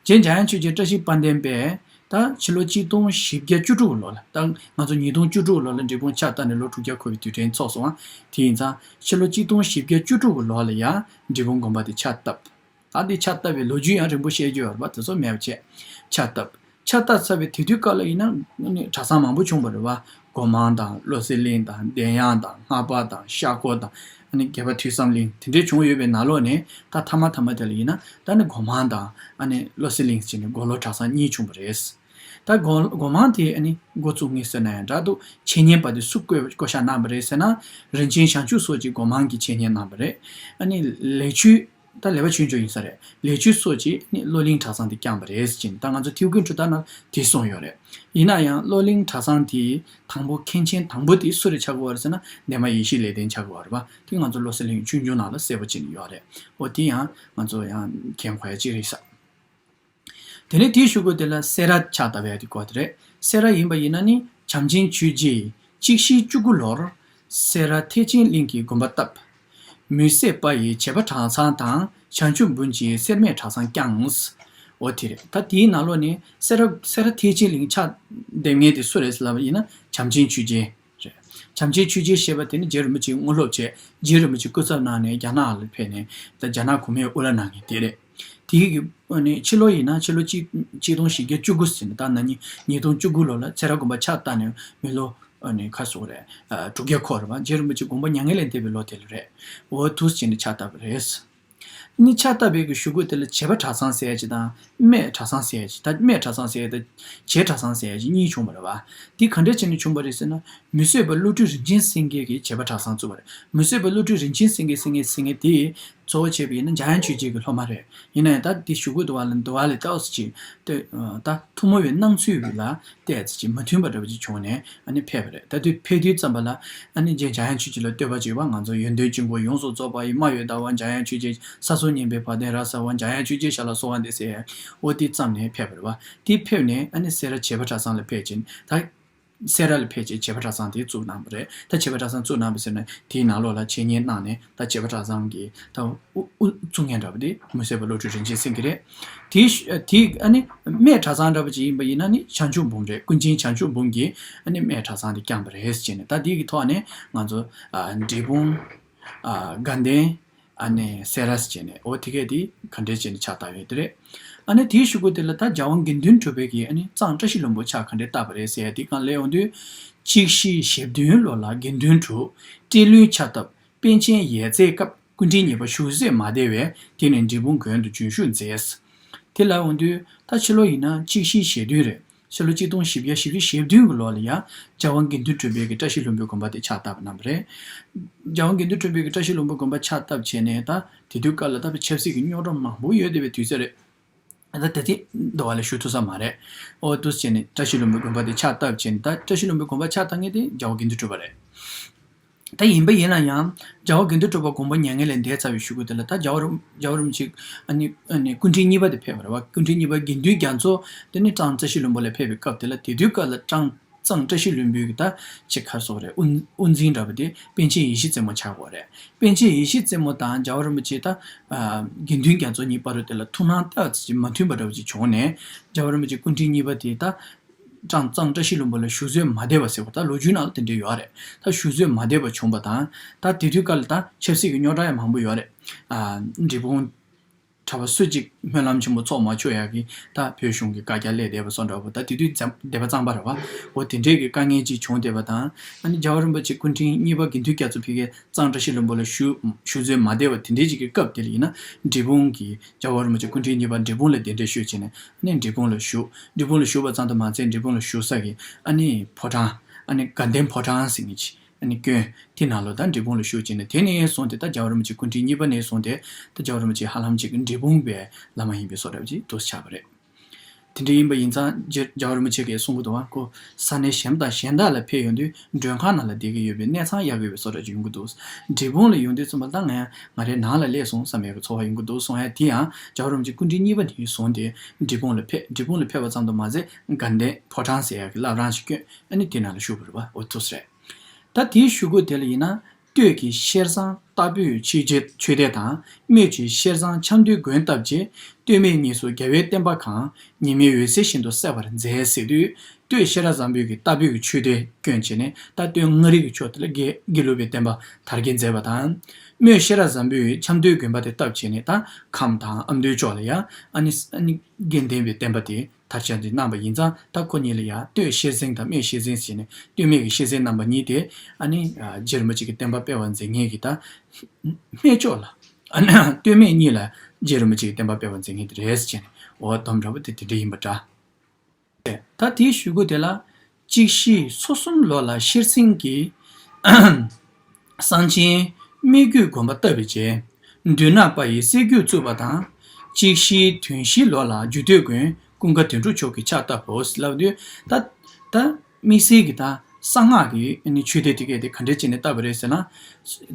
རྗེ་འཇམ་དབྱངས་ཆོས་རྗེ་བཀྲ་ཤིས་དཔལ་ལྡན་པས་ད་ཕྱི་ལོ་གཅིག་སྟོང་བཞི་བརྒྱ་བཅུ་དྲུག་ལོ་ལ། ད་ང་ཚོ་ཉིས་སྟོང་བཅུ་དྲུག་ལོ་ལ་འབྲས་སྤུངས་ཕྱག་བཏབ་ནས་ལོ་དྲུག་བརྒྱ་འཁོར་བའི་དུས་དྲན་ཚོགས་སོང་ཨ། དེ་ཡིན་ཙང་ཕྱི་ལོ་གཅིག་སྟོང་བཞི་བརྒྱ་བཅུ་དྲུག་ལོ་ལ་ཡང་འབྲས་སྤུངས་དགོན་པ་དེ་ཕྱག་བཏབ། ད་འདི་ཕྱག་བཏབ་པའི་ལོ་རྒྱུས་ཡང་རིང་པོ་བཤད་རྒྱུ་ཡོད་རེད་པ། དེ་ཚོ་མེད་པ་བྱས་ཕྱག་བཏབ། ཕྱག་བཏབ་ཚར་བའི་དེ་དུས་སྐབས་ལ་ཡིན་ན་ནི་གྲྭ་ཚང་མང་པོ་བྱུང་བ་རེད་པ། སྒོ་མང་དང་བློ་གསལ་གླིང་དང་གདན་དབྱངས་དང་ལྔ་པ་དང་ཤར་སྒོ་དང་ཨ་ནི་དགེ་བ་ཐོས་བསམ་གླིང་དེ་འདྲས་བྱུང་ཡོད་པའི་ནང་ལོགས་ནས་ད་ཐ་མ་ཐ་མ་དེ་ལ་ཡིན་ན་ད་ནི་སྒོ་མང་དང་ཨ་ནི་བློ་གསལ་གླིང་ཟེར་ནས་དགུང་ལོ་གྲྭ་ཚང་གཉིས་བྱུང་བ་རེད། ད་སྒོ་སྒོ་མང་དེ་ཨ་ནི་འགོ་བཙུགས་མཁན་ཟེར་ན་ཡང་འདྲ་འདུག་འཆད་ཉན་པ་དེ་སུ་བསྐོ་བསྐོ་བཞག་གནང་བ་རེད་ཟེར་ན། རིན་ཆེན་བྱང་ཆུབ་སོགས་ཀྱིས་སྒོ་མང་གི་འཆད་ཉན་གནང་བ་རེད། ཨ་ནི་ལེགས་བྱུས། ད་ལེགས་པ་ཆོས་འབྱུང་ཡིན་ས་རེད། ལེགས་བྱུས་སོགས་ཀྱིས་ནི་བློ་གླིང་གྲྭ་ཚང་དེ་བསྐྱངས་པ་རེད་ཅེས་ད་ང་ཚོ་ཐེའུ་ཀུན་གྲུབ་རྟགས་ནང་དེ་གསུངས་ཡོད་རེད། ཡིན་ན་ཡང་བློ་གླིང་གྲྭ་ཚང་དེའི་དང་པོ་མཁན་ཆེན་དང་པོ་དེ་སུ་རེད་ཆགས་ཀྱི་ཡོད་རེད་ཟེར་ན། འདན་མ་ཡེ་ཤེས་ལེགས་ལྡན་ཆགས་ཀྱི་ཡོད་རེད་པ། དེ་ང་ཚོ་བློ་གསལ་གླིང་ཆོས་འབྱུང་ནང་ལ་གསལ་པོ་བྱས་ནས་ཡོད་རེད། འོ་དེ་ཡང་ང་ཚོ་ཡང་མཁྱེན་དགོས་ཡ་གཅིག་རེད་ས། དེ་ནས་དེའི་གཞུག་གུ་དེ་ལ་སེ་ར་ཕྱག་བཏབ་ཡ་དེ་དགོས་དེ་རེད། སེ་ར་ཡིན་པ་ཡིན་ན་ནི་བྱམས་ཆེན་ཆོས་རྗེས་གཅིག་བཞི་བཅུ་དགུ་ལོར་སེ་ར་ཐེག་ཆེན་གླིང་གི་དགོན་པ་བཏབ། མུས་སེར་པ་ཡིས་བྱེ་བ་གྲྭ་ཚང་དང་བྱང་ཆུབ་འབུམ་གྱིས་སེར་སྨད་གྲྭ་ཚང་བསྐྱངས། འོ་དེ་རེད། ད་དེའི་ནང་ལོགས་ནས་སེ་ར་སེ་ར་ཐེག་ཆེན་གླིང་ཕྱག་འདེབས་མཁན་དེ་སུ་རེད་ལབ་པ་ཡིན་ན་བྱམས་ཆེན་ཆོས་རྗེ་རེད། བྱམས་ཆེན་ཆོས་རྗེ་ཞེས་པ་དེ་ནི་རྗེ་རིན་པོ་ཆེའི་དངོས་སློབ་བྱས། རྗེ་རིན་པོ་ཆེ་སྐུ་ཚབ་གནང་ནས་རྒྱ་ནག་ལ་ཕེབས་ནས་ད་རྒྱ་ནག་གོང་མའི་དབུ་བླ་གནང་མཁན་དེ་རེད། དེའི་གི་ཨ་ནི་ཕྱི་ལོ་ཡིན་ན་ཕྱི་ལོ་གཅིག་གཅིག་སྟོང་བཞི་བརྒྱ་བཅུ་དགུ་ཟིན་ད་ན་ནི་ཉིས་སྟོང་བཅུ་དགུ་ལོ་ལ་སེ་ར་དགོན་པ་ཕྱག་བཏབ་ནས་མི་ལོ་ཨ་ནི་ཁ་སོ་རེད། ཨ་དྲུག་བརྒྱ་འཁོར་བ་རྗེ་རིན་པོ་ཆེ་དགོངས་པ་མྱ་ངན་ལས་འདས་པའི་ལོ་དེ་ལ་རེད། འོ་དུས་ཟིན་ནས་ཕྱག་བཏབ་པ་རེད། ནི་ཕྱག་བཏབ་པའི་གི་གཞུག་གུ་དེ་ལ་བྱེ་བ་གྲྭ་ཚང་ཟེར་ཡ་ཅིག་དང་སྨད་གྲྭ་ཚང་ཟེར་ཡ་ཅིག་ད་སྨད་གྲྭ་ཚང་ཟེར་ཡ་དང་བྱེ་གྲྭ་ཚང་ཟེར་ཡ་ཅིག་གཉིས་བྱུང་བ་རེད་པ། འདི་ག་འདྲས་བྱས་ནས་བྱུང་བ་རེད་ཟེར་ན། མུས་སེར་པ་བློ་གྲོས་རིན་ཆེན་སེང་གེ་གིས་བྱེ་བ་གྲྭ་ཚང་བཙུགས་པ་རེད། མུས་སེར་པ་བློ་གྲོས་རིན་ཆེན་སེང་གེ་སེང་གེ་སེང་གེ་དེ་གཙོ་བོ་བྱས་པ་ཡིན་ན་འཇམ་དབྱངས་ཆོས་རྗེ་གི་སློབ་མ་རེད། ཡིན་ན་ཡང་ད་འདི་གཞུག་གུ་དུ་བ་ལ་འདུ་བ་ལས་ཏོག་ཙམ་ཅིག་ལྟོས་ད་ཐུན་མོང་བའི་སྣང་ཚུལ་ལ་བལྟས་ཙམ་ཅིག་མ་མཐུན་པ་འདྲ་པོ་ཅིག་བྱུང་ནས་ཨ་ནི་ཕེབས་པ་རེད། ད་དུས་ཕེབས་དུས་ཙམ་པ་ལ་ཨ་ནི་རྗེ་འཇམ་དབྱངས་ཆོས་རྗེ་ལ་བསྟོད་པ་བྱེད་པ། ང་ཚོ་ཡོན་ཏན་ཅན་པོ་ཡོངས་སུ་རྫོགས་པ་ཡི། སྨྲ་བའི་ཟླ་བ་འཇམ་དབྱངས་ཆོས་རྗེ། ས་སྲོག་ཉན་པའི་བ་དན་ར་ཟ་བ། འཇམ་དབྱངས་ཆོས་རྗེ་ཞབས་ལ་གསོལ་བ་འདེབས་ཟེར། འོ་དེ་བརྩམས་ནས་ཕེབས་པ་རེད་པ། དེ་ཕེབས་ནས་ཨ་ནི་སེ་ར་བྱེ་བ་གྲྭ་ཚང་ལ་ཕེབས་ཕྱིན་ད། སེ་ར་ལ་ཕེབས་རྗེས་བྱེ་བ་གྲྭ་ཚང་དེ་བཙུགས་གནང་བ་རེད། ད་བྱེ་བ་གྲྭ་ཚང་བཙུགས་གནང་བ་ཟེར་ན་དེའི་ནང་ལོགས་ལ་འཆད་ཉན་གནང་ནས་ད་བྱེ་བ་གྲྭ་ཚང་གི་ད་དབུ་དབུ་བཙུགས་མཁན་འདྲ་པོ་དེ་མུས་སེར་པ་བློ་གྲོས་རིན་ཆེན་སེང་གེ་རེད། དེའི་ཤུ་དེའི་ཨ་ནི་སྨད་གྲྭ་ཚང་འདྲ་པོ་ཅིག་ཡིན་པ་ཡིན་ན་ནི་བྱང་ཆུབ་འབུམ་རེད། ཀུན་མཁྱེན་བྱང་ཆུབ་འབུམ་གྱིས་ཨ་ནི་སྨད་གྲྭ་ཚང་དེ་བསྐྱངས་པ་རེད་ཅེས་ནས། ད་དེའི་གི་ཐོག་ནས་ང་ཚོ་ཨ་འབྲས་སྤུངས། ཨ་དགའ་ལྡན། ཨ་ནི་སེ་ར་ཟེར་བྱས་ནས་འོ་དེ་གས་དེ་ག་འདྲས་བྱས་ནས་ཕྱག་བཏབ་ཡོད་དེ་རེད། ཨ་ནི་དེའི་གཞུག་གུ་དེ་ལ་ད་རྒྱལ་དབང་དགེ་འདུན་གྲུབ་པའི་གི་ཨ་ནི་གཙང་བཀྲ་ཤིས་ལྷུན་པོ་ཕྱག་ག་འདྲས་བཏབ་པ་རེད་ཟེར་ཡ་དེ་གང་ལས་འོང་དུས། གཅིག་བཞི་ཞེ་བདུན་ལོ་ལ་དགེ་འདུན་གྲུབ་སྤྲེལ་ལོའི་ཕྱག་བཏབ། པཎ་ཆེན་ཡལ་རྩེད་སྐབས་སྐུ་ཕྲེང་གཉིས་པ་བཞུགས་ཚད་མ་བདེ་བས་དེ་ནས་འབྲས་སྤུངས་དགོན་དུ་འཛུལ་ཞུགས་མཛད། དེ་ལ་འོང་དུས་ད་ཕྱི་ལོ་ཡིན་ན་གཅིག་བཞི་ཞེ་བདུན་རེད། ཕྱི་ལོ་གཅིག་སྟོང་བཞི་བརྒྱ་བཞི་བཅུ་ཞེ་བདུན་གྱི་ལོ་ལ་ཡང་རྒྱལ་བ་དགེ་འདུན་གྲུབ་པའི་གི་བཀྲ་ཤིས་ལྷུན་པོའི་དགོན་པ་དེ་ཕྱག་བཏབ་གནང་བ་རེད། རྒྱལ་བ་དགེ་འདུན་གྲུབ་པའི་གི་བཀྲ་ཤིས་ལྷུན་པོའི་དགོན་པ་ཕྱག་བཏབ་བྱས་ནས་ད་དེ་དུས་སྐབས་ལ་ད་ཆབ་སྲིད་ཀྱི་རྙོག་དྲ་མང་པོ་ཡོད་བསྡད་པའི་དུས་ཚོད་རེད། ད་དེ་དེ་འདི་བ་ལ་ཞུ་ཐུབ་ས་མ་རེད། ཨོ་དུས་བྱས་ནས་བཀྲ་ཤིས་ལྷུན་པོའི་དགོན་པ་དེ་ཕྱག་བཏབ་བྱས་ནས་ད་བཀྲ་ཤིས་ལྷུན་པོའི་དགོན་པ་ཕྱག་བཏབ་མཁན་དེ་རྒྱལ་བ་དགེ་འདུན་གྲུབ་པ་རེད། ད་ཡིན་པ་ཡིན་ན་ཡང་རྒྱལ་བ་དགེ་འདུན་གྲུབ་པ་དགོངས་པ་མྱ་ངན་ལས་འདས་ཚར་བའི་གཞུག་གུ་དེ་ལ་ད་རྒྱལ་བ་རིན་རྒྱལ་བ་རིན་པོ་ཆེ་ཨ་ནི་ཨ་ནི་སྐུ་ཕྲེང་གཉིས་པ་དེ་ཕེབས་པ་རེད་བ། སྐུ་ཕྲེང་གཉིས་པ་དགེ་འདུན་རྒྱ་མཚོ་དེ་ནི་ཀྲང་བཀྲ་ཤིས་ལྷུན་པོ་ལ་ཕེབས་པའི་སྐབས་དེ་ལ་དེ་དུས་སྐབས་ལ་ཀྲང་གཙང་བཀྲ་ཤིས་ལྷུན་པོའི་གི་ད་ཅིག་ག་རེ་ཟེར་དགོས་རེད། དབུ་དབུ་འཛིན་འདྲ་པོ་དེ་པཎ་ཆེན་ཡེ་ཤེས་རྩེ་མོ་ཆགས་ཀྱི་ཡོད་རེད། པཎ་ཆེན་ཡེ་ཤེས་རྩེ་མོ་དང་རྒྱལ་བ་རིན་པོ་ཆེ་ད་ཨ་དགེ་འདུན་རྒྱ་མཚོ་གཉིས་བར་དུ་དེ་ལ་ཐུགས་སྣང་ཏོག་ཙམ་ཅིག་མ་མཐུན་པ་འདྲ་པོ་ཅིག་བྱུང་ནས་རྒྱལ་བ་རིན་པོ་ཆེ་སྐུ་ཕྲེང་གཉིས་པ་དེ་ད་ཀྲང་གཙང་བཀྲ་ཤིས་ལྷུན་པོ་ལ་བཞུགས་ཚད་མ་བདེ་བ་ཟེར་བ་ད་ལོ་རྒྱུས་ནང་ལ་དེ་འདྲ་ཡོད་རེད། ད་བཞུགས་ཚད་མ་བདེ་བ་བྱུང་བ་དང་ད་དེ་དུས་སྐབས་ལ་ད་ཆབ་སྲིད་ཀྱི་རྙོག་དྲ་ཡང་མང་པོ་ཡོད་རེད། ཨ་འབྲས་སྤུངས་གྲྭ་པ་སུ་གཅིག་སྨོན་ལམ་ཆེན་པོ་ཚོགས་མ་ཆོག་ཡག་གི་ད་བོད་གཞུང་གི་བཀའ་རྒྱ་སླེབས་བསྡད་པ་སོགས་འདྲ་པོ་ད་དེ་དུས་འཛམ་སྡེ་པ་གཙང་པ་རེད་བ། འོ་དེ་འདྲས་ཀྱི་དཀའ་ངལ་ཅིག་བྱུང་བསྡད་པ་དང་ཨ་ནི་རྒྱལ་བ་རིན་པོ་ཆེ་སྐུ་ཕྲེང་གཉིས་པ་དགེ་འདུན་རྒྱ་མཚོ་ཕ་གིར་གཙང་བཀྲ་ཤིས་ལྷུན་པོ་ལ་བཞུགས་བཞུགས་ཚད་མ་བདེ་བ་དེ་འདྲས་ཅིག་གི་སྐབས་དེ་ལ་ཡིན་ན་འབྲས་སྤུངས་ཀྱི་རྒྱལ་བ་རིན་པོ་ཆེ་སྐུ་ཕྲེང་གཉིས་པ་འབྲས་སྤུངས་ལ་གདན་འདྲེན་ཞུས་བྱས་ནས་ཨ་ནི་འབྲས་སྤུངས་ལ་བཞུགས། འབྲས་སྤུངས་ལ་བཞུགས་པ་ཙམ་དུ་མ་ཚད་འབྲས་སྤུངས་ལ་བཞུགས་ས་གི་ཨ་ནི་ཕོ་བྲང་ཨ་ནི་དགའ་ལྡན་ཕོ་བྲང་ཟེར་མཁན་ཅིག་ཨ་ནི་བསྐྱོན། དེ་ནང་ལོགས་ད་འབྲས་སྤུངས་ལ་བཞུགས་བྱས་ནས་དེ་ནས་བཟུང་སྟེ་ད་རྒྱལ་བ་རིན་པོ་ཆེ་སྐུ་ཕྲེང་གཉིས་པ་ནས་བཟུང་སྟེ་ད་རྒྱལ་བ་རིན་པོ་ཆེ་ཧ་ལམ་ཅིག་འབྲས་སྤུངས་པའི་བླ་མ་ཡིན་པའི་བཟོ་འདྲ་ཅིག་ཏུ་ཆགས་པ་རེད། དེ་འདྲ་ཡིན་པ་ཡིན་ཙང་རྗེ་རྒྱལ་བ་རིན་པོ་ཆེ་གིས་གསུང་གི་འདུག་བ། ཁོ་ས་གནས་གཞན་དང་གཞན་དག་ལ་ཕེབས་ཡོང་དུས་མགྲོན་ཁང་ནང་ལ་བསྡད་ཀྱི་ཡོད་པའི་གནས་ཚང་གཡར་དགོས་པའི་བཟོ་འདྲ་ཅིག་ཡོང་གི་འདུག་འབྲས་སྤུངས་ལ་ཡོང་དུས་ཙམ་པ་ད་ང་ང་རའི་ནང་ལ་སླེབས་སོང་བསམ་པའི་ཚོར་བ་ཡོང་གི་འདུག་གསུང་ཡ་དེ་ཡང་རྒྱལ་བ་རིན་པོ་ཆེ་སྐུ་ཕྲེང་གཉིས་པ་ནས་བཟུང་སྟེ་འབྲས་སྤུངས་ལ་ཕེབས། འབྲས་སྤུངས་ལ་ཕེབས་པ་ཙམ་དུ་མ་ཟད་དགའ་ལྡན་ཕོ་བྲང་ཟེར་ཡ་གི་བླ་བྲང་ཞིག་བསྐྱོན། ཨ་ནི་དེ་ནང་ལ་བཞུགས་པ་རེད་བ། འོ་ཐུགས་སྲས། ད་དེའི་གཞུག་གུ་དེ་ལ་ཡིན་ན་སྟོད་ཀྱི་ཤེར་བཟང་རྟ་ཕོའི་ཆོས་རྗེ་ཆོས་སྡེ་དང་སྨད་ཀྱི་ཤེར་བཟང་ཆབ་མདོའི་དགོན་བཏབ་རྗེས་སྟོད་སྨད་གཉིས་སུ་རྒྱལ་བའི་བསྟན་པ་གང་ཉི་མའི་འོད་ཟེར་བཞིན་དུ་གསལ་བར་མཛད་ཟེར་དུས་སྟོད་ཤེས་རབ་བཟང་པོའི་གི་རྟ་ཕོའི་གི་ཆོས་སྡེ་བསྐྱོན་བྱས་ནས་ད་སྟོད་མངའ་རིས་ཀྱི་ཕྱོགས་དེ་ལ་དགེ་དགེ་ལུགས་པའི་བསྟན་པ་དར་རྒྱས་མཛད་པ་དང་། སྨད་ཤེས་རབ་བཟང་པོའི་ཆབ་མདོའི་དགོན་པ་དེ་བཏབ་བྱས་ནས་ད་ཁམས་དང་ཨ་མདོའི་ཕྱོགས་ལ་ཡང་ཨ་ནི་ཨ་ནི་དགེ་ལྡན་པའི་བསྟན་པ་དེ་དར་ཁྱབ་ཅིག་གནང་བ་ཡིན་ཙང་ད་ཁོ་གཉིས་ལ་ཡང་སྟོད་ཤེར་བཟང་དང་སྨད་ཤེར་བཟང་ཟེར་ནས་སྟོད་སྨད་ཀྱི་ཤེར་བཟང་རྣམ་པ་གཉིས་དེ་ཨ་ནི་རྗེ་རིན་པོ་ཆེ་གི་བསྟན་པ་སྤེལ་བར་མཛད་མཁན་གྱི་ད་སྨད་ཕྱོགས་ལ་ཨ་ནི་སྟོད་སྨད་གཉིས་ལ་རྗེ་རིན་པོ་ཆེ་གི་བསྟན་པ་སྤེལ་བར་མཛད་མཁན་དེ་རེད་ཟེར་ནས་འོ་སྡོམ་འདྲ་པོ་དེ་དེ་འདྲ་ཡིན་པ་འདྲ། ད་དེའི་གཞུག་གུ་དེ་ལ་གཅིག་བཞི་སོ་གསུམ་ལོ་ལ་ཤེར་སེང་གི་གསང་ཆེན་སྨད་རྒྱུད་དགོན་པ་བཏབ་པའི་རྗེས་མདུན་ནག་པ་ཡི་སྲིད་རྒྱུད་བཙུགས་པ་དང་། གཅིག་བཞི་བདུན་བཞི་ལོ་ལ་རྒྱུད་སྟོད་དགོན་ཀུན་དགའ་དོན་གྲུབ་མཆོག་གིས་ཕྱག་བཏབ་བོ་ལབ་དུས་ད་ད་དམིགས་བསལ་གྱི་ད་གསང་སྔགས་ཀྱི་ཨ་ནི་ཆོས་སྡེ་དེ་གས་དེ་ག་འདྲས་བྱས་ནས་བཏབ་པ་རེད་ཟེར་ན།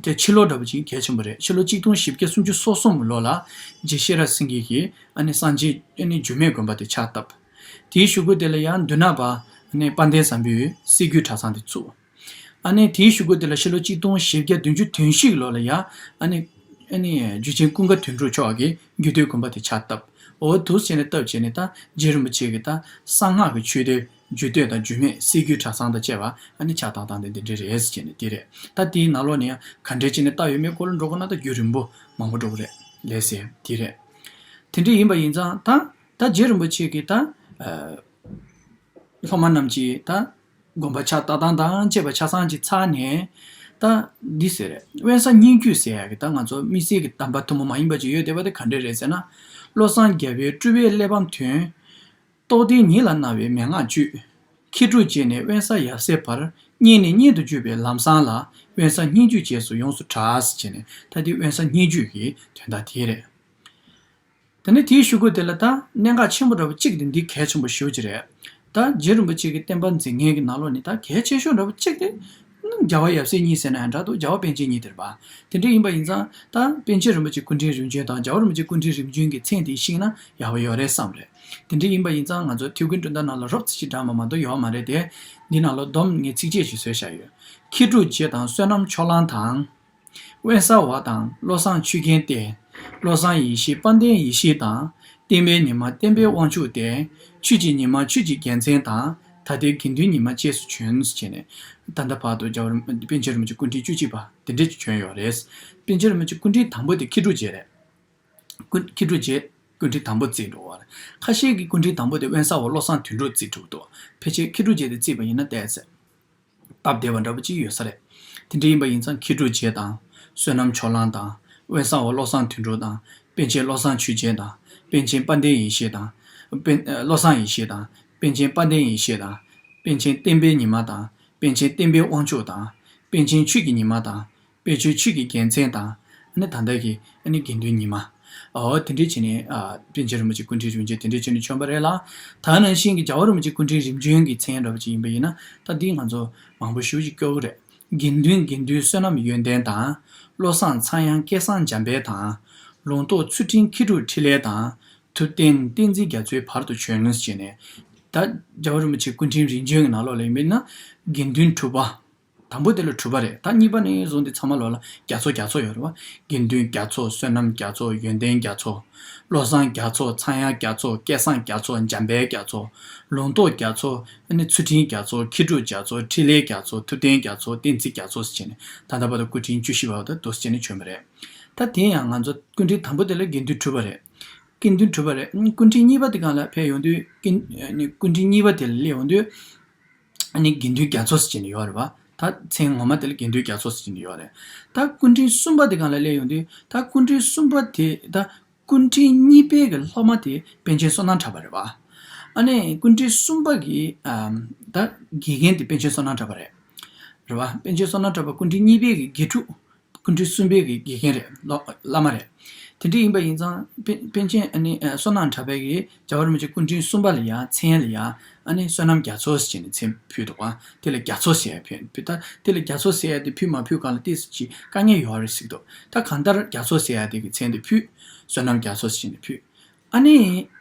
དེ་ཕྱི་ལོ་འདྲ་པོ་ཅིག་གལ་ཆེན་པོ་རེད། ཕྱི་ལོ་གཅིག་སྟོང་བཞི་བརྒྱ་སུམ་ཅུ་སོ་གསུམ་ལོ་ལ་རྗེ་ཤེས་རབ་སེང་གེ་གིས་ཨ་ནི་གསང་ཆེན་ཨ་ནི་རྒྱུད་སྨད་དགོན་པ་དེ་ཕྱག་བཏབ། དེའི་གཞུག་གུ་དེ་ལ་ཡང་མདུན་ནག་པ་ཨ་ནི་དཔལ་ལྡན་བཟང་པོའི་སྲིད་རྒྱུད་གྲྭ་ཚང་དེ་བཙུགས། ཨ་ནི་དེའི་གཞུག་གུ་དེ་ལ་ཕྱི་ལོ་གཅིག་སྟོང་བཞི་བརྒྱ་བདུན་ཅུ་དོན་བཞི་གི་ལོ་ལ་ཡང་ཨ་ནི་ཨ་ནི་རྒྱུད་ཆེན་ཀུན་དགའ་དོན་གྲུབ་མཆོག་གིས་རྒྱུད་སྟོད་དགོན་པ་དེ་ཕྱག་བཏབ། འོ་དུ་བྱས་ནས་བཏབ་བྱས་ནས་ད་རྗེ་རིན་པོ་ཆེ་གིས་ད་གསང་སྔགས་ཀྱི་ཆོས་སྡེ་རྒྱུད་སྟོད་དང་རྒྱུད་སྨད་སྲིད་རྒྱུད་གྲྭ་ཚང་དང་བཅས་པ་ཨ་ནི་ཕྱག་བཏབ་སྟངས་དེ་འདི་འདྲ་རེད་ཟེར་བྱས་ནས་དེ་རེད། ད་དེའི་ནང་ལོགས་ནས་ཡང་ག་འདྲས་བྱས་ནས་བཏབ་ཡོད་མེད་སྐོར་ལ་འགྲོ་དགོས་ན་ད་རྒྱུན་རིང་པོ་མང་པོ་འགྲོ་གི་རེད། ལགས་སེ་དེ་རེད། དེ་འདྲ་ཡིན་པ་ཡིན་ཙང་ད་ད་རྗེ་རིན་པོ་ཆེ་གིས་ད་ཨ་སློབ་མ་རྣམས་ཀྱིས་ད་དགོངས་པ་ཕྱག་བཏབ་སྟངས་དང་བཅས་པ་ཆ་ཚང་ཅིག་ཚར་ནས་ད་འདི་ཟེར་རེད། དབེན་ས་སྙན་བརྒྱུད་ཟེར་ཡག་གི་ད་ང་ཚོ་དམིགས་བསལ་གྱི་གདམས་པ་ཐུན་མོང་མ་ཡིན་པ་ཅིག་ཡོད་བསྡད་པ་དེ་ག་འདྲས་རེད་ཟེར་ན། བློ་བཟང་རྒྱལ་པོའི་སྤྲུལ་པའི་གླེགས་བམ་ཐོན། རྟོགས་ལྡན་ཉིད་ལ་སྣང་བའི་མན་ངག་བཅུད། མཁས་གྲུབ་རྗེ་ནས་དབེན་ས་ཡབ་སྲས་བར། སྙན་ནས་སྙན་དུ་བརྒྱུད་པའི་ལམ་བཟང་ལ། དབེན་ས་སྙན་བརྒྱུད་ཅེས་སུ་ཡོངས་སུ་གྲགས་ཟེར་བྱས་ནས་ད་འདི་དབེན་ས་སྙན་བརྒྱུད་ཀྱི་དོན་དག་དེ་རེད། དེ་ནས་དེའི་གཞུག་གུ་དེ་ལ་ད་གནད་འགག་ཆེན་པོ་འདྲ་བོ་གཅིག་དེ་འདི་གལ་ཆེན་པོ་ཞེ་པོ་ཅིག་རེད། ད་རྗེ་རིན་པོ་ཆེ་གི་བསྟན་པ་འཛིན་མཁན་གྱི་ནང་ལོགས་ནས་ད་གལ་ཆེ་ཤོས་འདྲ་བོ་གཅིག་དེ་རྒྱལ་བ་ཡབ་སྲས་གཉིས་ཟེར་ན་ཡང་འདྲ་འདུག་རྒྱལ་བ་པཎ་ཆེན་གཉིས་དེ་རེད་པ། དེ་འདྲ་ཡིན་པ་ཡིན་ཙང་ད་པཎ་ཆེན་རིན་པོ་ཆེ་སྐུ་ཕྲེང་རིམ་བྱོན་དང་རྒྱལ་བ་རིན་པོ་ཆེ་སྐུ་ཕྲེང་རིམ་བྱོན་གྱི་མཚན་དེ་ཤེས་ན་ཡག་པོ་ཡོད་རེད་བསམ་རེད། དེ་འདྲ་ཡིན་པ་ཡིན་ཙང་ང་ཚོ་ཐུའུ་བཀྭན་སྤྲོ་ཟླ་ནང་ལ་རོབ་ཙམ་ཞིག་འདྲ་མ་མ་གཏོགས་ཡོད་མ་རེད་དེ། འདི་ནང་ལ་སྡོམ་ངས་ཚིགས་བཅད་ཅིག་བཟོས་བཞག་ཡོད། མཁས་གྲུབ་རྗེ་དང་བསོད་ནམས་ཕྱོགས་གླང་དང་། དབེན་ས་བ་དང་བློ་བཟང་ཆོས་རྒྱན་ཏེ། བློ་བཟང་ཡེ་ཤེས་དཔལ་ལྡན་ཡེ་ཤེས་དང་། བསྟན་པའི་ཉི་མ་བསྟན་པའི་དབང་ཕྱུག་སྟེ། ཆོས་ཀྱི་ཉི་མ་ཆོས་ཀྱི་རྒྱལ་མཚན་དང་། ད་ལྟའི་དགེ་འདུན་ཉི་མ་བཅས་སུ་བྱོན་ཟེར་བྱས་ནས། ད་ལྟ་བར་དུ་རྒྱལ་བ་རིན་པཎ་ཆེན་རིན་པོ་ཆེ་སྐུ་ཕྲེང་བཅུ་གཅིག་པ་དེ་འདྲས་ཅིག་བྱོན་ཡོད་རེད། པཎ་ཆེན་རིན་པོ་ཆེ་སྐུ་ཕྲེང་དང་པོ་དེ་མཁས་གྲུབ་རྗེ་རེད། སྐུ་མཁས་གྲུབ་རྗེ་སྐུ་ཕྲེང་དང་པོ་བརྩིས་འགྲོ་བ་རེད། ཁ་ཤས་ཀྱིས་སྐུ་ཕྲེང་དང་པོ་དེ་དབེན་ས་བ་བློ་བཟང་དོན་གྲུབ་བརྩི་ཐུབ་འདུག་ཕལ་ཆེར་མཁས་གྲུབ་རྗེ་དེ་བརྩིས་པ་ཡིན་ན་ཏོག་ཙམ་སྟབས་བདེ་བ་འདྲ་པོ་ཅིག་ཡོད་ས་རེད། དེ་འདྲ་ཡིན་པ་ཡིན་ཙང་མཁས་གྲུབ་རྗེ་དང་ བསོད་ནམས་ཕྱོགས་གླང་དང་། དབེན་ས་འོག་བློ་བཟང་དོན་གྲུབ་དང་། པཎ་ཆེན་བློ་བཟང་ཆོས་རྒྱན་དང་། པཎ་ཆེན་དཔལ་ལྡན་ཡེ་ཤེས་དང་། པཎ་ཨ་བློ་བཟང་ཡེ་ཤེས་དང་། པཎ་ཆེན་དཔལ་ལྡན་ཡེ་ཤེས་དང་། པཎ་ཆེན་བསྟན་པའི་ཉི་མ་དང་། པཎ་ཆེན་བསྟན་པའི་དབང་ཕྱུག་དང་། པཎ་ཆེན་ཆོས་ཀྱི་ཉི་མ་དང་། དཔལ་ཆོས་ཆོས་ཀྱི་རྒྱལ་མཚན་དང་། ཨ་ནི་ད་ལྟ་གི་ཨ་ནི་དགེ་འདུན་ཉི་མ། འོ་དེ་འདྲས་བྱས་ནས་ཨ་པཎ་ཆེན་རིན་པོ་ཆེ་སྐུ་ཕྲེང་རིམ་བྱོན་དེ་འདྲས་བྱས་ནས་བྱོན་པ་རེད་ལ། ད་ནང་བཞིན་གྱི་རྒྱལ་བ་རིན་པོ་ཆེ་སྐུ་ཕྲེང་རིམ་བྱོན་གྱི་མཚན་འདྲ་པོ་ཅིག་ཡིན་པ་ཡིན་ན། ད་འདི་ང་ཚོ་མང་པོ་ཞེ་པོ་ཅིག་སྐྱོ་གི་རེད། དགེ་འདུན་དགེ་འདུན་བསོད་ནམས་ཡོན་ཏན་དང་། བློ་བཟང་ཚངས་དབྱངས་སྐལ་བཟང་འཇམ་དཔལ་དང་། ལུང་རྟོགས་ཚུལ་ཁྲིམས་མཁས་གྲུབ་འཕྲིན་ལས་དང་། ཐུབ་བསྟན་བསྟན་འཛིན་རྒྱ་མཚོའི་བར་དུ་བྱོན་ཟེར་ནས། ད་རྒྱལ་བ་རིན་པོ་ཆེ་སྐུ་ཕྲེང་རིམ་བྱོན་གྱི་ནང་ལོགས་ལ་ཡིན་པ་ཡིན་ན། དགེ་འདུན་གྲུབ་པ། དང་པོ་དེ་ལ་གྲུབ་པ་རེད། ད་གཉིས་པ་ནས་བཟུང་སྟེ་ཚང་མ་ལོགས་ལ་རྒྱ་མཚོ་རྒྱ་མཚོ་ཡོད་རེད་བ། དགེ་འདུན་རྒྱ་མཚོ། བསོད་ནམས་རྒྱ་མཚོ། ཡོན་ཏན་རྒྱ་མཚོ། བློ་བཟང་རྒྱ་མཚོ། ཚངས་དབྱངས་རྒྱ་མཚོ། སྐལ་བཟང་རྒྱ་མཚོ། འཇམ་དཔལ་རྒྱ་མཚོ། ལུང་རྟོགས་རྒྱ་མཚོ། ཨ་ནི་ཚུལ་ཁྲིམས་རྒྱ་མཚོ། མཁས་གྲུབ་རྒྱ་མཚོ། འཕྲིན་ལས་རྒྱ་མཚོ། ཐུབ་བསྟན་རྒྱ་མཚོ། བསྟན་འཛིན་རྒྱ་མཚོ་ཟེར་བྱས་ནས། ད་ལྟ་བར་དུ་སྐུ་ཕྲེང་བཅུ་བཞི་པ་བར་དུ་འདུག་སེ་བྱས་ནས་བྱོན་པ་རེད། ད་དེ་ཡང་ང་ཚོ་སྐུ་ཕྲེང་དང་པོ་དེ་ལ་དགེ་འདུན་གྲུབ་པ་རེད། དགེ་འདུན་གྲུབ་པ་རེད། སྐུ་ཕྲེང་གཉིས་པ་དེ་སྒང་ལ་ཕེབས་ཡོང་དུས། སྐུ་ཨ་ནི་སྐུ་ཕྲེང་གཉིས་པ་དེ་ལ་སླེབས་ཡོང་དུས། ཨ་ནི་དགེ་འདུན་རྒྱ་མཚོ་ཟེར་བྱས་ནས་ཡོད་རེད་བ། ད་མཚན་ངོ་མ་དེ་ལ་དགེ་འདུན་རྒྱ་མཚོ་ཟེར་བྱས་ནས་ཡོད་རེད། ད་སྐུ་ཕྲེང་གསུམ་པ་དེ་སྒང་ལ་སླེབས་ཡོང་དུས། ད་སྐུ་ཕྲེང་གསུམ་པ་དེ་ད་སྐུ་ཕྲེང་གཉིས་པའི་གི་སློབ་མ་དེ་པཎ་ཆེན་བསོད་ནམས་གྲགས་པ་རེད་བ། ཨ་ནི་སྐུ་ཕྲེང་གསུམ་པ་གི་ཨམ་ད་དགེ་རྒན་དེ་པཎ་ཆེན་བསོད་ནམས་གྲགས་པ་རེད། རེད་བ། པཎ་ཆེན་བསོད་ནམས་གྲགས་པ་སྐུ་ཕྲེང་གཉིས་པའི་གི་དགེ་ཕྲུག་སྐུ་ཕྲེང་གསུམ་པའི་གི་དགེ་རྒན་རེད། བླ་བླ་མ་རེད། དེ་འདྲ་ཡིན་པ་ཡིན་ཙང་པཎ་པཎ་ཆེན་ཨ་ནི་ཨ་བསོད་ནམས་གྲགས་པས་ཀྱིས་རྒྱལ་བ་རིན་པོ་ཆེ་སྐུ་ཕྲེང་གསུམ་པ་ལ་ཡང་མཚན་ལ་ཡང་ཨ་ནི་བསོད་ནམས་རྒྱ་མཚོ་ཟེར་བྱས་ནས་མཚན་ཕུལ་འདུག་པ། དེ་ལ་རྒྱ་མཚོ་ཟེར་ཡ་ཕུལ་ཕུལ། ད་དེ་ལ་རྒྱ་མཚོ་ཟེར་ཡ་དེ་ཕུལ་མ་ཕུལ་སྒང་ལ་ཏོག་ཙམ་ཅིག་དཀའ་ངལ་ཡོད་རེད་ཟེར་གྱི་འདུག་ད་གང་ལྟར་རྒྱ་མཚོ་ཟེར་ཡ་དེ་གི་མཚན་དེ་ཕུལ། བསོད་ནམས་རྒྱ་མཚོ་ཟེར་བྱས་ནས་ཕུལ། ཨ་ནི།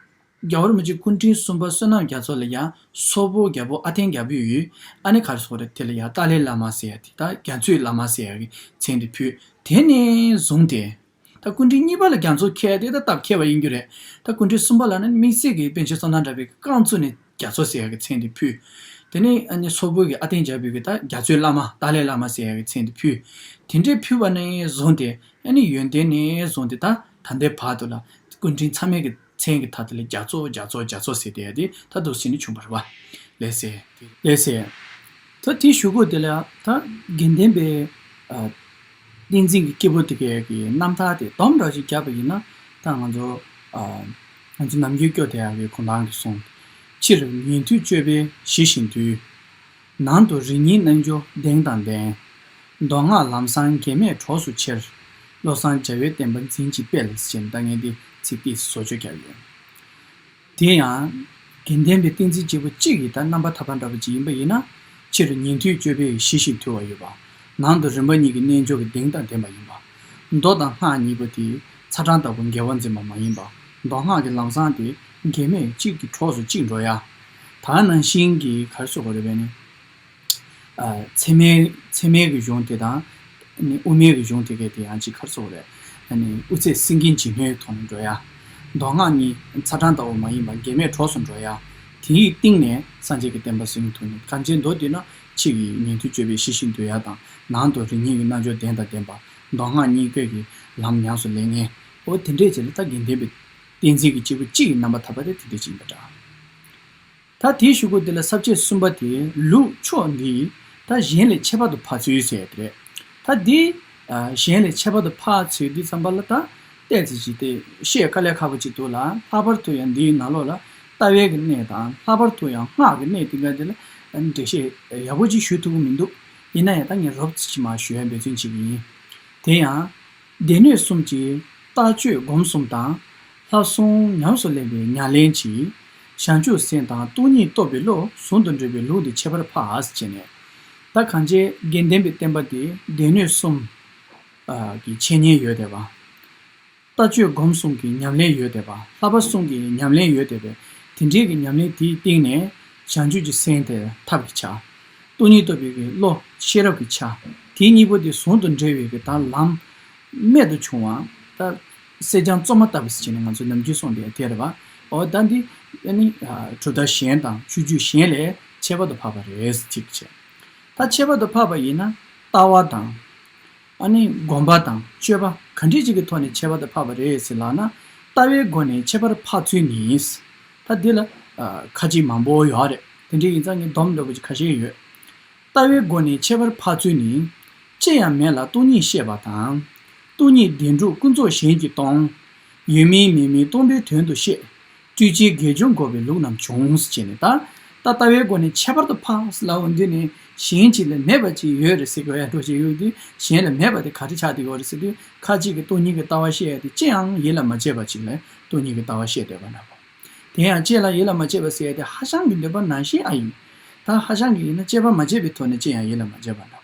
རྒྱལ་བ་རིན་པོ་ཆེ་སྐུ་ཕྲེང་གསུམ་པ་བསོད་ནམས་རྒྱ་མཚོ་ལ་ཡང་སོག་པོ་རྒྱལ་པོ་ཨ་ཐན་རྒྱལ་པོས། ཨ་ནི་ག་རེ་ཟེར་དགོས་རེད། དེ་ལ་ཡང་ཏཱ་ལའི་བླ་མ་ཟེར་ཡ་དེ། ད་རྒྱ་མཚོའི་བླ་མ་ཟེར་ཡ་གི་མཚན་དེ་ཕུལ། དེ་ནས་བཟུང་སྟེ། ད་སྐུ་ཕྲེང་གཉིས་པ་ལ་རྒྱ་མཚོ་ཁེལ་ཡ་དེ་ད་སྟབས་ཁེལ་བ་ཡིན་རྒྱུ་རེད། ད་སྐུ་ཕྲེང་གསུམ་པ་ལ་ནི་དམིགས་བསལ་གྱི་པཎ་ཆེན་བསོད་ནམས་གྲགས་པས་རྐང་བཙུགས་ནས་རྒྱ་མཚོ་ཟེར་ཡ་གི་མཚན་དེ་ཕུལ། དེ་ནས་ཨ་ནི་སོག་པོ་གི་ཨ་ཐན་རྒྱལ་པོས་ཀྱིས་ད་རྒྱ་མཚོའི་བླ་མ་ཏཱ་ལའི་བླ་མ་ཟེར་ཡ་གི་མཚན་དེ་ཕུལ། དེ་འདྲས་ཕུལ་བ་ནས་བཟུང་སྟེ། ཨ་ནི་ཡོན་ཏན་ནས་བཟུང་སྟེ་ད་ད་ལྟའི་བར་དུ་ལ་སྐུ་ཕྲེང་ཚང་མས་ཀྱི་མཚན་གྱི་མཐའ་དེ་ལ་རྒྱ་མཚོ་རྒྱ་མཚོ་རྒྱ་མཚོ་ཟེར་བསྡད་ཡ་དེ་ད་འདུག་སེ་ནི་བྱུང་བ་རེད་བ། ལགས་སེ། ལགས་སེ། ད་དེའི་གཞུག་གུ་དེ་ལ་ད་དགེ་ལྡན་པའི་ཨ་བསྟན་འཛིན་གྱི་སྐྱེས་བུ་དེ་གའི་གི་རྣམ་ཐར་དེ་སྡོམ་འདྲ་ཞིག་བརྒྱབ་པ་ཡིན་ན། ད་ང་ཚོ་ཨ་ང་ཚོ་ནམ་རྒྱུན་སྐྱོ་བསྡད་ཡ་གི་གོ་འདང་གི་གསུང་། ཕྱིར་ཉན་ཐོས་སྤྱོད་པས་ཞི་ཞིང་དུལ། ནང་དུ་རིམ་གཉིས་རྣལ་འབྱོར་གདེང་དང་ལྡན། མདོ་སྔགས་ལམ་བཟང་འགལ་མེད་གྲོགས་སུ་ཆེར། བློ་བཟང་རྒྱལ་བའི་བསྟན་པ་འཛིན་ཅིང་སྤེལ། ཞེས་ད་ངས་འདི་ཚིག་ཏོག་ཙམ་བཟོ་བཅོས་བརྒྱབ་ཡོད། དེ་ཡང་དགེ་ལྡན་པའི་བསྟན་འཛིན་སྐྱེས་བུ་གཅིག་གི་ད་རྣམ་པ་ཐར་པ་འདྲ་པོ་ཅིག་ཡིན་པ་ཡིན་ན། ཕྱི་རུ་ཉན་ཐོས་སྤྱོད་པས་ཞི་ཞིང་དུལ་བ་ཡོད་པ། ནང་དུ་རིམ་པ་གཉིས་ཀྱི་རྣལ་འབྱོར་གྱི་གདེང་དང་ལྡན་པ་ཡིན་པ། མདོ་དང་སྔགས་གཉིས་པོ་དེ་ཚ་གྲང་ལྟ་བུ་འགལ་བ་འཛིན་པ་མ་ཡིན་པ། མདོ་སྔགས་ཀྱི་ལམ་བཟང་དེ་འགལ་མེད་གཅིག་གི་གྲོགས་སུ་གཅིག་འགྲོ་ཡ། ད་ནང་བཞིན་གྱི་ག་རེ་ཟེར་དགོས་རེད་པས་ནི། ཨ་ཚད་མའི་ཚད་མའི་གི་གཞུང་དེ་དང་། ཨ་ནི་དབུ་མའི་གི་གཞུང་དེ་གའི་དེ་ཡང་ཅིག་ག་རེ་ཟེར་དགོས་རེད། ཨ་ནི་དབུ་ཚད་སེང་གེ་འཇིགས་སྣང་ཐོག་ནས་འགྲོ་ཡ། མདོ་སྔགས་གཉིས་ཚ་གྲང་ལྟ་བུ་མ་ཡིན་པ་འགལ་མེད་གྲོགས་སུ་འགྲོ་ཡ། དེའི་སྟེང་ནས་སངས་རྒྱས་ཀྱི་བསྟན་པ་སྲུང་ཐུབ་ནས། གང་ཅི་མདོ་དེ་ན་ཕྱི་ཡི་ཉན་ཐོས་སྤྱོད་པས་ཞི་ཞིང་དུལ་ཡ་དང་། ནང་དུ་རིམ་གཉིས་ཀྱི་རྣལ་འབྱོར་གདེང་དང་ལྡན་པ། མདོ་སྔགས་གཉིས་ཀའི་གི་ལམ་ཉམས་སུ་ལེན་མཁན། འོ་དེ་འདྲས་བྱས་ལ་ད་དགེ་ལྡན་པའི་བསྟན་འཛིན་གྱི་སྐྱེས་བུ་གཅིག་གི་རྣམ་པ་ཐར་པ་དེ་དེ་འདྲས་ཅིག་ཡིན་པ་འདྲ། ད་དེའི་གཞུག་གུ་དེ་ལ་ས་བཅད་གསུམ་པ་དེ་ལུགས་མཆོག་འདི་ད་གཞན་ལས་ཁྱད་པར་དུ་འཕགས་ཚུལ་ཟེར་ཡ་དེ་རེད། ད་འདི་ཨ་གཞན་ལས་ཁྱད་པར་དུ་འཕགས་ཚུལ་འདི་ཙམ་པ་ལ་ད་ཏོག་ཙམ་ཅིག་དེ་བཤད་དཀའ་ལས་ཁག་པོ་ཅིག་འདུག་ལ། ལྷག་པར་དུ་ཡང་འདིའི་ནང་ལོགས་ལ་ལྟ་བའི་གི་གནས་དང་། ལྷག་པར་དུ་ཡང་སྔགས་ཀྱི་གནས་དེ་འདྲ་དེ་ལ་འགྲེལ་བཤད་ཡག་པོ་ཅིག་ཞུ་ཐུབ་ཀྱི་མི་འདུག་ཡིན་ན་ཡང་ད་ངས་རོབ་ཙམ་ཅིག་མར་ཞུ་ཡ་འབད་བརྩོན་བྱེད་ཀྱི་ཡིན། དེ་ཡང་སྡེ་སྣོད་གསུམ་གྱི་ལྟ་སྤྱོད་སྒོམ་གསུམ་དང་། ལྷག་བསམ་ཉམས་སུ་ལེན་པའི་ཉམས་ལེན་གྱིས། བྱང་ཆུབ་སེམས་དང་སྟོང་ཉིད་རྟོགས་པའི་བློ་ཟུང་དུ་འབྲེལ་བའི་ལུགས་འདི་ཁྱད་པར་འཕགས་ཟེར་བྱས་ནས། ད་གང་ཅི་དགེ་ལྡན་པའི་བསྟན་པ་འདི་སྡེ་སྣོད་གསུམ་གྱི་འཆད་ཉན་ཡོད་བསྡད་པ། ལྟ་སྤྱོད་སྒོམ་གསུམ་གྱི་ཉམས་ལེན་ཡོད་བསྡད་པ། ལྷག་པ་གསུམ་གྱི་ཉམས་ལེན་ཡོད་བསྡད་པས། དེ་འདྲའི་གི་ཉམས་ལེན་དེའི་སྟེང་ནས་བྱང་ཆུབ་ཀྱི་སེམས་དེ་ཐབས་ཀྱི་ཆ། སྟོང་ཉིད་རྟོགས་པའི་གི་བློ་ཤེས་རབ་ཀྱི་ཆ། དེ་གཉིས་པོ་དེ་ཟུང་དུ་འབྲེལ་བའི་གི་ད་ལམ་རྨད་དུ་བྱུང་བ། ད་གསེར་སྦྱངས་བཙོ་མ་ལྟ་བུ་ཟེར་བྱས་ནས་ང་ཚོ་ནམ་རྒྱུན་གསུངས་བསྡད་དེ་རེད་པ། འོ་ད་འདི་ཨ་ནི་གྲུབ་མཐའ་གཞན་དང་ཆོས་བརྒྱུད་གཞན་ལས་ཁྱད་པར་དུ་འཕགས་པ་རེད་ཅིག་བྱས། ད་ཁྱད་པར་དུ་འཕགས་པ་ཡིན་ན་ལྟ་བ་དང་། ཨ་ནི་སྒོམ་པ་དང་སྤྱོད་པ་ག་འདྲ་ཅིག་གི་ཐོག་ནས་ཁྱད་པར་དུ་འཕགས་པ་རེད་ཟེར་ལབ་ན། ལྟ་བའི་སྒོ་ནས་ཁྱད་པར་འཕགས་ཚུལ་ནི། ད་འདི་ལ་ཨ་ཁ་ཅིག་མང་པོ་ཡོད་རེད། དེ་འདྲ་ཡིན་ཙང་ངས་སྡོམ་འདྲ་པོ་ཅིག་ཁ་ཤས་ཡོད། ལྟ་བའི་སྒོ་ནས་ཁྱད་པར་འཕགས་ཚུལ་ནི། ཅི་ཡང་མེད་ལ་སྟོང་ཉིད་བཤད་པ་དང་། སྟོང་ཉིད་བདེན་གྲུབ་ཀུན་རྫོབ་གཞན་གྱིས་སྟོང་། ཡོད་མིན་མེད་མིན་སྟོང་པའི་དོན་དུ་བཤད། སྤྲོས་བཅས་དགེ་སྦྱོར་འགོག་པའི་ལུགས་རྣམས་བྱུང་། ཟེར་ནས། ད་ད་ལྟ་བའི་སྒོ་ནས་ཁྱད་པར་དུ་འཕགས་ལབ་འོང་དུས་ནས། གཞན་གཅིག་ལ་མེད་པ་ཅིག་ཡོད་རེད་ཟེར་དགོས་ཡ་འགྲོ་བཞིན་ཡོད་དུས། གཞན་ལ་མེད་པ་དེ་ག་རེ་ཆགས་བསྡད་ཡོད་རེད་ཟེར་དུས། ཁ་ཅིག་གིས་སྟོང་ཉིད་ཀྱི་ལྟ་བ་བཤད་ཡ་དེ་ཅི་ཡང་ཡིད་ལ་མ་བྱེད་པ་ཅིག་ལ་སྟོང་ཉིད་ཀྱི་ལྟ་བ་བཤད་བསྡད་པ་འདྲ་པོ། དེ་ཡང་ཅི་ལ་ཡིད་ལ་མ་བྱེད་པ་ཟེར་ཡ་དེ་ཧ་ཅང་གི་འདོད་པ་ནང་བཞིན་ཨ་ཡིན། ད་ཧ་ཅང་གི་ཡིན་ན་དཔྱད་པ་མ་བྱས་པའི་ཐོག་ནས་ཅི་ཡང་ཡིད་ལ་མ་བྱེད་པ་འདྲ་པོ།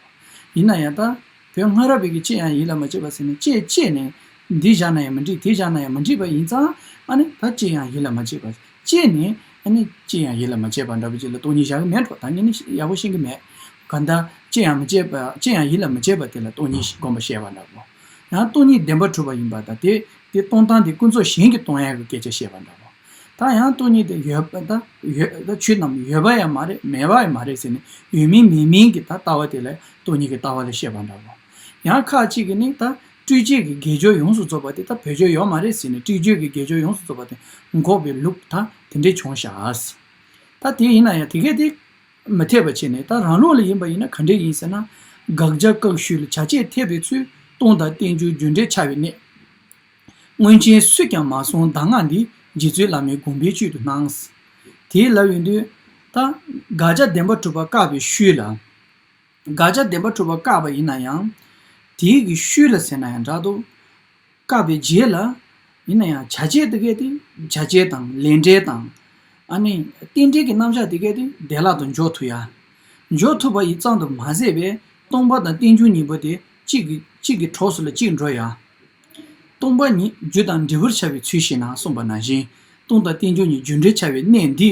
ཡིན་ན་ཡང་ད་བོད་སྔ་རབས་པའི་གི་ཅི་ཡང་ཡིད་ལ་མ་བྱེད་པ་ཟེར་ནས་ཅི་བྱས་ནས་འདི་བཞག་ན་ཡང་མི་འགྲིག་དེ་བཞག་ན་ཡང་མི་འགྲིག་པ་ཡིན་ཙང་། ཨ་ནི་ད་ཅི་ཡང་ཡིད་ལ་མ་བྱེད་པ། བྱས་ནས་ཨ་ནི་ཅི་ཡང་ཡིད་ལ་མ་བྱེད་པ་འདྲ་པོ་ཅིག་ལ་སྟོང་ཉིད་བཞག་གི་མེད་འགྲོ། ད་ངས་ནི་ཡག་པོ་ཤེས་ཀྱི་མེད། གང་ལྟར་ཅི་ཡང་མི་བྱེད་པ། ཅི་ཡང་ཡིད་ལ་མི་བྱེད་པ་དེ་ལ་སྟོང་ཉིད་སྒོམ་པ་བཤད་པ་འདྲ་པོ། ཡང་སྟོང་ཉིད་བདེན་པ་གྲུབ་པ་ཡིན་པ་དང་། དེ་དེ་སྟོང་སྟངས་དེ་ཀུན་རྫོབ་གཞན་གྱིས་སྟོང་ཡག་གི་སྐད་ཆ་བཤད་པ་འདྲ་པོ། ད་ཡང་སྟོང་ཉིད་དེ་ཡོད་པ་ད་ཡོད་ད་ཆོས་རྣམས་ཡོད་པ་ཡང་མ་རེད། མེད་པ་ཡང་མ་རེད་ཟེར་ནས་ཡོད་མིན་མེད་མིན་གྱི་ད་ལྟ་བ་དེ་ལ་སྟོང་ཉིད་ཀྱི་ལྟ་བ་ལ་བཤད་པ་འདྲ་པོ། ཡང་ཁ་ཅིག་གིས་ནི་ད་སྤྲོས་བཅས་ཀྱི་དགེ་སྦྱོར་ཡོངས་སུ་རྫོགས་པ་དེ་ད་བེད་སྤྱོད་ཡོད་མ་རེད་ཟེར་ནས། སྤྲོས་བཅས་ཀྱི་དགེ་སྦྱོར་ཡོངས་སུ་རྫོགས་པ་དེ་འགོག་པའི་ལུགས་ད་དེ་འདྲས་བྱུང་ཤག། ད་དེ་ཡིན་ན་ཡང་དེ་གས་དེ་མི་འཐད་པ་བྱས་ནས། ད་རང་ལུགས་ལ་ཡིན་པ་ཡིན་ན་ག་འདྲས་ཡིན་ཟེར་ན། དགག་བྱ་བཀག་ཤུལ་ལ་བྱ་བྱེད་འཐད་པའི་ཚུལ། སྟོང་དང་རྟེན་འབྱུང་རྒྱུ་འབྲས་འཆར་བའི་གནད། མངོན་རྐྱེན་སུས་ཀྱང་མ་གསུངས་གདམས་ངག་འདི། རྗེ་བཙུན་བླ་མའི་དགོངས་པའི་བཅུད་དུ་སྣང་། དེ་ལབ་ཡོང་དུས། ད་དགག་བྱ་བདེན་པར་གྲུབ་པ་བཀག་པའི་ཤུལ་ལ། དགག་བྱ་བདེན་པར་གྲུབ་པ་བཀག་པ་ཡིན་ན་ཡང་། དེའི་གི་ཤུལ་ལ་ཟེར་ན་ཡང་འདྲ་འདུག། བཀག་པའི་རྗེས་ལ་ཡིན་ན་ཡང་བྱ་བྱེད་དེ་གས་དེ། བྱ་བྱེད་དང་ལས་འབྲས་དང་། ཨ་ནི་རྟེན་འབྲེལ་གྱི་རྣམ་གཞག་དེ་གས་དེ་བདེ་བླག་ཏུ་འཇོག་ཐུབ་ཡ། འཇོག་ཐུབ་པ་ཡིན་ཙམ་དུ་མ་ཟད་པའི་སྟོང་པ་དང་རྟེན་འབྱུང་གཉིས་པོ་དེ་གཅིག་གི་གཅིག་གི་གྲོགས་སུ་ལ་གཅིག་འགྲོ་ཡ། སྟོང་པ་ཉིད་རྒྱུ་དང་འབྲས་བུར་འཆར་བའི་ཚུལ་ཤེས་ན་གསུངས་པ་ནང་བཞིན། སྟོང་དང་རྟེན་འབྱུང་གཉིས་རྒྱུ་འབྲས་འཆར་བའི་གནད་འདི་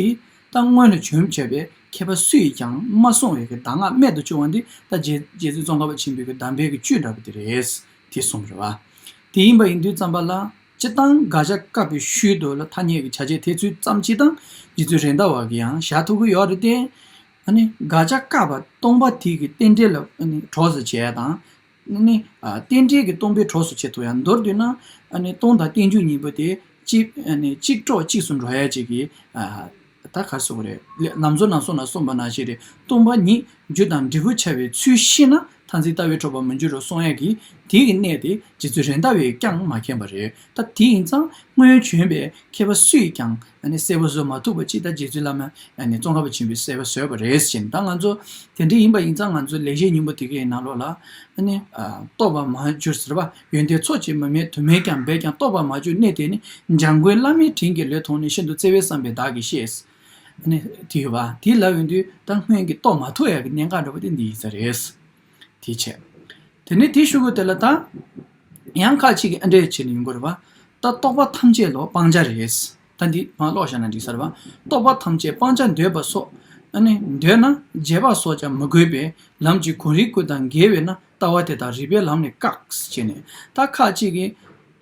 ད་སྔོན་ལ་བྱོན་བྱས་པའི་མཁས་པ་སུ་ཡིས་ཀྱང་མ་གསུངས་པའི་གི་གདམས་ངག་རྨད་དུ་བྱུང་བ་འདི། ད་རྗེ་རྗེ་བཙུན་ཙོང་ཁ་པ་ཆེན་པོའི་གི་གདམས་པའི་གི་བཅུད་འདྲ་པོ་དེ་རེད། དེ་གསུངས་རེད་བ། དེ་ཡིན་པ་ཡིན་དུས་ཙམ་པ་ལ། སྤྱིར་བཏང་དགག་བྱ་བཀག་པའི་ཤུལ་དུ་ལ་ཐ་སྙད་ཀྱི་བྱ་བྱེད་འཐད་ཚུལ་ཙམ་གཅིག་དང་། རྗེ་བཙུན་རེད་མདའ་བ་གིས་ཡང་བཞག་ཐུབ་ཀྱི་ཡོད་རེད་དེ། ཨ་ནི་དགག་བྱ་བཀག་པ་སྟོང་པ་དེ་གི་རྟེན་འབྲེལ་ལ་ཨ་ནི་གྲོགས་སུ་བྱས་དང་། ཨ་ནི་ཨ་རྟེན་འབྲེལ་གྱི་སྟོང་པའི་གྲོགས་སུ་བྱེད་ཐུབ་ཡ། མདོར་བསྡུས་ན་ཨ་ནི་སྟོང་དང་རྟེན་འབྱུང་གཉིས་པོ་དེ་གཅིག་ཨ་ནི་གཅིག་གྲོགས་གཅིག་ཏུ་འགྲོ་ཡ་ཅིག་གི། ཨ་ད་ག་རེ་ཟེར་དགོས་རེད། ལམ་གཙོ་རྣམ་གསུམ་ལ་གསུངས་པ་ནང་བཞིན་རེད། སྟོང་པ་ཉིད་རྒྱུ་དང་འབྲས་བུར་འཆར་བའི་ཚུལ་ཤེས་ན། མཐར་འཛིན་ལྟ་བས་འཕྲོག་པར་མི་འགྱུར་རོ་གསུང་ཡ་གི། དེ་གི་གནད་དེ་རྗེ་བཙུན་རེད་མདའ་བས་ཀྱང་མ་མཁྱེན་པ་རེད། ད་དེ་ཡིན་ཙང་སྔོན་བྱོན་པའི་མཁས་པ་སུ་ཡིས་ཀྱང་ཨ་ནི་གསལ་པོ་བཟོ་མ་ཐུབ་པ་ཅིག། ད་རྗེ་བཙུན་བླ་མ་ཨ་ནི་ཙོང་ཁ་པ་ཆེན་པོས་གསལ་པོ་བཟོས་པ་རེད་ཟེར་ནས། ད་ང་ཚོ་དེ་འདྲ་ཡིན་པ་ཡིན་ཙང་། ང་ཚོ་ལེགས་བཤད་སྙིང་པོ་དེ་གའི་ནང་ལོགས་ལ་ཨ་ནི་ཨ་རྟོགས་པར་མ་གྱུར་ཟེར་བ། ཡོན་ཏན་ཚོགས་ཀྱིས་མི་དམིགས། དུ་མས་ཀྱང་འབད་ཀྱང་རྟོགས་པར་མ་གྱུར། གནད་དེ་ནི་འཇམ་མགོན་བླ་མའི་དྲིན་གྱིས་ལོས་མཐོང་ནས། ཤིན་ཏུ་བརྩེ་བས་བསམ་པའི་བདག་གིས་ཤེས། ཨ་ནི་དེ་ཡོད་པ་དེ་ལབ་ཡོང་དུས། ད་སྔོན་གྱི་རྟོགས་མ་ཐུབ་ཡག་གི་གནད་འགག་འདྲ་པོ་དེ་འདི་ཡིན་ས་རེད། དེ་བྱས། དེ་ནས་དེའི་གཞུག་གུ་དེ་ལ་ད་ཡང་ཁ་ཅིག་གིས་ཨ་འདྲས་བྱས་ནས་ཡོང་གི་རེད་པ། ད་རྟོག་པ་ཐམས་ཅད་ལ་སྤང་བྱ་རེད། ད་འདི་མར་ཀློག་བཞག་ན་འགྲིག་ས་རེད་པ། རྟོག་པ་ཐམས་ཅད་སྤང་བྱར་འདོད་པ་སོགས། ཨ་ནི་འདོད་ན་རྗེས་དཔག་སོགས་ཀྱང་མི་དགོས་པས། ལམ་གྱི་གོ་རིམ་ཀུན་དང་འགལ་བས་ན། ལྟ་བ་དེ་དག་རིགས་པའི་ལམ་ནས་བཀག་ཅེས་ནས། ད་ཁ་ཅིག་གིས་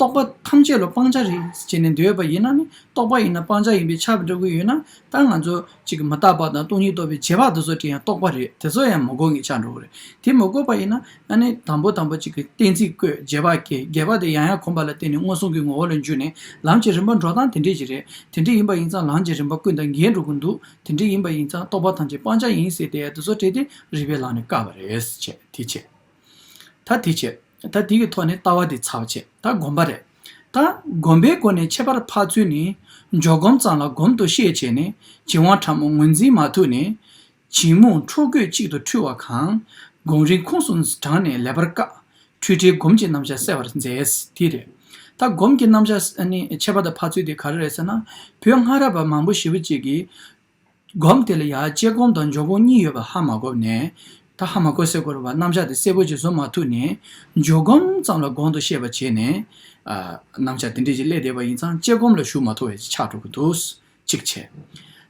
རྟོག་པ་ཐམས་ཅད་ལ་སྤང་བྱ་རེད་ཅེས་ནས་འདོད་པ་ཡིན་ན་ནི། རྟོག་པ་ཡིན་ན་སྤང་བྱ་ཡིན་པས་ཁྱབ་འགྲོ་གི་ཡོད་ན། ད་ང་ཚོ་གཅིག་གི་མི་རྟག་པ་དང་སྟོང་ཉིད་རྟོགས་པའི་རྗེས་དཔག་དེ་ཚོ་དེ་ཡང་རྟོག་པ་རེད། དེ་ཚོ་ཡང་མི་དགོས་ངེས་ཆགས་འགྲོ་གི་རེད། དེ་མི་དགོས་པ་ཡིན་ན། ཨ་ནི་དང་པོ་དང་པོ་གཅིག་གི་གཏན་ཚིགས་བཀོད། རྗེས་དཔག་སྐྱེ། རྗེས་དཔག་དེ་ཡང་ཡང་གོམས་པ་ལ་བརྟེན་ནས་མངོན་སུམ་གྱི་ངོ་བོ་ལ་འཇུག་ནས། ལམ་གྱི་རིམ་པ་འགྲོ་སྟངས་དེ་འདྲས་ཞིག་རེད། དེ་འདྲས་ཡིན་པ་ཡིན་ཙང་ལམ་གྱི་རིམ་པ་ཀུན་དང་འགལ་འགྲོ་གི་འདུག། དེ་འདྲས་ཡིན་པ་ཡིན་ཙང་རྟོག་པ་ཐམས་ཅད་སྤང་བྱ་ཡིན་ཟེར་ཏེ། དེ་ཚོ་བྲིས་ཏེ་རིགས་པའི་ལམ་ནས་བཀག་པ་རེད་ཅེས། དེ་བྱས། ད་དེ་བྱས། ད་དེ་གི་ཐོག་ནས་ལྟ་བ་དེ་ཚར་བ་བྱས། ད་སྒོམ་པ་རེད། ད་སྒོམ་པའི་སྒོ་ནས་ཁྱད་པར་འཕགས་ཚུལ་ནི། འཇོག་སྒོམ་ཙམ་ལ་སྒོམ་དུ་བཤད་བྱས་ནས། བྱིང་བ་ཕྲ་མོ་ངོས་འཛིན་མ་ཐུབ་ནས། བྱིང་རྨུགས་འཕྲོ་རྒོད་གཅིག་ཏུ་འཁྲུལ་བ་གང་། སྒོམ་རིམ་ཁོངས་སུ་དྲངས་ནས་ལེགས་པར་བཀག། འཁྲུལ་བྲལ་སྒོམ་གྱི་རྣམ་གཞག་གསལ་བར་མཛད། དེ་རེད། ད་སྒོམ་གྱི་རྣམ་གཞག་ཨ་ནི་ཁྱད་པར་དང་འཕགས་ཚུལ་དེ་ག་རེ་རེད་ཟེར་ན། བོད་སྔ་རབས་པ་མང་པོ་ཞེ་པོ་ཅིག་གིས་སྒོམ་དེ་ལ་ཡང་དཔྱད་སྒོམ་དང་འཇོག་སྒོམ་གཉིས་ཡོད་པ་ཧ་མ་གོ་ནས། ད་ཧ་མ་གོ་ཟེར་དགོས་རེད་པ། རྣམ་གཞག་དེ་གསལ་པོ་ཅིག་བཟོ་མ་ཐུབ་ནས། འཇོག་སྒོམ་ཙམ་ལ་སྒོམ་དུ་བཤད་པ་བྱས་ནས། ཨ་རྣམ་གཞག་དེ་འདྲས་ཅིག་སླེབས་བསྡད་པ་ཡིན་ཙང་དཔྱད་སྒོམ་ལ་ཞུགས་མ་ཐུབ་པ་ཅིག་ཆགས་འགྲོ་གི་འདུག། གཅིག་བྱས།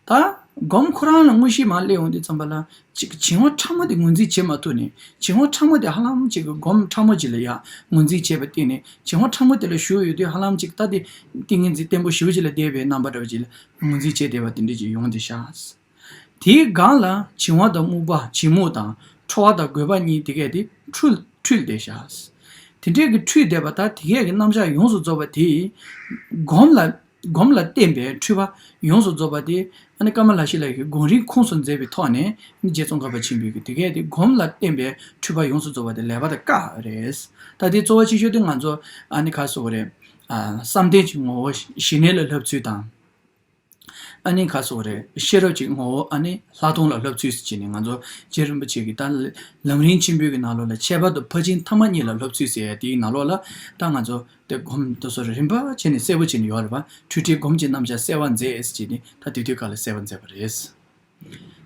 ད་སྒོམ་ཁོ་རང་ལ་དངོས་གཞི་མར་སླེབས་ཡོང་དུས་ཙམ་པ་ལ། གཅིག་བྱིང་བ་ཕྲ་མོ་དེ་ངོས་འཛིན་བྱེད་མ་ཐུབ་ནས། བྱིང་བ་ཕྲ་མོ་དེ་ཧ་ལམ་གཅིག་གི་སྒོམ་ཕྲ་མོ་ཅིག་ལ་ཡང་ངོས་འཛིན་བྱས་པ་བརྟེན་ནས། བྱིང་བ་ཕྲ་མོ་དེ་ལ་ཞུགས་ཡོད་དུས་ཧ་ལམ་གཅིག་ད་དེ་ཏིང་ངེ་འཛིན་བརྟན་པོ་ཞེ་པོ་ཅིག་ལ་བསྡད་པའི་རྣམ་པ་འདྲ་བོ་ཅིག་ལ་ངོས་འཛིན་བྱས་བསྡད་པ་དེ་འདྲ་ཅིག་ཡོང་བསྡད་ཤག། དེའི་སྒང་ལ་བྱིང་བ་དང་རྨུགས་པ། བྱིང་རྨུགས་དང་ཁྲོ་བ་དང་རྒོད་པ་གཉིས་དེ་གས་དེ་འཁྲུལ་འཁྲུལ་བསྡད་ཤག། དེ་འདྲས་ཀྱི་འཁྲུལ་བསྡད་པ་ད་དེ་གས་ཀྱི་རྣམ་གཞག་ཡོངས་སུ་རྫོགས་པ་དེ། སྒོམ་ལ་ སྒོམ་ལ་བརྟེན་པའི་འཁྲུལ་པ་ཡོངས་སུ་རྫོགས་པ་དེ། ཨ་ནི་ཀ་མ་ལ་ཤཱི་ལ་ཡི་གོང་རིམ་ཁོངས་སུ་མཛད་པའི་ཐོག་ནས། ཨ་ནི་རྗེ་ཙོང་ཁ་པ་ཆེན་པོའི་གི་དེ་གས་དེ་སྒོམ་ལ་བརྟེན་པའི་འཁྲུལ་པ་ཡོངས་སུ་རྫོགས་པ་དེ་ལེགས་པར་བཀག་རེད། ད་དེ་གཙོ་བོ་ཆེ་ཤོས་དེ་ང་ཚོ་ཨ་ནི་ག་ཟེར་དགོས་རེད། ཨ་བསམ་གཏན་གྱི་ངོ་བོ་ཞི་གནས་ལ་བསླབ་ཚུལ་དང་། ཨ་ནི་ག་ཟེར་དགོས་རེད། ཤེས་རབ་ཀྱི་ངོ་བོ་ཨ་ནི་ལྷག་མཐོང་ལ་བསླབ་ཚུལ་ཟེར་བྱས་ནས། ང་ཚོ་རྗེ་རིན་པོ་ཆེ་གི་ད་ལམ་རིམ་ཆེན་པོའི་གི་ནང་ལོགས་ལ་ཁྱད་པར་དུ་ཕར་ཕྱིན་ཐ་མ་གཉིས་ལ་བསླབ་ཚུལ་ཟེར་ཡ་དེའི་ནང་ལོགས་ལ། ད་ང་ཚོ་དེ་སྒོམ་དེ་ཚོ་རིམ་པ་བྱས་ནས་གསལ་པོ་བྱས་ནས་ཡོད་རེད་པ། འཁྲུལ་སྒྲིབ་སྒོམ་གྱི་རྣམ་གཞག་གསལ་བར་མཛད་ཟེར་བྱས་ནས། ད་དེ་དུས་སྐབས་ལ་གསལ་བར་མཛད་པ་རེད།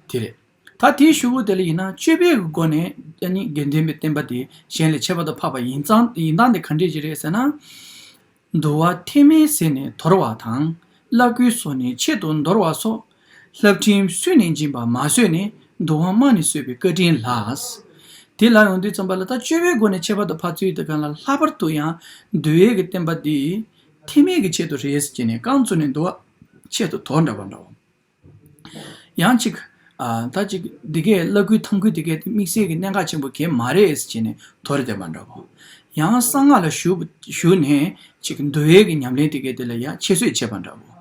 དེ་རེད། ད་དེའི་གཞུག་གུ་དེ་ལ་ཡིན་ན། སྤྱོད་པའི་སྒོ་ནས་ཨ་ནི་དགེ་འདུན་པའི་བསྟན་པ་དེ་གཞན་ལས་ཁྱད་པར་དུ་འཕགས་པ་ཡིན་ཙང་། ཡིན་སྟངས་དེ་ག་འདྲས་ཅིག་རེད་ཟེར་ན། འདུལ་བ་ཐེག་དམན་ཟད་ནས་དོར་བ་དང་། བླ་སྒོའི་སོ་ནས་ཆེད་དུ་འདོར་བ་སོགས། བསླབ་ཁྲིམས་སུན་ནས་འབྱིན་པ་མ་བཟོད་ནས། འདུལ་བ་རྨང་ནས་གསོད་པའི་བཀའ་དྲིན་ལ། དེ་ལ་ཡོང་དུས་ཙམ་པ་ལ། ད་སྤྱོད་པའི་སྒོ་ནས་ཁྱད་པར་དུ་འཕགས་ཚུལ་དེ་གང་ལ། ལྷག་པར་དུ་ཡང་འདུལ་བའི་གི་བསྟན་པ་འདི་ཐེག་དམན་གྱི་ཆེད་དུ་རེད་ཟེར་བྱས་ནས་རྐང་བཙུགས་ནས་འདུལ་བ་ཆེད་དུ་དོར་འདྲ་བ་འདྲ་བོ། ཡང་ཅིག་ཨ་ད་ཅིག་འདི་གས་བླ་སྒོའི་ཐང་ཁུལ་འདི་གས་དེ་དམིགས་བསལ་གྱི་གནད་འགག་ཆེན་པོ་གང་ཡང་མ་རེད་ཟེར་བྱས་ནས་དོར་བསྡད་པ་འདྲ་བོ། ཡང་གསང་སྔགས་ལ་ཞུགས་ཞུགས་ནས་ཅིག་འདུལ་བའི་གི་ཉམས་ལེན་དེ་གས་དེ་ལ་ཡང་ཁྱད་གསོད་བྱས་པ་འདྲ་བོ།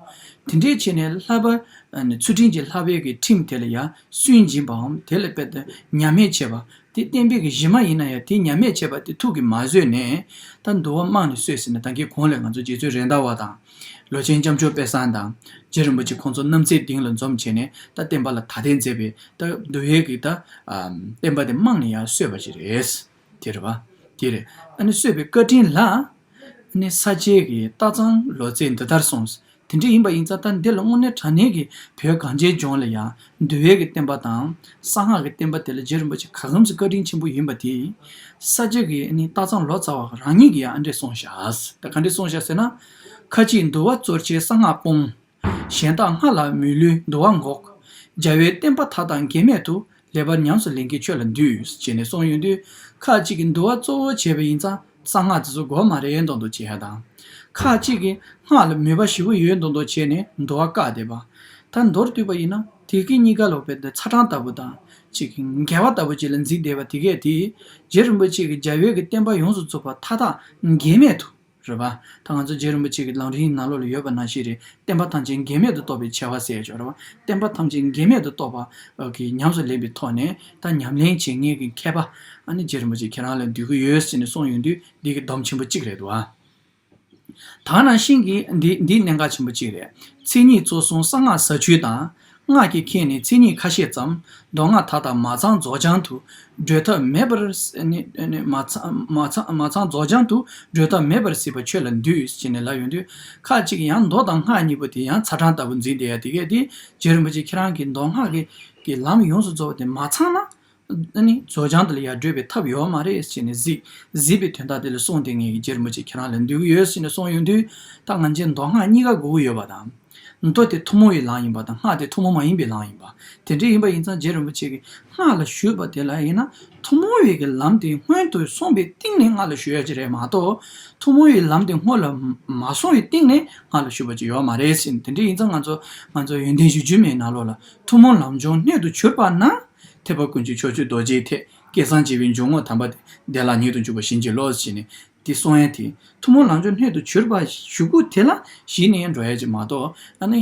དེ་འདྲས་བྱས་ནས་ལྷག་པར་ཨ་ནི་ཚུལ་ཁྲིམས་ཀྱི་ལྷག་པའི་གི་ཁྲིམས་དེ་ལ་ཡང་སུན་འབྱིན་པའམ། དེ་ལ་དཔེ་དེ་ཉམས་སྨད་བྱས་པ། དེ་བསྟན་པའི་གི་གཞི་མ་ཡིན་ན་ཡང་། དེ་ཉམས་སྨད་བྱས་པ་དེ་ཐུགས་ཀྱིས་མ་བཟོད་ནས། ད་འདུལ་བ་རྨང་ནས་གསོད་ཟེར་ནས། ད་གིན་གོང་ལ་ང་ཚོ་རྗེ་བཙུན་རེད་མདའ་བ་དང་། ལོ་ཆེན་སྐྱབས་མཆོག་དཔལ་བཟང་དང་། རྗེ་རིན་པོ་ཆེ་ཁོང་ཚོ་རྣམ་རྩེ་གདིང་ལ་འཛོམས་བྱས་ནས། ད་བསྟན་པ་ལ་དར་སྤེལ་མཛད་པའི། ད་འདུལ་བའི་གི་ད་ཨ་བསྟན་པ་དེ་རྨང་ནས་ཡར་གསོད་པ་ཞིག་རེད། དེ་རེད་པ། དེ་རེད། ཨ་ནི་གསོད་པའི་བཀའ་དྲིན་ལ། ཨ་ནི་ས་སྐྱའི་གི་སྟག་ཚང་ལོ་ཙཱས་འདི་ལྟར་གསུངས། དེ་འདྲ་ཡིན་པ་ཡིན་ཙང་། ད་འདི་ལ་དངོས་གནས་དྲང་གནས་ཀྱི་བོད་གངས་ཅན་ལྗོངས་ལ་ཡང་འདུལ་བའི་གི་བསྟན་པ་དང་གསང་སྔགས་ཀྱི་བསྟན་པ་དེ་ལ་རྗེ་རིན་པོ་ཆེ་ག་གམ་ཟིག་བཀའ་དྲིན་ཆེན་པོ་ཡིན་པ་དེ། ས་སྐྱ་གི་ཨ་ནི་སྟག་ཚང་ལོ་ཙཱ་བ་རང་ཉིད་ཀྱིས་ཡང་ཨ་འདྲས་གསུངས་བཞག། ད་ག་འདྲས་གསུངས་བཞག་ཟེར་ན། ཁ་ཅིག་འདུལ་བ་རྩོལ་བྱེད་གསང་སྔགས་སྤོང་། གཞན་དག་སྔགས་ལ་མི་བསླུ་འདུལ་བ་འགོག། རྒྱལ་བའི་བསྟན་པ་མཐའ་དག་འགལ་མེད་དུ། ལེགས་པར་ཉམས་སུ་ལེན་མཁན་ཁྱོད་ལ་འདུད། ཅེས་ནས་གསུངས་ཡོང་དུས། ཁ་ཅིག་གིས་འདུལ་བ་གཙོ་བོ་བྱས་པ་ཡིན་ཙང་གསང་སྔགས་དེ་ཚོ་དགོས་མ་རེད་མདོག་མདོག་བྱེད་ཡ་དང་། ཁ་ཅིག་གིས་སྔགས་ལ་མོས་པ་ཞེ་པོ་ཡོད་མདོག་མདོག་བྱས་ནས་འདུལ་བ་བཀག་བསྡད་པ། ད་མདོར་བསྡུས་པ་ཡིན་ན། དེ་གི་གཉིས་ཀ་ལོག་པའི་ཚ་གྲང་ལྟ་བུ་དང་། ཅིག་གི་འགལ་བ་ལྟ་བུ་ཅིག་ལ་འཛིན་བསྡད་པ་དེ་གས་དེ། རྗེ་རིན་པོ་ཆེ་གིས་རྒྱལ་བའི་གི་བསྟན་པ་ཡོངས་སུ་རྫོགས་པ་མཐའ་དག་འགལ་མེད་དུ། རེད་པ། ད་ང་ཚོ་རྗེ་རིན་པོ་ཆེ་གི་ལམ་རིམ་ནང་ལོགས་ལ་ཡོད་པ་ནང་བཞིན་རེད། བསྟན་པ་ཐམས་ཅད་འགལ་མེད་དུ་རྟོགས་པའི་ཆེ་བ་ཟེར་ཡ་ཅིག་ཡོད་རེད་པ། བསྟན་པ་ཐམས་ཅད་འགལ་མེད་དུ་རྟོགས་པ་གི་ཉམས་སུ་ལེན་པའི་ཐོག་ནས། ད་ཉམས་ལེན་བྱེད་མཁན་གྱི་མཁས་པ་ཨ་ནི་རྗེ་རིན་པོ་ཆེ་ཁྱེད་རང་ལ་འདུད་ཀྱི་ཡོད་ཟེར་ནས་གསུངས་ཡོང་དུས། འདི་གི་སྡོམ་ཆེན་པོ་གཅིག་རེད་འདུག་ཨ། ད་ནང་བཞིན་གྱི་འདི་འདི་གནད་འགག་ཆེན་པོ་གཅིག་རེད། མཚན་ཉིད་གཙོ་བཟུང་གསང་སྔགས་ཟབ་ཆོས་དང་། སྔགས་ཀྱི་ཁྱད་ནི་མཚན་ཉིད་ཁ་ཤས་ཙམ། མདོ་སྔགས་མཐའ་དག་མ་ཚང་རྫོགས་བྱང་དུ། བགྲོད་ཐབས་མེད་པར་ནི་ནི་མ་ཚང་མ་ཚང་མ་ཚང་རྫོགས་བྱང་དུ། བགྲོད་ཐབས་མེད་པར་གཟིགས་པ་ཁྱོད་ལ་འདུད། ཅེས་ནས་ལབ་ཡོང་དུས། ཁ་ཅིག་ཡང་མདོ་དང་སྔགས་གཉིས་པོ་དེ་ཡང་ཚ་གྲང་ལྟ་བུ་འཛིན་བསྡད་ཡ་དེ་གས་དེ། རྗེ་རིན་པོ་ཆེ་ཁྱེད་རང་གིས་མདོ་སྔགས་ཀྱི་ཀྱི་ལམ་ཡོངས་སུ་རྫོགས་པ་དེ་མ་ཚང་ན། ཨ་ནི་རྫོགས་བྱང་དེ་ལ་ཡར་བགྲོད་པའི་ཐབས་ཡོད་མ་རེད་ཅེས་ནས་གཟིགས། གཟིགས་པའི་དོན་དག་དེ་ལ་གསུངས་ཏེ། ངས་རྗེ་རིན་པོ་ཆེ་ཁྱེད་རང་ལ་འདུད་ཀྱི་ཡོད་ཟེར་ནས་གསུངས་ཡོང་དུས། ད་ང་ཚོས་མདོ་སྔགས་གཉིས་ཀ་དགོས་ཀྱི་ཡོད་པ་དང་། མདོ་དེ་ཐུན་མོང་བའི་ལམ་ཡིན་པ་དང་། སྔགས་དེ་ཐུན་མོང་མ་ཡིན་པའི་ལམ་ཡིན་པ། དེ་འདྲ་ཡིན་པ་ཡིན་ཙང་། རྗེ་རིན་པོ་ཆེ་གིས་སྔགས་ལ་ཞུགས་པ་དེ་ལ་ཡིན་ན། ཐུན་མོང་བའི་གི་ལམ་དེ་སྔོན་དུ་སོང་བའི་སྟེང་ནས་སྔགས་ལ་ཞུགས་ཡ་ཅིག་རེད་མ་གཏོགས། ཐུན་མོང་བའི་ལམ་དེ་སྔོན་ལ་མ་སོང་བའི་སྟེང་ནས་སྔགས་ལ་ཞུགས་པ་ཅིག་ཡོད་མ་རེད་ཟེར། དེ་འདྲ་ཡིན་ཙང་ང་ཚོ་ང་ཚོ་ཡོན་ཏན་གཞུང་ཆེན་མའི་ནང་ལོགས་ལ། ཐུན་མོང་ལམ་སྦྱོང་སྣོད་དུ་གྱུར་པ་ན། ཐེག་པ་ཀུན་གྱི་ཕྱོགས་ཆོས་རྡོ་རྗེའི་ཐེག། སྐལ་བཟང་སྤྱི་བོའི་འཇུག་ངོགས་དམ་པ་དེ། བདེ་བླག་ཉིད་དུ་འཇུག་པ་བྱིན་གྱིས་རློབས་ཟེར་ནས། དེ་གསུང་ཡས་དེ། ཐུན་མོང་ལམ་སྦྱོང་སྣོད་དུ་གྱུར་པ་གཞུག་གུ་དེ་ལ་གཞི་ནས་འགྲོ་ཡས་ཅིག་མ་གཏོགས། ཨ་ནི་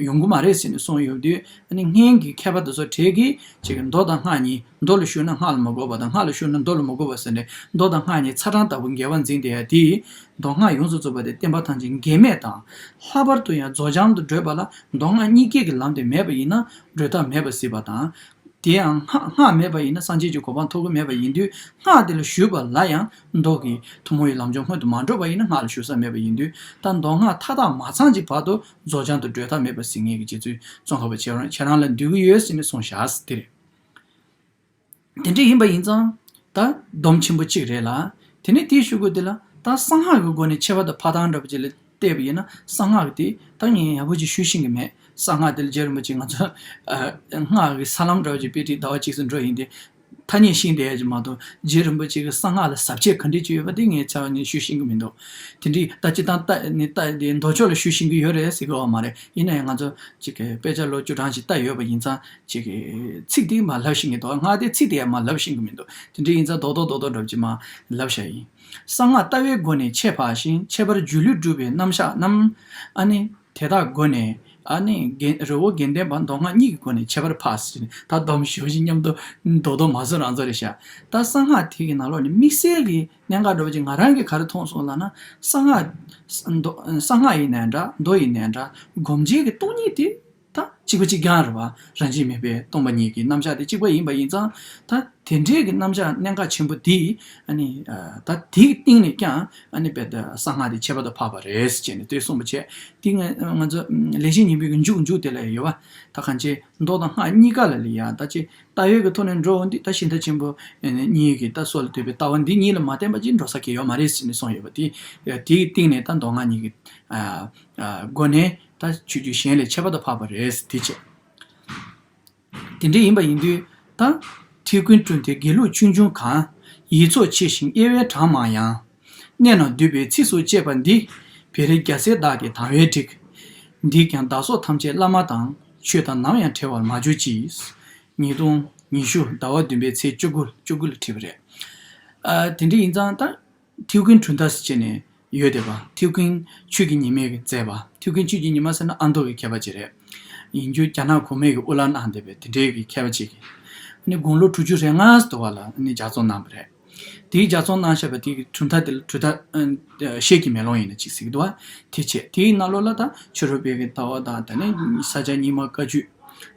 ཡོང་གི་མ་རེད་ཟེར་ནས་གསུངས་ཡོད་དུས། ཨ་ནི་སྔོན་གྱི་མཁས་པ་དེ་ཚོ་གྲས་ཀྱིས་ཅིག་མདོ་དང་སྔགས་གཉིས། མདོ་ལ་ཞུགས་ན་སྔགས་ལ་མ་དགོས་པ་དང་། སྔགས་ལ་ཞུགས་ན་མདོ་ལ་མ་དགོས་པ་ཟེར་ནས། མདོ་དང་སྔགས་གཉིས་ཚ་གྲང་ལྟ་བུ་འགལ་བ་འཛིན་བསྡད་ཡ་དེ། མདོ་སྔགས་ཡོངས་སུ་རྫོགས་པ་དེ་བསྟན་པ་ཐམས་ཅད་འགལ་མེད་དང་། ལྷག་པར་དུ་ཡང་རྫོགས་བྱང་དུ་བགྲོད་པ་ལ། མདོ་སྔགས་གཉིས་ཀའི་གི་ལམ་དེ་མེད་པ་ཡིན་ན་བགྲོད་ཐབས་མེད་པར་གཟིགས་པ་དང་། དེ་ཡང་སྔགས་སྔགས་མེད་པ་ཡིན་ན་སངས་རྒྱས་ཀྱི་གོ་འཕང་ཐོབ་ཀྱི་མེད་པ་ཡིན་དུས། སྔགས་དེ་ལ་ཞུགས་པ་ལ་ཡང་མདོ་གི་ཐུན་མོང་བའི་ལམ་སྦྱོང་སྔོན་དུ་མ་འགྲོ་བ་ཡིན་ན་སྔགས་ལ་ཞུགས་ས་མེད་པ་ཡིན་དུས། ད་མདོ་སྔགས་མཐའ་དག་མ་ཚང་གི་བར་དུ་རྫོགས་བྱང་དུ་བགྲོད་ཐབས་མེད་པ་གཟིགས་མཁན་གྱི་རྗེ་བཙུན་ཙོང་ཁ་པ་ཁྱེད་རང་ཁྱེད་རང་ལ་འདུད་ཀྱི་ཡོད་ཟེར་ནས་གསུངས་བཞག་ཟེར། དེ་རེད། དེ་འདྲ་ཡིན་པ་ཡིན་ཙང་ད་སྡོམ་ཆེན་པོ་གཅིག་རེད་ལ། དེ་ནས་དེའི་གཞུག་གུ་དེ་ལ་ད་གསང་སྔགས་ཀྱི་སྒོ་ནས་ཁྱད་པར་དུ་འཕགས་སྟངས་འདྲ་པོ་ཅིག་ལ་བལྟས་པ་ཡིན་ན། གསང་སྔགས་ཀྱི་དེ་ད་ངས་ཡག་པོ་ཅིག་ཞུ་ཤེས་ཀྱི་མེད། གསང་སྔགས་དེ་ལ་རྗེ་རིན་པོ་ཆེ་ང་ཚོ་ཨ་སྔགས་ཀྱི་ས་ལམ་འདྲ་པོ་ཅིག་དཔེ་ཁྲིད་ཟླ་བ་གཅིག་ཙམ་འགྲོ་ཡིན་ཏེ། ཐ་སྙད་ཤེས་བསྡད་ཡ་ཅིག་མ་གཏོགས། རྗེ་རིན་པོ་ཆེ་གི་གསང་སྔགས་ལ་ཟབ་ཁྱད་ག་འདྲས་ཅིག་ཡོད་པ་དེ་ངས་རྩ་བ་ནས་ཞུ་ཤེས་ཀྱི་མི་འདུག། དེ་འདྲའི་ད་སྤྱིར་བཏང་ལྟ་ནས་ལྟ་དེ་མདོ་ཕྱོགས་ལ་ཞུ་ཤེས་ཀྱི་ཡོད་རེད་ཟེར་གི་ཡོད་མ་རེད། ཡིན་ན་ཡང་ང་ཚོ་ཅིག་གི་དཔེ་ཆ་ལོ་བཅུ་གྲངས་ཤིག་ལྟ་ཡོད་པ་ཡིན་ཙང་། ཅིག་གི་ཚིག་དེ་མར་ལབ་ཤེས་ཀྱི་འདུག། སྔགས་དེ་ཚིག་དེ་ཡང་མར་ལབ་ཤེས་ཀྱི་མི་འདུག། དེ་འདྲ་ཡིན་ཙང་རྡོག་རྡོག་རྡོག་རྡོག་འདྲ་པོ་ཅིག་མར་ལབ་བཞག་ཡིན། གསང་སྔགས་ལྟ་བའི་སྒོ་ནས་ཁྱད་འཕགས་ཤིང་། ཁྱད་པར་སྒྱུ་ལུས་སྒྲུབ་པའི་རྣམ་གཞག་རྣམས། ཨ་ནི་ དེ་དག་སྒོ་ནས་ཨ་ནི་རྒན་རི་བོ་དགེ་ལྡན་པ་མདོ་སྔགས་གཉིས་ཀྱི་སྒོ་ནས་ཁྱད་པར་འཕགས་ཟེར་ནས། ད་སྡོམ་ཞུ་བཞིན་མཉམ་དུ་རྡོག་རྡོག་མ་བཟོ་རང་བཟོ་རེད་ཤག་ད་གསང་སྔགས་དེ་གི་ནང་ལོགས་ནས་དམིགས་བསལ་གྱི་གནད་འགག་འདྲ་བོ་ཅིག་ང་རང་གིས་ག་རེ་མཐོང་སོང་ལབ་ན། གསང་སྔགས་མདོ་གསང་སྔགས་ཡིན་ནའི་འདྲ། མདོ་ཡིན་ནའི་འདྲ། སྒོམ་བྱེད་ཀྱི་སྟོང་ཉིད་དེ་ད་གཅིག་པ་གཅིག་རྐྱང་རེད་བ། རང་བཞིན་མེད་པའི་སྟོང་པ་ཉིད་ཀྱི་རྣམ་གཞག་དེ་གཅིག་པ་ཡིན་པ་ཡིན་ཙང་། ད་དེ་འདྲའི་གི་རྣམ་གཞག་གནད་འགག་ཆེན་པོ་འདི་ཨ་ནི་ད་དེའི་སྟེང་ནས་ཀྱང་ཨ་ནི་རྦད་དེ་གསང་སྔགས་དེ་ཁྱད་པར་དུ་འཕགས་པ་རེད་ཅེས་ནས་དེ་གསུངས་པ་བྱས། དེ་ང་ང་ཚོ་ལེགས་བཤད་སྙིང་པོའི་གི་མཇུག་མཇུག་དེ་ལ་ཡོད་བ། ད་གང་ཅི་མདོ་དང་སྔགས་གཉིས་ཀ་ལ་ལ་ཡ་ད་ཅི་ལྟ་བའི་གི་ཐོག་ནས་འགྲོ་འོང་འདི་ད་ཤིང་རྟ་ཆེན་པོ་གཉིས་ཀྱི་ད་སྲོག་ལ་ལྟོས་པའི་ལྟ་བ་འདི་གཉིས་ལ་མ་བརྟེན་པ་ཅིག་འགྲོ་ས་གི་ཡོད་མ་རེད་ཟེར་ནས་གསུངས་ཡོད་པ། དེ་དེའི་སྟེང་ནས་ད་མདོ་སྔགས་གཉིས་ཀྱི་ཨ་ཨ་སྒོ་ནས་ད་ཆོས་བརྒྱུད་གཞན་ལས་ཁྱད་པར་དུ་འཕགས་པ་རེད་དེ་བྱས། དེ་འདྲ་ཡིན་པ་ཡིན་དུས་ད། ཐེའུ་ཀུན་གྲུབ་མཐའི་དགེ་ལུགས་ཆོས་འབྱུང་གང་། ཡིད་འཕྲོག་ཆེ་ཞིང་དབྱེ་བའི་གྲངས་མང་ཡང་། གནད་རྣམས་བསྡུས་པའི་ཚིགས་སུ་བཅད་པ་འདི། བེ་རི་རྒྱལ་སྲས་བདག་གིས་དང་བས་བསྒྲིགས། འདིས་ཀྱང་བདག་སོགས་ཐམས་ཅད་བླ་མ་དང་། ཆོས་དང་ནམ་ཡང་བྲལ་བར་མ་གྱུར་ཅིག་ཉིས་སྟོང་ཉི་ཤུ་ཟླ་བ་བདུན་པའི་ཚེས་བཅུ་དགུ། བཅུ་དགུ་ལ་བྲིས་པ་རེད། ཨ་དེ་འདྲ་ཡིན་ཙང་ད། ཐེའུ་ཀུན་གྲུབ་མཐའ་ཟེར་བྱས་ནས་ཡོད་བསྡད་པ། ཐེའུ་ཀུན་ཆོས་ཀྱི་ཉི་མས་མཛད་པ། ཐེའུ་ཀུན་ཆོས་ཀྱི་ཉི་མ་ཟེར་ན་ཨ་མདོ་གི་མཁས་པ་ཅིག་རེད། ཡིན་རྒྱུ་རྒྱ་ནག་གོང་མས་ཀྱི་དབུ་བླངས་གནང་བསྡད་པའི་དེ་འདྲའི་གི་མཁས་པ་ཅིག་གིས། ཨ་ནི་དགུང་ལོ་དྲུག་ཅུ་རེ་ལྔ་ཙམ་འདུག་པ་ལ་ཨ་ནི་ལྗགས་རྩོམ་གནང་བ་རེད། དེའི་ལྗགས་རྩོམ་གནང་བཞག་པ་དེ་གི་གྲུབ་མཐའ་དེ་ལ་གྲུབ་མཐའ་ཨ་ཤེལ་གྱི་མེ་ལོང་ཡིན་ན་ཅིག་ཟེར་གྱི་འདུག་པ། དེ་བྱས་དེའི་ནང་ལོགས་ལ་ད་ཕྱི་རོལ་པའི་གི་ལྟ་བ་དང་། ད་ནི་ས་སྐྱ་རྙིང་མ་བཀའ་བརྒྱུད།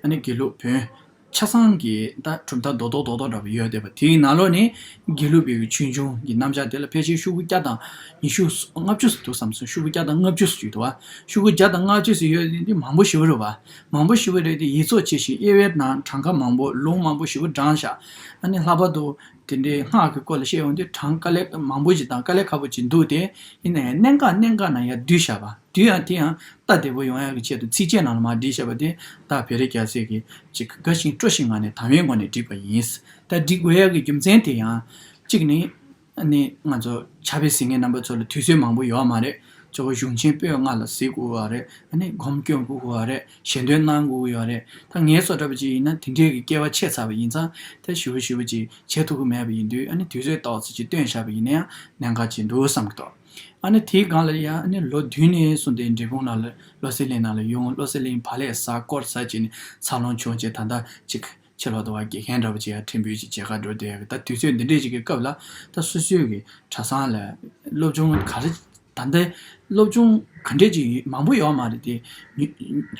ཨ་ནི་དགེ་ལུགས་བོན། ཆ་ཚང་གི་ད་གྲུབ་མཐའ་རྡོག་རྡོག་རྡོག་རྡོག་འདྲ་པོ་ཡོད་བསྡད་པ། དེའི་ནང་ལོགས་ནས་དགེ་ལུགས་པའི་གི་ཆོས་འབྱུང་གི་རྣམ་གཞག་དེ་ལ་ཕལ་ཆེར་ཤོག་གུ་བརྒྱ་དང་ཉི་ཤུ་ལྔ་བཅུ་ཙམ་འདུག་བསམ་སོང་། ཤོག་གུ་བརྒྱ་དང་ལྔ་བཅུ་ཙམ་ཅིག་འདུག་པ། ཤོག་གུ་བརྒྱ་དང་ལྔ་བཅུ་ཙམ་ཡོད་དེ་འདི་མང་པོ་ཞེ་པོ་རེད་པ། མང་པོ་ཞེ་པོ་རེད་དེ། ཡིག་ཚོགས་ཆེ་ཞིང་དབྱེ་བའི་ནང་གྲངས་ཀ་མང་པོ། ལུང་མང་པོ་ཞེ་པོ་དྲངས་བཞག་ཨ་ནི་ལྷག་པར་དུ་དེ་འདྲའི་སྔགས་ཀྱི་སྐོར་ལ་བཤད་ཡོང་དུས་གྲངས་དཀའ་ལས་མང་པོ་ཞིག་དང་དཀའ་ལས་ཁག་པོ་ཅིག་འདུག་སྟེ། ཡིན་ན་ཡང་གནད་འགག་གནད་འགག་ནང་ཡར་བསྡུས་བཞག་པ། དུས་ཡང་དེ་ཡང་སྟབས་བདེ་པོ་ཡོང་ཡག་གི་ཆེད་དུ་ཚིགས་བཅད་ནང་ལ་མར་བསྒྲིགས་བཞག་པ་དེ། ད་བེ་རི་རྒྱལ་སྲས་ཀྱིས་ཅིག་དགའ་ཞིང་སྤྲོ་ཞིང་ངང་ནས་དང་བའི་ངང་ནས་བསྒྲིགས་པ་ཡིན། ད་བསྒྲིགས་དགོས་ཡག་གི་རྒྱུ་མཚན་དེ་ཡང་གཅིག་ནི། ཨ་ནི་ང་ཚོ་ཕྱག་དཔེ་གཟིགས་མཁན་རྣམ་པ་ཚོ་ལ་དུས་ཚོད་མང་པོ་ཡོད་མ་རེད། གཙོ་བོ་གཞུང་ཆེན་པོད་ལྔ་ལ་གཟིགས་དགོས་པ་རེད། ཨ་ནི་སྒོམ་སྐྱོན་དགོས་པ་རེད། ཞལ་འདོན་གནང་དགོས་ཡོད་རེད། ད་ངའི་བཟོ་འདྲ་པོ་ཅིག་ཡིན་ན་དེ་འདྲའི་གི་སྐལ་བ་ཆད་ཚར་བ་ཡིན་ཙང་། ད་ཞེ་པོ་ཞེ་པོ་ཅིག་བྱེད་ཐུབ་ཀྱི་མེད་པ་ཡིན་དུས། ཨ་ནི་དུས་ཚོད་ཏོག་ཙམ་ཅིག་བཏོན་བཞག་པ་ཡིན་ན་ཡང་གནད་འགག་ཅིག་འདུག་བསམ་གྱི་འདུག་ཨ་ནི་དེའི་སྒང་ལ་ཡང་ཨ་ནི་ལོ་བདུན་ནས་བཟུང་སྟེ་འབྲས་སྤུངས་ནང་ལ་བློ་གསལ་གླིང་ནང་ལ་ཡོང་། བློ་གསལ་གླིང་བག་ལེབ་ཟ་སྐོར་ཟ་བྱས་ནས་འཚར་ལོངས་བྱུང་བྱས། ད་ལྟ་ཅིག་ཕྱི་ལོགས་དུ་བ་དགེ་རྒན་འདྲ་པོ་ཅིག་ཡང་ཕྲན་བུ་ཅིག་མཇལ་ཁ་འགྲོ་བསྡད་ཡག་གི། ད་དུས་ཚོད་འདི་འདྲས་ཅིག་གི་སྐབས་ལ་ད་སོ་སོའི་གི་གྲྭ་ཚང་ལ་སློབ་སྦྱོང་ག་རེ། ད་ལྟ་སློབ་སྦྱོང་ག་འདྲས་ཅིག་མང་པོ་ཡོད་མ་རེད་དེ། ཉུ་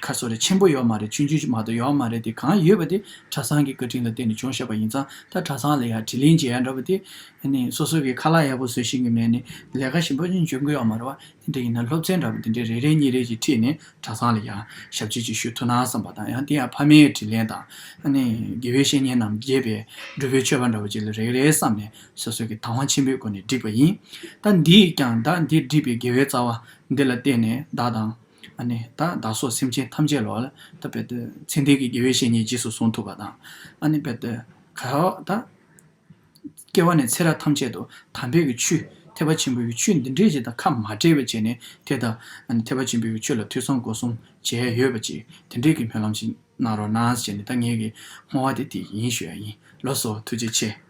ག་སོ་རེ། ཆེན་པོ་ཡོད་མ་རེད། ཆུང་ཆུང་ཅིག་མ་གཏོགས་ཡོད་མ་རེད་དེ། གང་ཡོད་པ་དེ་གྲྭ་ཚང་གི་བཀའ་དྲིན་ལ་བརྟེན་ནས་བྱུང་བཞག་པ་ཡིན་ཙང་། ད་གྲྭ་ཚང་ལ་ཡང་དྲིན་ལན་འཇལ་ཡག་འདྲ་པོ་དེ། ཨ་ནི་སོ་སོ་གི་ཁ་ལག་ཡག་པོ་བཟོ་ཤེས་ཀྱི་མེད་ནས་ལས་ཀ་ཞིམ་པོ་ཅིག་འཇོན་གྱི་ཡོད་མ་རེད་བ། དེ་འདྲ་ཡིན་ན་སློབ་ཚན་འདྲ་པོ་དེ་འདྲའི་རེ་རེ་གཉིས་རེ་ཅིག་ཁྲིད་ནས་གྲྭ་ཚང་ལ་ཡང་ཞབས་ཕྱི་ཅིག་ཞུ་ཐུབ་ན་བསམ་པ་དང་། ཡང་དེ་ཡང་ཕ་མའི་དྲིན་ལན་དང་། ཨ་ནི་དགེ་བའི་བཤེས་གཉེན་རྣམས་དགྱེས་པའི་སྒྲུབ་པའི་མཆོད་པ་འདྲ་པོ་ཅིག་ལ་རེ་རེ་བསམ་ནས་སོ་སོ་གི་དང་བ་ཆེན་པོའི་སྒོ་ནས་བསྒྲིགས་པ་ཡིན། ད་འདིས་ཀྱང་ད་འདི་བསྒྲིགས་པའི་དགེ་བའི་རྩ་བ་འདི་ལ་བརྟེན་ནས་བདག་དང་། ཨ་ནི་ད་བདག་སོགས་སེམས་ཅན་ཐམས་ཅད་ལ་ད་དཔེ་ད་མཚན་ལྡན་གྱི་དགེ་བའི་བཤེས་གཉེན་རྗེས་སུ་བཟུང་ཐུབ་པ་དང་། ཨ་ནི་དཔེ་ད་ག་ད། སྐྱེ་བ་ནས་ཚེ་རབས་ཐམས་ཅད་དུ་དམ་པའི་གི་ཆོས། ཐེག་པ་ཆེན་པོའི་གི་ཆོས་འདི་འདྲའི་ཞིག་དང་ཁ་མ་བྲལ་བ་བྱས་ནས། དེ་དང་ཨ་ནི་ཐེག་པ་ཆེན་པོའི་གི་ཆོས་ལ་ཐོས་བསམ་སྒོམ་གསུམ་བྱས་ཡོད་པ་ཅིག་དེ་འདྲའི་གི་སྨོན་ལམ་ཞིག་གནང་རོགས་གནང་ཟེར་ནས། ད་ངའི་གི་བསྔོ་བ་དེ་དེ་ཡིན་ཞུ་ཡ་ཡིན། ལགས་སོ། ཐུགས་རྗེ་ཆེ།